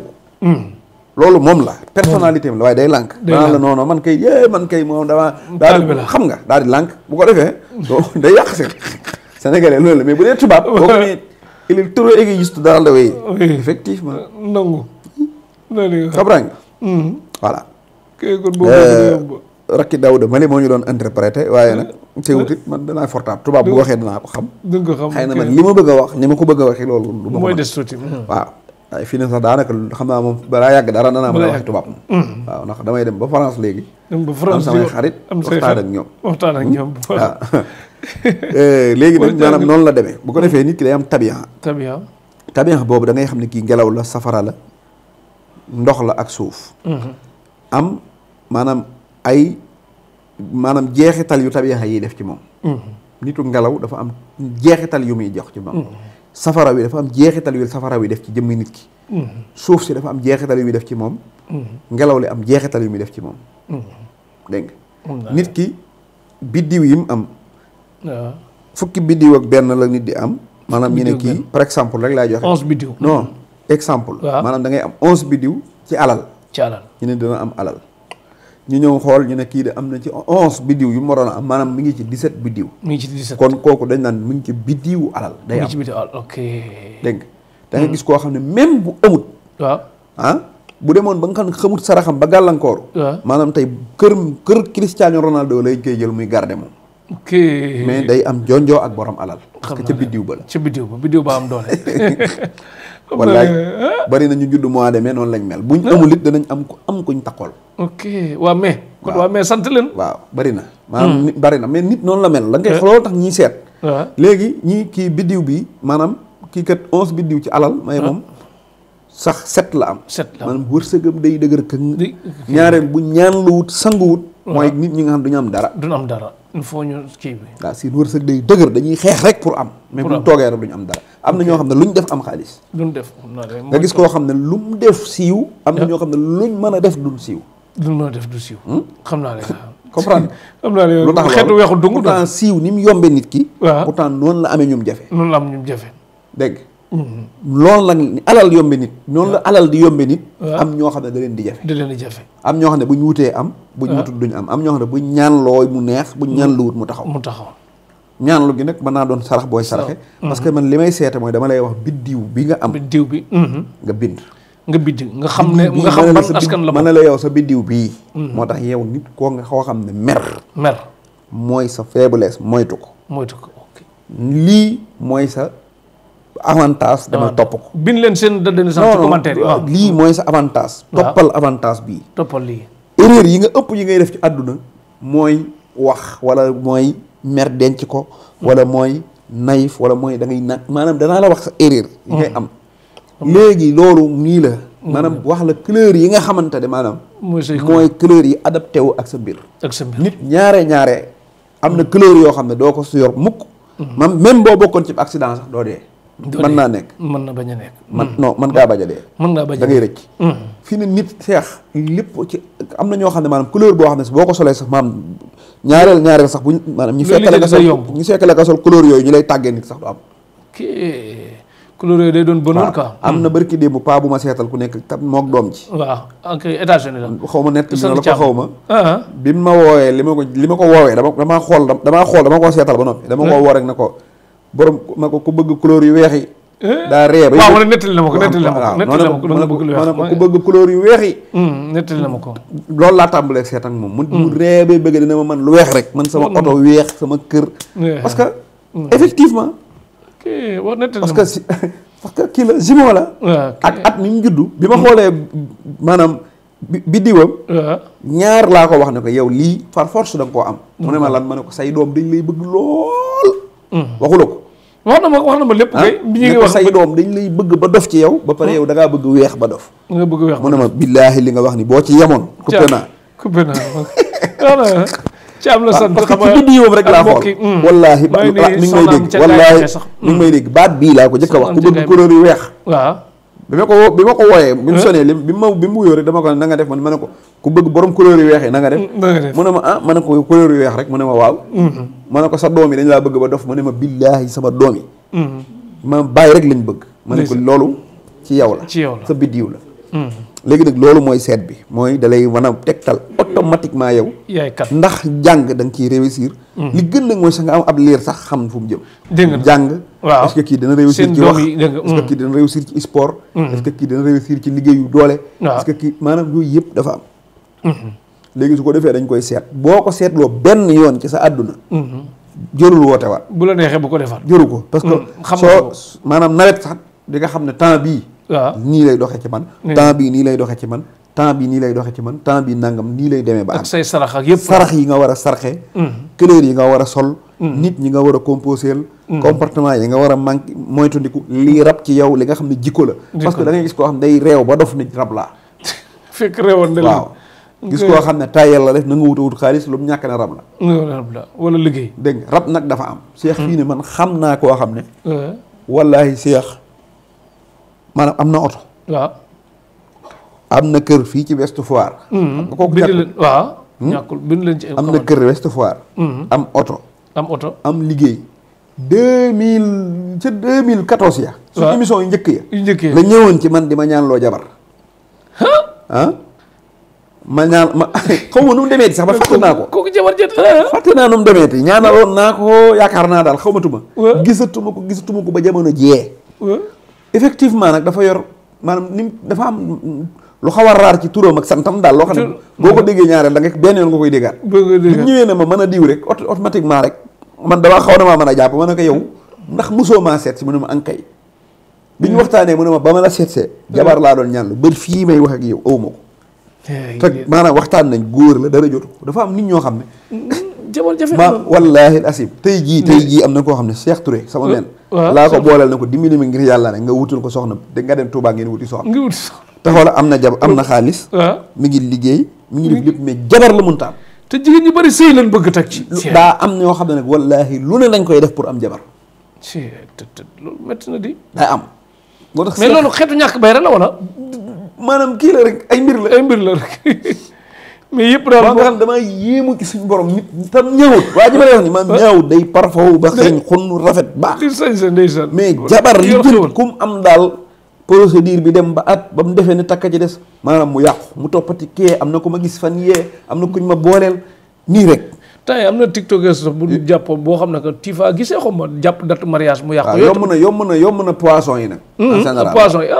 loolu moom la personnalité am la waaye day lànk danaa la noonu man kay moom dama daal xam nga daal di lànk bu ko defee day yàq si sénégalais loolu la mais bu dee tubaab boo ko nee il est trop égoïste daal la way effectivement nangu comprends nga voilà rakki Daouda Mali moo ñu doon interprété waaye nag teewut it man danaa fortaab tubaab bu waxee danaa ko xam xëy na man li ma bëgg a wax ni ma ko bëgg a waxee loolu du ma mooy des tuuti waaw waaye fii ne sax daanaka xam naa moom balaa yàgg dara danaa mën a wax tubaab waaw ndax damay dem ba France léegi am samay xarit waxtaan ak ñoom waaw léegi nag maanaam noonu la demee bu ko defee nit ki day am tabian boobu da ngay xam ne kii ngelaw la safara la ndox la ak suuf am maanaam ay jeexital yu tabiya yi def ci moom nitu ngelaw dafa am jeexital yu muy jox ci moom safara wi dafa am jeexital yu safara wi def ci jëmmi nit ki suuf si dafa am jeexital yu muy def ci moom ngelaw li am jeexital yu muy def ci moom dégg nga nit ki biddiw yi mu am fukki biddiw ak benn la nit di am maanaam ñu ne kii par exemple rek laay joxe 11 biddiw non exemple maanaam da ngay am 11 biddiw ci alal ñu ne dina am alal ñu ñëw xool ñu ne kii de am na ci 11 biddiw yu mu waroon a am maanaam mi ngi ci 17 biddiw mi ngi ci 17 kon kooku dañ naan mi ngi ci biddiwu alal day am ok dégg nga da nga gis koo xam ne même bu amut bu demoon ba nga xam ne xamut saraxam ba gàllankooru maanaam tey kër Cristiano Ronaldo lay koy jël muy garder moom ok mais day am jonjoo ak borom alal parce que ca biddiw ba la biddiw ba am doole wallaay bari na ñu judd mois de mai noonu lañ mel buñ amul it danañ am kuñ takkool ok waa mais sant leen waaw bari na maanaam nit bari na mais nit noonu la mel la ngay loolu tax ñiy seet léegi ñii kii biddiw bi maanaam kii kat 11 biddiw ci alal may moom sax 7 la am maanaam wërsëgam day dëgër këng ñaareel bu ñaan lu wut sanguwut mooy nit ñi nga xam duñu am dara il faut ñu kii bi waaw seen wërsëg day dëgër dañuy xeex rek pour am mais buñ toogee rek duñu am dara am na ñoo xam ne luñ def am xaalis nga gis koo xam ne lu mu def siiw am na ñoo xam ne luñ mën a def duñ siiw xam naa leen comprendre xam naa leen lu tax xeetu weexu dung pourtant siiw ni mu yombe nit ki pourtant noonu la amee ñum jafe dégg loolu la alal yombe nit noonu la alal di yombe nit am ñoo xam ne da leen di jafe am ñoo xam ne buñ wutee am buñ wutut duñ am ñoo xam ne buñ ñaan looy mu neex buñ ñaan lu wut mu taxaw ñaan lu gi nag mën naa doon sarax booy saraxe parce que man li may seete mooy dama lay wax biddiw bi nga am nga bind nga xam ban askan la mën na la yow sa biddiw bii moo tax yow nit koo nga xoo xam ne mer mooy sa faiblesse moytu ko lii mooy sa avantage dama topp ko bind leen seen date de naissance ci commentaire yi lii mooy sa avantage toppal avantage bii toppal lii erreur yi nga ëpp yi ngay def ci àdduna mooy wax wala mooy mer denc ko wala mooy naïf wala mooy da ngay nag maanaam danaa la wax sa erreur yi ngay am léegi loolu nii la maanaam wax la couleur yi nga xamante ne maanaam mooy couleur yi adapté wu ak sa mbir nit ñaare am na couleur yoo xam ne doo ko su yor mukk même boo bokkoon ci accident sax doo dee mën naa nekk mën na bañ a nekk mën ngaa bañ a dee da ngay rëcc fii ne nit seex lépp ci am na ñoo xam ne maanaam couleur boo xam ne boo ko solee sax maanaam ñaareel sax buñ maanaam ñu fekkale nga sol couleur yooyu ñu lay tàggee nit sax du am couleur yooyu day doon bonheur quoi am na barki démb paa bu ma seetal ku nekk tam mook doom ji waaw ok États-Unis la xaw ma nett bi na la ko xaw ma bi ma woowee li ma ko woowee dama koo seetal ba noppi dama koo woo rek na ko borom ma ko ku bëgg couleur yu weex yi daa ree ba waaw ma ne nettali na ma ko ku bëgg couleur yu weex yi nettali na ma ko loolu laa tàmbalee seet ak moom mu ree bay bëgg dina ma man lu weex rek man sama oto weex sama kër parce que effectivement parce que kii la jumeau la ak at mi mu juddu bi ma xoolee maanaam biddiwam ñaar laa ko wax ne ko yow lii par force da nga koo am mu ne ma lan ma ne ko say doom dañ lay bëgg lool waxula ko wax na ma lépp kay bi ñu ngi wax say doom dañ lay bëgg ba dof ci yow ba pare yow da ngaa bëgg weex ba dof nga bëgg weex mu ne ma billaahi li nga wax ni boo ci yemoon coupé naa ci am la sant parce que ci biddiwam rek laa xool wallaahi mi ngi may dégg wallaahi mi ngi may dégg baat bii laa ko jëkk a wax ku bëgg couleur yu weex waaw bi ma ko wooyee bi mu sonee bi mu wuyoo rek dama ko na nga def man ma ne ko ku bëgg borom couleur yu weex yi na nga def mu ne ma ma ne ko couleur yu weex rek mu ne ma waaw ma ne ko sa doom yi dañ laa bëgg ba dof mu ne ma billaahi sama doom yi ma bàyyi rek lañ bëgg ma ne ko loolu ci yow la sa biddiw la léegi nag loolu mooy seet bi mooy dalay mën a tegtal automatiquement yow yaay kat ndax jàng da nga ciy réussir li gën nag mooy sax nga am ab liir sax xam fu mu jëm jàng waaw est-ce que kii dana réussir ci wax est-ce que kii dana réussir ci sport est-ce que kii dana réussir ci liggéeyu doole est-ce que kii maanaam yooyu yëpp dafa am léegi su ko defee dañ koy seet boo ko seetloo benn yoon ci sa àdduna jërul woote waat bu la neexee bu ko defaat jëru ko parce que soo maanaam nawet sax di nga xam ne temps bii nii lay doxee ci man temps bii nii lay doxee ci man temps bii nii lay doxee ci man temps bii nangam nii lay demee ba ak say sarax ak yëpp sarax yi nga war a sarxe couleur yi nga war a sol nit ñi nga war a composeel comportement yi nga war a manqué moytandiku lii rab ci yow li nga xam ne jikko la parce que da ngay gis koo xam ne day réew ba dof nit rab laa fekk réewoon na waaw gis koo xam ne tayel la def na nga wut xaalis lu mu ñàkk ne rab la wala liggéey dégg nga rab nag dafa am Cheikh fii ne man xam naa koo xam ne wallaahi Cheikh maanaam am na oto waaw am na kër fii ci Ouest Foire xam nga kooku ñàkkul bind leen ci am na kër Ouest Foire am oto am liggéey 2014 ya su émission yu njëkk ya la ñëwoon ci man di ma ñaan loo jabar ma ñaan ma xaw ma nu mu demeeti sax ba fàtte naa ko kooku jabar jët fàtte naa nu mu demeeti ñaanaloon naa ko yaakaar naa daal xaw matuma gisatuma ko ba jamono jiyee effectivement nag dafa yor maanaam ni dafa am lu xaw a raar ci turam ak santam daal loo xam ne boo ko déggee ñaareel da nga benn yoon nga koy déggaat bi ñëwee ne ma mën a diw rek automatiquement rek man damaa xaw na maa mën a jàpp ma ne ko yow ndax mosoo maa seet si mu ne ma ankay bi ñu waxtaanee mu ne ma ba ma la seetsee jabar laa doon ñaan lu bari fii may wax ak yow aw ma ko te maanaam waxtaan nañ góor la dara jotu ko dafa am nit ñoo xam ne jabar jafe ma wallaahi asim tey jii am na koo xam ne Cheikh Touré sama men laa ko booleel na ko dimbali ma ngir yàlla ne nga wutul ko soxna da nga dem Touba ngeen wuti soxna te xoola am na am na xaalis mi ngi liggéey mi ngi def lépp mais jabar la mënta am te jigéen ñu bari sëy lañ bëgg teg ci daa am ñoo xam ne nag wallaahi lu ne lañ koy def pour am jabar loolu métti na di daa am moo tax mais loolu xeetu ñàkk bay rek la wala maanaam kii la rek ay mbir la rek mais yëpp daal nga xam damaa yéemu ci suñu borom nit tam ñëwut waa ji ma lay wax ni man ñëwut day parfum ba xeeñ xunn rafet baax mais jabar li jël kum am daal procédure bi dem ba at ba mu defee ne takka ci des maanaam mu yàqu mu toppati kee am na ko ma gis fan yee am na kuñ ma booleel nii rek tey am na tiktokers sax bu jàpp boo xam ne que tiifa gisee xaw ma jàpp date mariage mu yàqu yomb na poisson yi nag en général poisson yi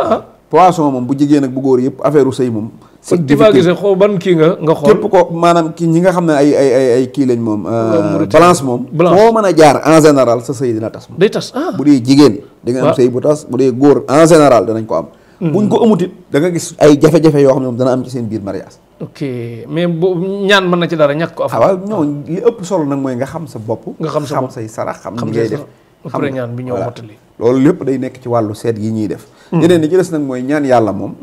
poisson moom bu jigéen ak bu góor yëpp affaire u sëy moom c'est difficile xaw ban kii nga xool képp ko maanaam kii ñi nga xam ne ay kii lañ moom balance moom foo mën a jaar en général sa sëy dina tas moom day tas bu dee jigéen di nga am sëy bu tas bu dee góor en général danañ ko am buñ ko amutit da nga gis ay jafe-jafe yoo xam ne moom dana am ci seen biir mariage ok mais bu ñaan mën na ci dara ñàkk ko waaw non li ëpp solo nag mooy nga xam sa bopp nga xam sa bopp say sarax xam ni ngay def après ñaan bi ñëw mottali loolu lépp day nekk ci wàllu seet yi ñuy def yeneen ni ci des nag mooy ñaan yàlla moom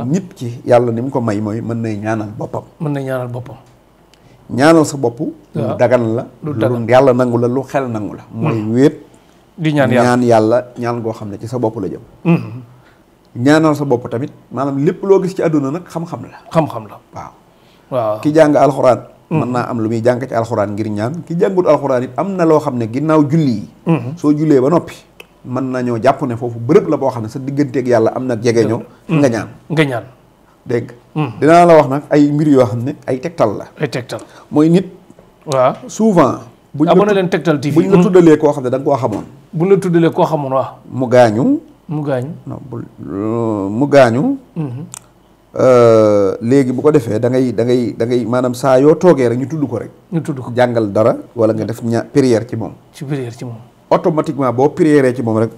nit ki yàlla ni mu ko may mooy mën nay ñaanal boppam ñaanal sa bopp lu dagan la lu yàlla nangu la lu xel nangu la mooy wéet di ñaan yàlla ñaan goo xam ne ci sa bopp la jëm ñaanal sa bopp tamit maanaam lépp loo gis ci àdduna nag xam-xam la waaw ki jàng alxuraan mën naa am lu muy jàng ci alxuraan ngir ñaan ki jàngut alxuraan it am na loo xam ne ginnaaw julli yi soo jullee ba noppi mën nañoo jàpp ne foofu bërëb la boo xam ne sa digganteeg yàlla am na jegeñoo nga ñaan dégg dinaa la wax nag ay mbir yoo xam ne ay tegtal la mooy nit waaw souvent abonné leen Tektal TV buñ la tuddalee koo xam ne da nga koo xamoon buñ la tuddalee koo xamoon waaw mu gaañu léegi bu ko defee da ngay maanaam saa yoo toogee rek ñu tudd ko jàngal dara wala nga def prière ci moom automatiquement boo prière ci moom rek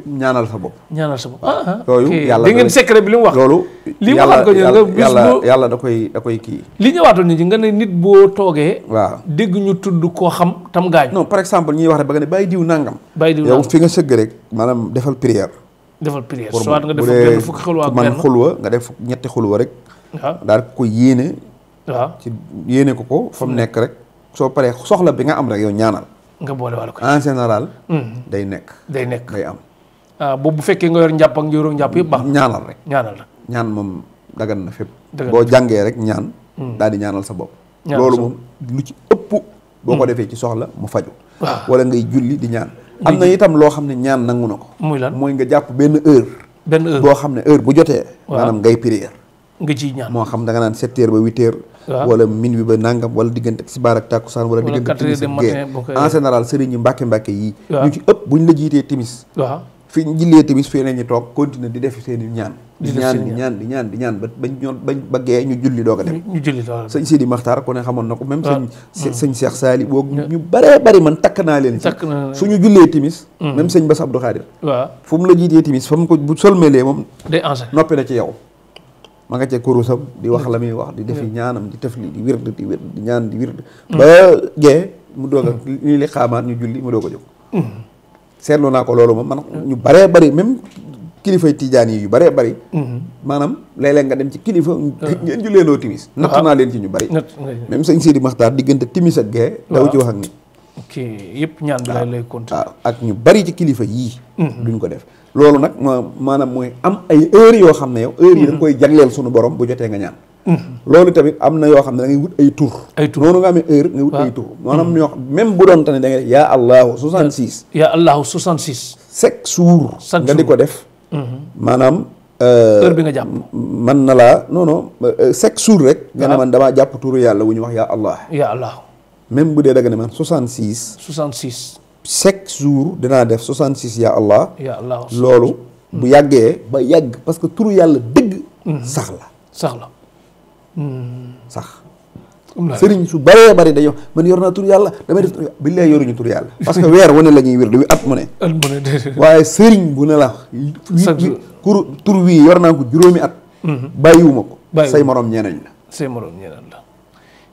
ñaanal sa bopp. ñaanal sa bopp yooyu yàlla da ngeen secret bi li mu wax. loolu li mu waxaat ko yàlla da koy kii. li ñëwaatoon nit ñi nga ne nit boo toogee. waaw dégg ñu tudd koo xam tam gaañ. non par exemple ñuy wax rek ba nga ne bàyyi diw nangam. bàyyi diw nangam yow fi nga sëgg rek maanaam defal prière. soit nga def benn fukki xulwa ak benn xulwa nga def ñetti xulwa rek. waaw daal ko yéene. waaw ci yéene ko fa mu nekk rek. soo paree soxla bi nga am rek yow ñaanal. nga boole wàllu ko en général. day nekk. day am. boobu bu fekkee nga yor njàpp ak njóoróo njàpp yëpp baax. ñaanal rek ñaan moom dagan na fépp. boo jàngee rek ñaan. daal di ñaanal sa bopp. loolu moom lu ci ëpp. boo ko defee ci soxla mu faju. wala ngay julli di ñaan. am na itam loo xam ne ñaan nangu na ko. muy lan mooy nga jàpp benn heure. boo xam ne heure bu jotee. maanaam ngay prière. nga ciy ñaan moo xam da nga naan 7 heures ba 8 heures. wala minuit ba nangam wala diggante tisbaar ak takkusaan wala diggante timis ak gee en général sëriñ yi mbàkke yii. ñu ci ëpp buñ la jiitee timis. waaw fi ñu jillee timis fii nañu toog continuer di def seen i ñaan. di ñaan ba gee ñu julli doog a dem. sëñ Sidi Maxtaar ku ne xamoon na ko même sëñ Cheikh Saali boog ñu bëree bëri man takk naa leen ci suñu jullee timis même sëñ Bass Abdou Khadir fu mu la jiitee timis fa mu ko bu solmelee moom day enchaîner noppi na ci yow ma nga cee kurusam di wax la muy wax di defi ñaanam di tefli di wird di ñaan di wird ba gee mu doog a li xaamaat ñu julli mu doog a jóg seetlu naa ko loolu moom man ñu bëree bëri même kilifay tijaan yi yu bëree bëri maanaam léeg-léeg nga dem ci kilifa ngeen julleenoo timis natt naa leen ci ñu bëri même sëñ Sidi Maxtaar diggante timis ak gee daw ci wax ak nit ok yëpp ñaan bi lay continuer waaw ak ñu bëri ci kilifa yii duñ ko def loolu nag maanaam mooy am ay heures yoo xam ne yow heures yi da nga koy jagleel suñu borom bu jotee nga ñaan loolu tamit am na yoo xam ne da ngay wut ay tur noonu nga amee heure nga wut ay tur maanaam ñoo même bu doon tane da ngay def yaa allahu 66 yaa allahu 66 chaque jour nga di ko def maanaam heure bi nga jàpp man na laa non chaque jour rek nga ne man damaa jàpp turu yàlla wu ñu wax yaa allah même bu dee da nga ne man 66 chaque jour dinaa def 66 yaa allah loolu bu yàggee ba yàgg parce que turu yàlla dëgg sax la sax sëriñ su bëree bëri dañoo man yor naa tur yàlla damay def tur yàlla billaay yoruñu tur yàlla parce que weer wane la ñuy wér du at mu ne waaye sëriñ bu ne la tur wii yor naa ko juróomi at bàyyiwuma ko say morom ñeenañ la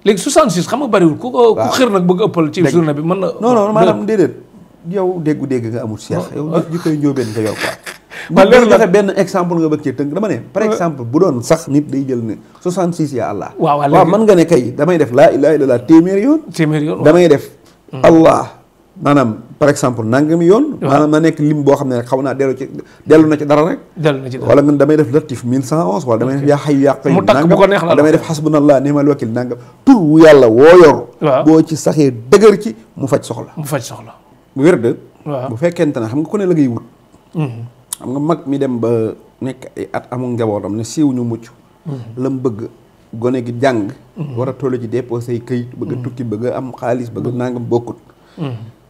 léegi 66 xam nga bëriwul ku xër nag bëgg ëppal ci journée bi mën na non maanaam déedéet yow dégg nga amul seex yow ji koy njóobeen nga yor quoi man leer joxe benn exemple nga bëgg cee tënk dama ne par exemple bu doon sax nit day jël ne 66 ya allah waaw mën nga ne kay damay def laa ilaaha illallaah téeméeri yoon damay def allah maanaam par exemple nangami yoon maanaam na nekk lim boo xam ne rek xaw naa dellu na ci dara rek wala nga damay def latif 1111 wala damay def yaa hayyu yaa qayyuum nangam damay def hasbunallah ni'mal wakiil nangam tur wu yàlla woo yor boo ci saxee dëgër ci mu faj soxla bu wér de bu fekkente ne xam nga ku ne la ngay wut xam nga mag mi dem ba nekk ay at amul njabootam ne siiw ñu mucc lam bëgg gone gi jàng war a toll ci déposé say këyit bëgg a tukki bëgg a am xaalis bëgg a nangam bokkut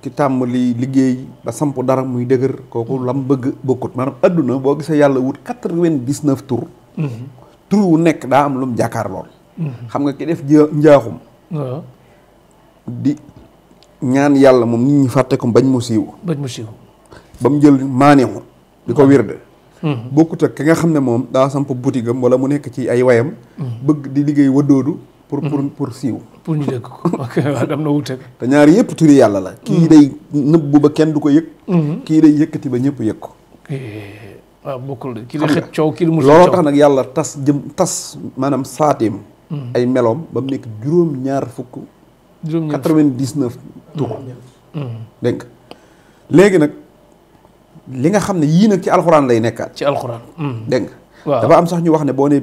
ki tàmbali liggéey ba samp dara muy dëgër kooku lam bëgg bokkut maanaam adduna boo gisee yàlla wut 99 tur tur wu nekk daa am lu mu jàkkaar lool xam nga ki def njaaxum di ñaan yàlla moom nit ñi fàtte ko bañ mu siiw ba mu jël maaneexu di ko wirde bokkut ak ki nga xam ne moom daa samp boutique am wala mu nekk ci ay wayam bëgg di liggéey wadoodu pour siiw pour ñu dégg ko ok waaw am na wuute te ñaari yëpp turi yàlla la kii day nëbbu ba kenn du ko yëg kii day yëkkati ba ñëpp yëg ko waaw bokkul de kii day xëcc coow kii mu looloo tax nag yàlla tas maanaam saateem ay meloom ba mu nekk juróom-ñaar fukk 99 tur dégg nga léegi nag li nga xam ne yii nag ci alxuraan lay nekkaat ci alxuraan dégg nga dafa am sax ñu wax ne boo ne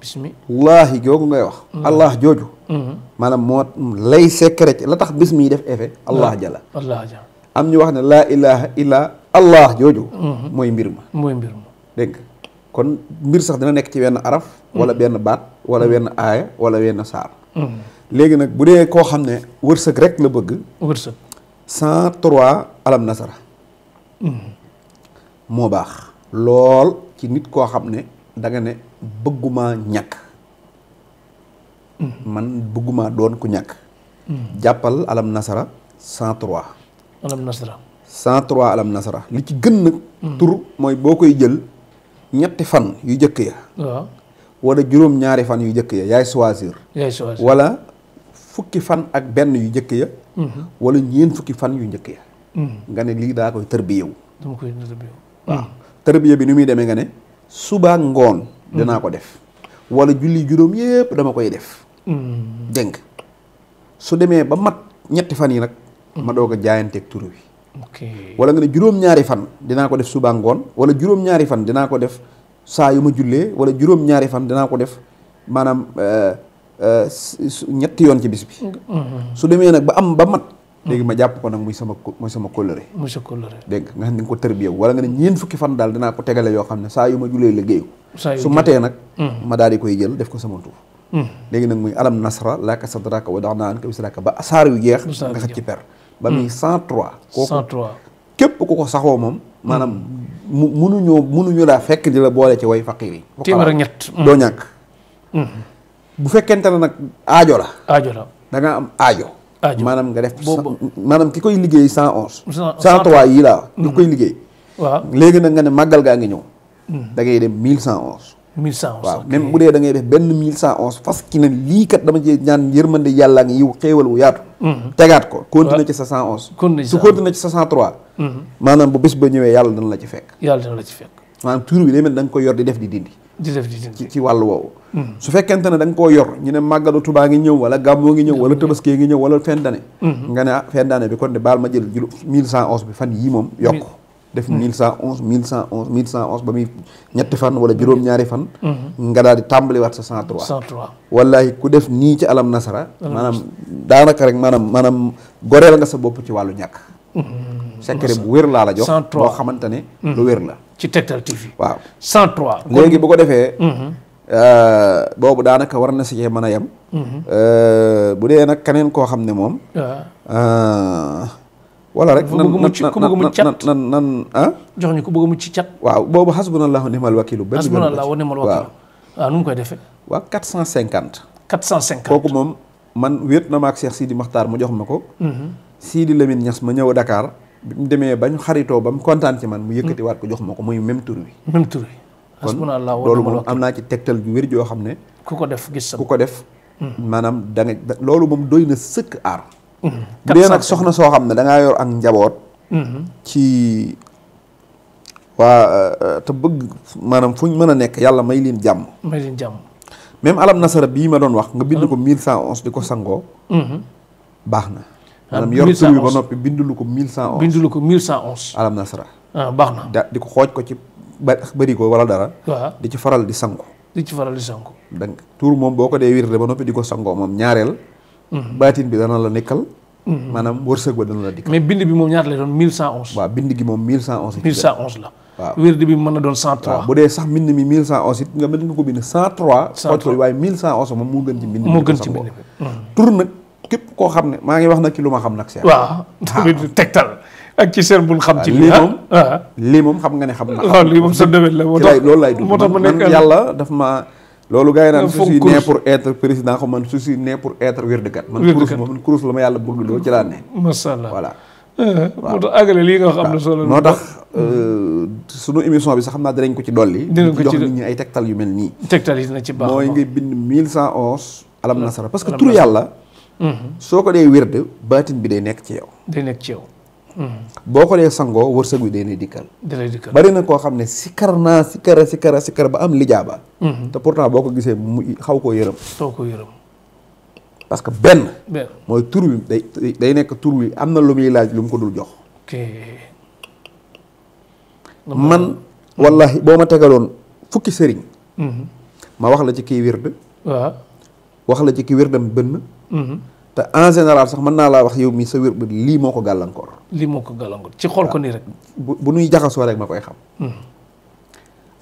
bismillaahi googu ngay wax allah jooju maanaam moo lay secret la tax bismi def effet allah jala am ñu wax ne laa ilaha illa allah jooju mooy mbir ma dégg nga kon mbir sax dina nekk ci wenn araf wala benn baat wala wenn aaya wala wenn saar léegi nag bu dee koo xam ne wërsëg rek la bëgg 103 alam nasara moo baax lool ci nit koo xam ne danga ne bëgguma ñàkk man bëgguma doon ku ñàkk jàppal alam nasara 103 alam nasara 103 alam nasara li ci gën nag tur mooy boo koy jël ñetti fan yu jëkk ya waaw wala juróom-ñaari fan yu jëkk ya yaay choisir wala fukki fan ak benn yu jëkk ya wala ñeen fukki fan yu njëkk ya nga ne lii daa koy tërbiyewu dama koy tërbiyewu waaw tërbiye bi ni muy demee nga ne suba ngoon danaa ko def wala julli juróom yépp dama koy def dégg su demee ba mat ñetti fan yi nag ma doog a jaayanteeg tur wi wala nga ne juróom-ñaari fan dinaa ko def suba ngoon wala juróom-ñaari fan dinaa ko def saa yu ma jullee wala juróom-ñaari fan dinaa ko def maanaam ñetti yoon ci bis bi su demee nag ba am ba mat léegi ma jàpp ko nag muy sama kóllëre dégg nga xam ne nga ko tërbiyew wala nga ne ñeent fukki fan daal dinaa ko tegale yoo xam ne saa yu ma jullee liggéeyu su matee nag ma daal di koy jël def ko sama tur léegi nag muy alam nasra laka sadraka wa wada'na anka wisraka ba saar yu jeex nga xëcc ci per ba muy 103 kooku képp ku ko saxoo moom maanaam munuñu laa fekk di la boole ci way faqiir yi téeméer ak ñett doo ñàkk bu fekkente ne nag aajo la da nga am aajo maanaam nga def maanaam ki koy liggéey 111 103 yii laa ki koy liggéey waaw léegi nag nga ne màggal gaa ngi ñëw da ngay dem 1111 waaw même bu dee da ngay def benn 1111 fas ki ne lii kat dama ci ñaan yërmande yàlla ngi yiw xéewal wu yaatu tegaat ko continuer ci sa 111 su continuer ci sa 103 maanaam bu bés ba ñëwee yàlla dana la ci fekk maanaam tur bi day mel da nga koy yor di def di dindi ci wàllu woowu su fekkente ne da nga koo yor ñu ne màggalu Tuubaa ngi ñëw wala gàmmoo ngi ñëw wala tabaski ngi ñëw wala fin d'année nga ne fin d'année bi kon de baal ma jël 1111 bi fan yii moom yokk def 1111 ba muy ñetti fan wala juróom-ñaari fan nga daal di tàmbaliwaat sa 103 wallahi ku def nii ci alam nasara maanaam daanaka rek maanaam goreel nga sa bopp ci wàllu ñàkk secret bu wér laa la jox boo xamante ne lu wér la ci Tektal TV waaw 103 léegi bu ko defee boobu daanaka war na si cee mën a yem bu dee nag keneen koo xam ne moom wala rek nan jox ñu ko bëgg mu ci cat waaw boobu hasbunallahu wa ni'mal wakiilu hasbunallahu wa ni'mal wakiilu waaw nu mu koy defee waaw 450 kooku moom man wéet na ma ak Cheikh Sidi Makhtar mu jox ma ko Sidi Lamine Niass ma ñëw Dakar bi mu demee bañ xaritoo ba mu kontaan ci man mu yëkkati waat ko jox ma ko muy même tur wi kon loolu moom am naa ci tegtal ju wér joo xam ne ku ko def gis sa ku ko def maanaam da nga loolu moom doy na sëkk aar bu dee nag soxna soo xam ne da ngaa yor ak njaboot ci waa te bëgg maanaam fuñ mën a nekk yàlla may leen jàmm même alam nasara bii ma doon wax nga bind ko 1111 di ko sangoo baax na maanaam yor tur bi ba noppi bindulu ko 1111 alam nasara baax na di ko xooj ko ci bëri ko wala dara waaw di ci faral di sangu donc tur moom boo ko dee wirde ba noppi di ko sangoo moom ñaareel baatin bi dana la nekkal maanaam wërsëg ba dana la dikk mais bind bi moom ñaata lay doon 1111 waaw bind gi moom 1111 la waaw wirde bi mën na doon 103 waaw bu dee sax mbind mi 1111 it nga mën nga ko bind 103 xooj ko waaye 1111 moom moo gën ci mbind bi tur nag képp koo xam ne maa ngi wax nag ci lu ma xam nag seet waaw tamit Tektal ak ci seen bul xam ci lii moom xam nga ne xam na waaw lii moom sa domaine la loolu lay dugg moo tax ma nekk yàlla daf ma loolu gars yi naan su si né pour être président xam man su si né pour être wérdekat man kurus la ma yàlla bëgg loolu ci laa ne masha Allah voilà moo tax àggale lii nga wax am na solo moo tax sunu émission bi sax xam naa dinañ ko ci dolli dinañ ko ci jox nit ñi ay tegtal yu mel nii tegtal yi dina ci baax mooy ngay bind 1111 alam nasara parce que turu yàlla soo ko dee wérde baatin bi day nekk ci yow boo ko dee sangoo wërsëg wi day ne dikkal bari na koo xam ne sikar naa sikara ba am lijaaba te pourtant boo ko gisee mu xaw koo yërëm parce que benn mooy tur wi day nekk tur wi am na lu muy laaj lu mu ko dul jox man wallahi boo ma tegaloon fukki sëriñ ma wax la ci kii wird wax la ci kii wirdam bënn te en général sax mën naa laa wax yow mi sa wér lii moo ko gàllankoor ci xool ko nii rek bu nuy jaxasoo rek ma koy xam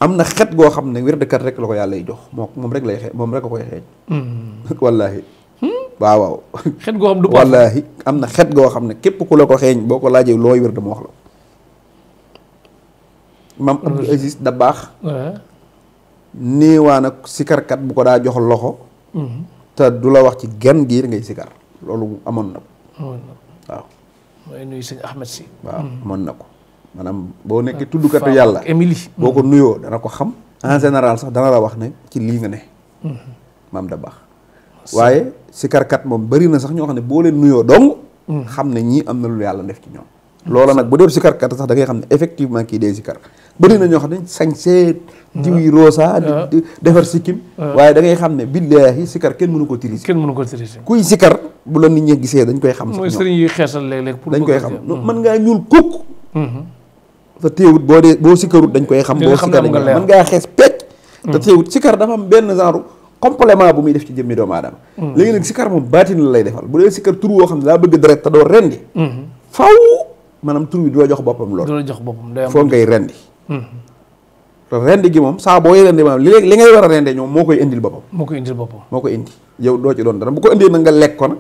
am na xet goo xam ne wérdkat rek la ko yàlla lay jox moom rek a koy xeeñ wallaahi waaw xet goo xam du wallaahi am na xet goo xam ne képp ku la ko xeeñ boo ko laajee looy wér dama wax la mam Abdou Aziz da baax néewaa nag sikarkat bu ko daa jox loxo te du la wax ci gan giir ngay sikar loolu amoon na waaw mooy nuyu sëñ Ahmed si. waaw mën na ko maanaam boo nekkee tuddukatu yàlla. Émilie boo ko nuyoo dana ko xam. en général sax dana la wax ne ci lii nga ne. maam da baax. waaye sikarkat moom bari na sax ñoo xam ne boo leen nuyoo dong. xam ne ñii am na lu yàlla def ci ñoom. loola nag bu dee sikarkat sax da ngay xam ne effectivement kii dee sikar bari na ñoo xam ne sañ seet. diw yi roosa di defar sikkim. waaye da ngay xam ne billaahi sikar kenn mënu ko tirise. kenn mënu ko tirise. kuy sikar bu la nit ñi gisee dañ koy xam. sax mooy sëriñ yi xeesal léeg-léeg pour dañ koy xam mën ngaa ñuul kukk. te teewut boo sikarut dañ koy xam. boo sikar dañ koy mën ngaa xees pecc. te teewut sikar dafa am benn genre complément bu muy def ci jëmmi doomu aadama. léegi nag sikar moom baatin la lay defal bu dee sikar tur woo xam ne daa bëgg deret te doo rendi. faw maanaam tur bi du la jox boppam lool. du la jox boppam day am foo ngay rendi. te rendi gi moom saa booy rendi maanaam li ngay war a rendee ñoom moo koy indil boppam. moo koy indil boppam. moo koy indi yow doo ci doon dara bu ko indee nag nga lekk ko nag.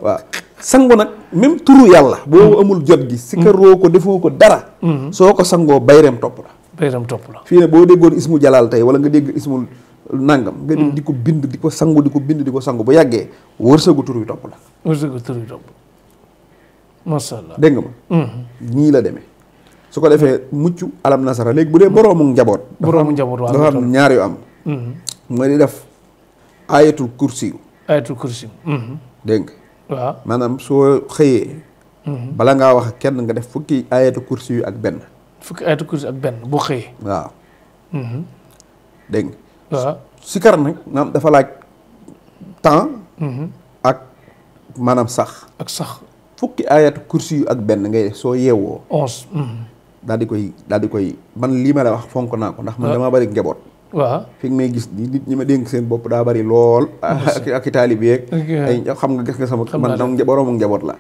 waaw sangu nag même turu yàlla. boo amul jot gi. sikaroo ko defoo ko dara. soo ko sangoo bayreem topp la. bayreem topp la. fii ne boo déggoon ismu jalaal tey wala nga dégg ismul nangam. nga di ko bind di ko sangu di ko bind di ko sangu bu yàggee wërsëgu tur wi topp la. wërsëgu tur wi topp macha allah. dégg nga ma. nii la demee. su ko defee mucc alam nasara léegi bu dee boroomu njaboot. boroomu njaboot waaw dafa am ñaar yu am. mooy di def ayatul kursi. ayatul kursi. dégg nga. waaw maanaam soo xëyee. bala ngaa wax kenn nga def fukki ayatul kursi yu ak benn. fukki ayatul kursi ak benn boo xëyee. waaw. dégg nga. waaw sikar nag maanaam dafa laaj temps. ak maanaam sax. ak sax. fukki ayatul kursi yu ak benn ngay def soo yeewoo. 11. daal di koy man lii ma la wax fonk naa ko ndax man damaa bari njaboot. waaw fi nga may gis nit ñi ma dénk seen bopp daa bari lool. ak i taalibe yeeg ay xam nga gis nga sama man dam boroomu njaboot la.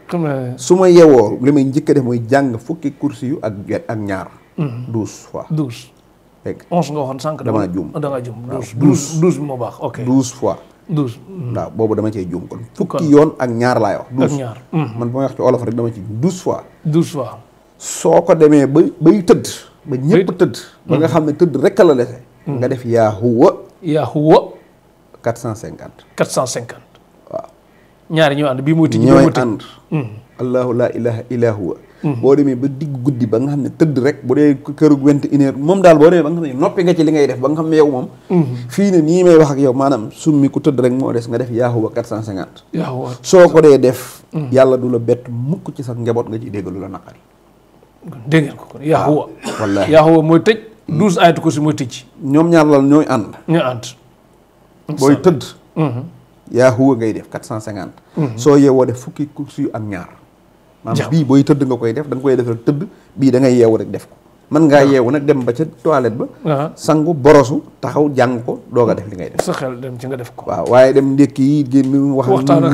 su ma yeewoo li may njëkk a def mooy jàng fukki kursi yu ak ñaar. 12 fois. 12. dégg 11 nga waxoon sànq. damaa juum da nga juum 12 moo baax ok. 12 fois. 12. waaw boobu dama cee juum kon. fukki yoon ak ñaar laay wax. 12 ak ñaar. man ba may wax ci olof rek dama ci 12 fois. 12 fois. soo ko demee bay tëdd. ba ñëpp tëdd. ba nga xam ne tëdd rek la dese. nga def yaa huwa. yaa huwa. 450. 450. waaw. ñaari ñoo ànd bii mooy tijji ñooy ànd. allahu laa ilaha illa huwa. boo demee ba digg guddi ba nga xam ne tëdd rek bu dee këru 21h moom daal boo demee ba nga xam ne noppi nga ci li ngay def ba nga xam ne yow moom. fii ne nii may wax ak yow maanaam summi ku tëdd rek moo des nga def yaa huwa 450. yaa huwa soo ko dee def. yàlla du la bett mukk ci sax njaboot nga ci dégg lu la naqari. dégg ngeen ko kon yaa huwa. wallaahi yaa huwa mooy tëj. 12 ayatu kursi mooy tëj. ñoom ñaar lal ñooy ànd. ñooy ànd. booy tëdd. yaa huwa ngay def 450. soo yeewoo def fukki kursi yu ak ñaar. maanaam bii booy tëdd nga koy def da nga koy def rek tëdd bii da ngay yeewu rek def ko. mën ngaa yeewu nag dem ba ca toilette ba. sangu borosu taxaw jàng ko doog a def li ngay def. sa xel dem ci nga def ko. waaw waaye dem ndékki yi génn waxtaan ak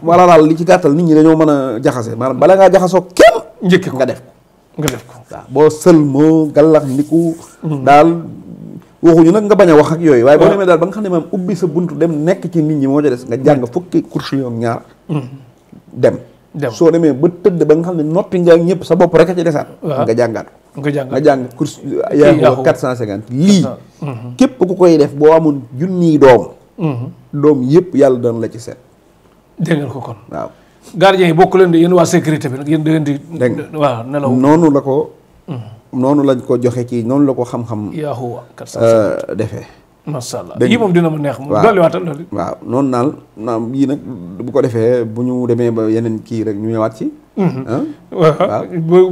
wala daal li ci gàttal nit ñi dañoo mën a jaxase maanaam bala ngaa jaxasoo kenn. njëkki ko nga def ko. nga def ko waaw boo sël moo gallax ndiku daal waxuñu nag nga bañ a wax ak yooyu waaye boo demee daal ba nga xam ne maam ubbi sa buntu dem nekk ci nit ñi moo ca des nga jàng fukki kursi yoon ñaar dem soo demee ba tëdd ba nga xam ne noppi nga ñëpp sa bopp rek a ci desaat nga jàngaat ko nga jàng kursi yaa 450 lii képp ku koy def boo amoon junniy doom yëpp yàlla dana la ci seet dégg nga ko kon waaw gardien yi bokk leen di yéen waa sécurité bi nag yéen da ngeen di. waaw nelaw noonu la ko. noonu lañ ko joxe ci noonu la ko xam-xam. yaa huwa 450 defee. macha allah yii moom dina ma neex. waaw dolliwaatal loolu. waaw noonu daal naam yii nag bu ko defee bu ñu demee ba yeneen kii rek ñu ñëwaat ci. waaw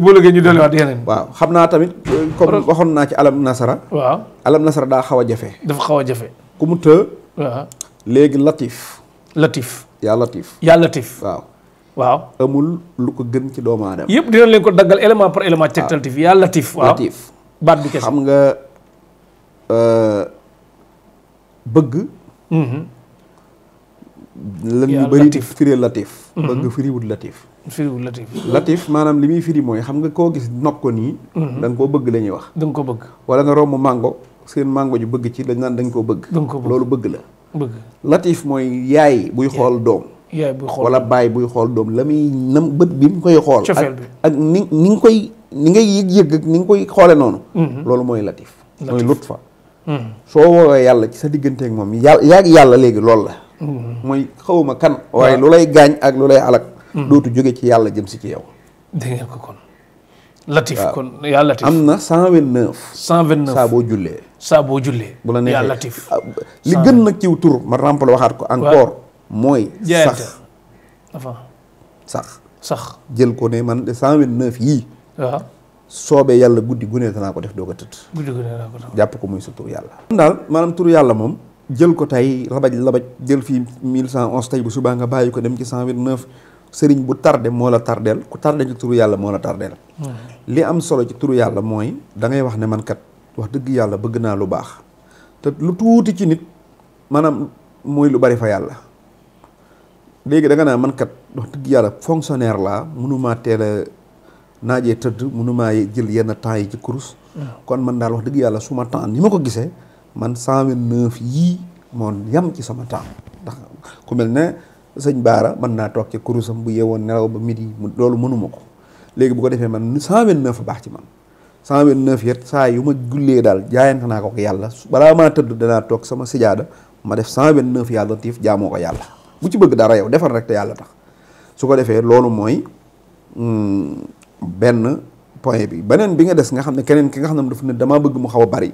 boo léegi ñu dolliwaat yeneen. waaw xam naa tamit comme waxoon naa ci alam nasara. waaw alam nasara daa xaw a jafe. dafa xaw a jafe. ku mu të. waaw léegi latif. latif. yaa latif. yaa latif. waaw amul lu ko gën ci doomu aadama. yëpp dina leen ko daggal élément par élément. Tektal TV yaa latif. waaw latif. baat bi kese xam nga bëgg. lan ñu bëri di firi latif. bëgg firiwul latif. firiwul latif. latif maanaam li muy firi mooy xam nga koo gis nopp ko nii. da nga koo bëgg la ñuy wax. da nga ko bëgg. wala nga romb mango seen mango ju bëgg ci dañ naan dañ koo bëgg. loolu bëgg la. bëgg latif mooy yaay buy xool doom. yaay buy xool wala baay buy xool doom la muy nam bët bi mu koy xool. cofeel bi ak ni nga koy ni ngay yëg-yëg ak ni nga koy xoole noonu. loolu mooy latif. mooy lut fa. soo woowee yàlla ci sa digganteek moom yàlla yàlla léegi loolu la. mooy xawma kan. waaye lu lay gaañ ak lu lay alak dootu jóge ci yàlla jëm si ci yow. dégg ngeen ko kon. latif kon yaa latif am na 129. 129 saa boo jullee. saa boo jullee. bu la neexee yaa latif. li gën nag ciw tur ma rempli waxaat ko encore. mooy sax sax jël ko ne man de 129 yii. waaw soobee yàlla guddi gu ne danaa ko def doo ko tëdd. guddi gu ne danaa ko def jàpp ko muy sa tur yàlla. daal maanaam tur yàlla moom jël ko tey labaj jël fii 1111 tey bu subaa nga bàyyi ko dem ci 129 sëriñ bu tardé moo la tardeel ku tardé ci turu yàlla moo la tardeel. li am solo ci turu yàlla mooy da ngay wax ne man kat wax dëgg yàlla bëgg naa lu baax te lu tuuti ci nit maanaam mooy lu bari fa yàlla. léegi da nga naa man kat wax dëgg yàlla fonctionnaire laa mënumaa teel a naajee tëdd mënumaa jël yenn temps yi ci kurus. kon man daal wax dëgg yàlla suma temps ni ma ko gisee man 129 yii moo yam ci sama temps ndax ku mel ne sëñ Baara mën naa toog ci kurusam bu yeewoon nelaw ba midi loolu mënuma ko léegi bu ko defee man 129 a baax ci man 129 yet saa yu ma jullee daal jaayante naa ko yàlla balaa maa tëdd danaa toog sama sijaada ma def 129 yàlla tiif jaamoo ko yàlla bu ci bëgg dara yow defar rek te yàlla tax su ko defee loolu mooy benn point bi beneen bi nga des nga xam ne keneen ki nga xam ne dafa ne damaa bëgg mu xaw a bari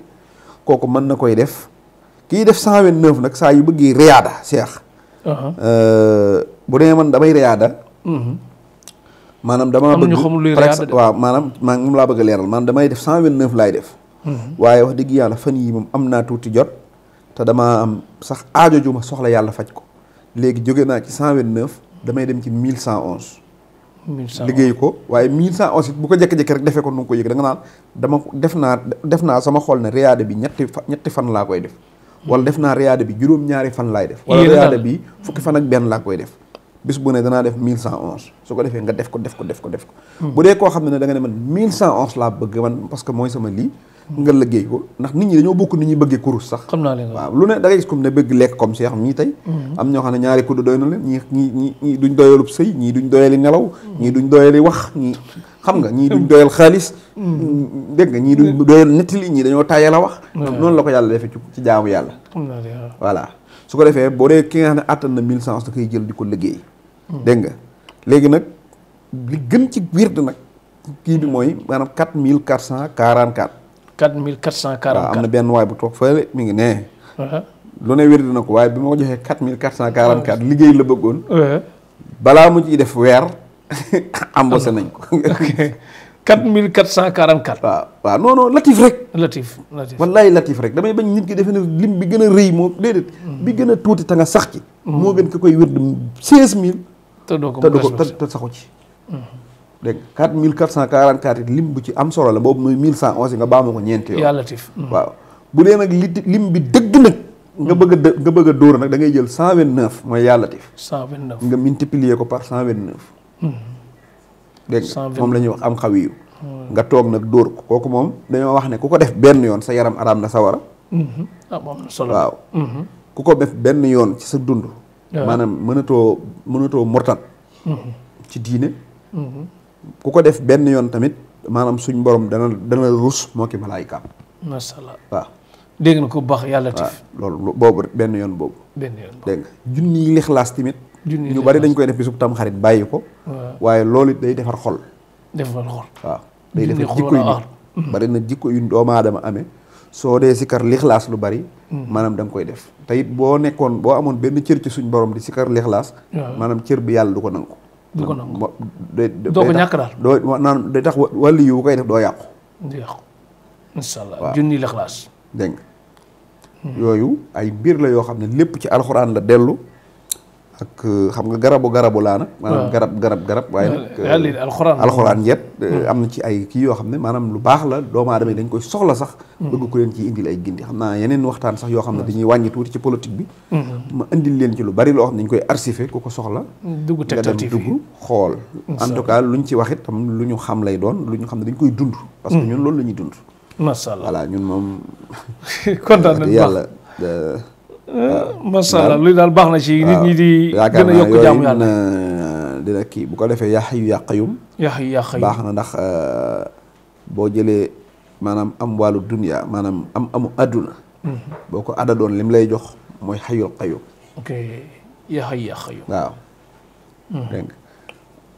kooku mën na koy def kii def 129 nag saa yu bëggee riyaada seex bu dee man damay riyaada maanaam damaa bëgg waaw maanaam moom laa bëgg a leeral maanaam damay def 129 laay def waaye wax dëgg yàlla fan yi moom am naa tuuti jot te damaa am sax aajo ju ma soxla yàlla faj ko léegi jóge naa ci 129 damay dem ci 1111 liggéey ko waaye 1111 it bu ko jékki-jékki rek defee ko nu nga ko yëg da nga naan def naa sama xol ne riyaada bi ñetti fan laa koy def wala def naa riyaada bi juróom-ñaari fan laay def wala riyaada bi fukki fan ak benn laa koy def bis bu ne danaa def 1111 su ko defee nga def ko bu dee koo xam ne da nga ne man 1111 laa bëgg man parce que mooy sama lii nga liggéey ko ndax nit ñi dañoo bokk nit ñi bëggee kurus sax xam naa leen waaw lu ne da ngay gis comme ne bëgg lekk comme Cheikh ñii tey am ñoo xam ne ñaari kudd doy na leen ñii duñ doyalub sëy ñii duñ doyali nelaw ñii duñ doyali wax ñii xam nga ñii duñ doyal xaalis dégg nga ñii duñ doyal nettali ñii dañoo tàyyal a wax noonu la ko yàlla defee ci jaamu yàlla voilà su ko defee boo dee ki nga xam ne àttan na 1111 da koy jël di ko liggéey dégg nga léegi nag li gën ci wird nag kii bi mooy maanaam 4444 4444 waaw am na benn waay bu toog fële mi ngi nee lu ne wird na ko waaye bi ma ko joxee 4444 liggéey la bëggoon balaa mu ciy def weer embauché nañ ko 4444 waaw non latif rek wallaay latif rek damay bañ nit ki defe ne lim bi gën a rëy moo déedéet bi gën a tuuti te nga sax ci moo gën ki koy wird 16000 te saxu ci dégg nga 4444 it lim bu ci am solo la boobu mooy 1111 nga baamu ko ñeenti yoon. yàlla tif waaw bu dee nag lim bi dëgg nag. nga bëgg a dóor nag da ngay jël 129 mooy yàlla tif. 129 nga multiplier ko par 129. dégg nga moom la ñuy wax am xawiyu nga toog nag dóor ko kooku moom dañoo wax ne ku ko def benn yoon sa yaram araam na sawara. moom solo waaw. ku ko def benn yoon ci sa dund. maanaam mënatoo murtat. ci diine. ku ko def benn yoon tamit maanaam suñ borom dana rus moo ki malaayikaam. macha allah waaw. dégg na ko baax yàlla tif. loolu boobu benn yoon boobu. dégg nga junni lixlaas tamit. ñu bari dañ koy def bisub tam xarit bàyyi ko. waaye loolu it day defar xol. waaw day defar jikko yu nit bari na jikko yu doomu aadama amee. soo dee sikar lixlaas lu bari. maanaam da nga koy def te it boo amoon benn cër ci suñ borom di sikar lixlaas. maanaam cër bi yàlla du ko nangu. du ko nangu doo ko ñàkk daal. naan day tax wàllu yu koy def doo yàqu. incha allah junni lixlaas. dégg nga yooyu ay mbir la yoo xam ne lépp ci alxuraan la dellu ak xam nga garabu laa nag maanaam garab waaye nag alxuraan yet am na ci ay kii yoo xam ne maanaam lu baax la doomu aadama yi dañ koy soxla sax bëgg ko leen ci indil ay gindi xam naa yeneen waxtaan sax yoo xam ne dañuy wàññi tuuti ci politique bi ma indil leen ci lu bari loo xam ne dañ koy archivé ku ko soxla nga dem dugg xool en tout cas luñ ci wax it tam lu ñu xam lay doon lu ñu xam ne dañ koy dund parce que ñun loolu la ñuy dund macha allah voilà ñun moom kontaan nañ yàlla macha allah luy daal baax na ci nit ñi di gën a yokk jaamu yàlla dina kii bu ko defee yaa hayyu yaa qayyum baax na ndax boo jëlee maanaam am wàllu dunya maanaam amu àdduna boo ko addadoon lim lay jox mooy hayyul qayyum ok yaa hayyu yaa qayyum waaw dégg nga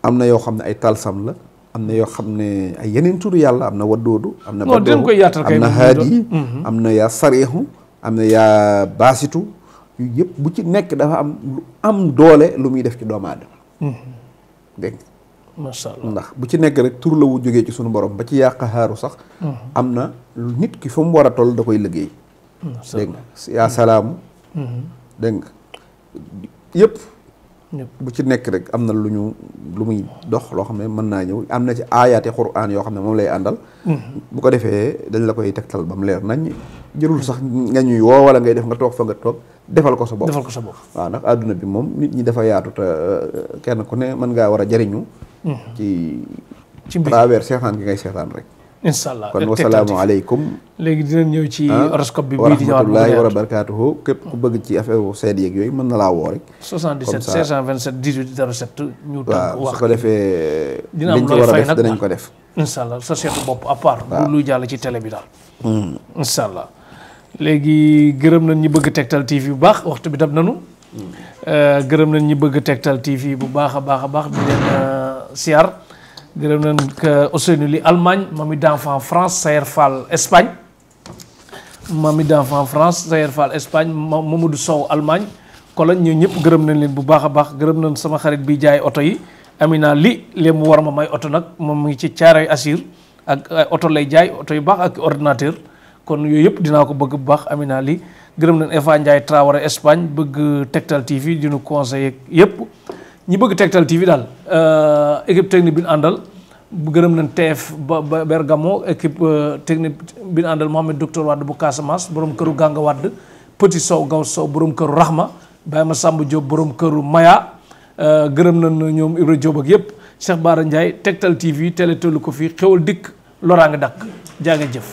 am na yoo xam ne ay talsam la am na yoo xam ne ay yeneen turu yàlla am na waddoodu am na am na haadi am na yaa sariixu am na yaa baasitu yu yëpp bu ci nekk dafa am lu am doole lu muy def ci doomu aadama dégg masha Allah ndax bu ci nekk rek tur la wu jógee ci sunu borom ba ci yaa qahaaru sax am na lu nit ki fa mu war a toll da koy liggéey dégg nga yaa salaamu dégg nga yëpp bu ci nekk rek am na lu muy dox loo xam ne mën naa ñëw am na ci aayaati quraan yoo xam ne moom lay àndal bu ko defee dañ la koy tegtal ba mu leer nañ jërul sax nga ñuy woo wala ngay def nga toog fa nga toog defal ko sa bopp waaw ndax àdduna bi moom nit ñi dafa yaatu te kenn ku ne mën ngaa war a jariñu ci travers seetaan gi ngay seetaan rek incha allah kon wasalaamu aleykum léegi dinañ ñëw ci horoscope bi bii di ñëwaat wa rahmatullahi wa barakaatuhu képp ku bëgg ci affaire seet yeeg yooyu mën na laa woo rek 77 527 18 07 ñu tànk wax su ko defee dina am liñ ci war a def danañ ko def incha allah sa seetu bopp à part bu luy jàll ci télé bi daal incha allah léegi gërëm nañ ñi bëgg Tektal TV bu baax waxtu bi dab nañu gërëm nañ ñi bëgg Tektal TV bu baax a baax di leen siyaar gërëm nañ ko Ousseynou Ly Allemagne Mami d'enfant France Sayer Fall Espagne Mami d'enfant France Sayer Fall Espagne Mamadou Sow Allemagne Cologne ñoo ñëpp gërëm nañ leen bu baax a baax gërëm nañ sama xarit bi jaay oto yi Amina Ly lee mu war ma may oto nag moom mu ngi ci Caaroy Assir ak oto lay jaay oto yu baax ak ordinateur kon yooyu yëpp dinaa ko bëgg bu baax Amina Ly gërëm nañ Eva Ndiaye Traoré Espagne bëgg Tektal TV dinu conseiller yëpp ñi bëgg Tektal TV daal équipe technique bi ñu àndal gërëm nañ TF ba Bergamo équipe technique bi ñu àndal Mohamed Docteur Wade bu Casamance borom këru Ganga Wade Petit Sow Gaw Sow borom këru Rahma Baye ma Samba Diop borom këru Maya gërëm nañ ñoom Ibra Diop ak yëpp Cheikh Bara Ndiaye Tektal TV télé tollu ko fii xewal dikk loraa nga dakk jaa ngeen jëf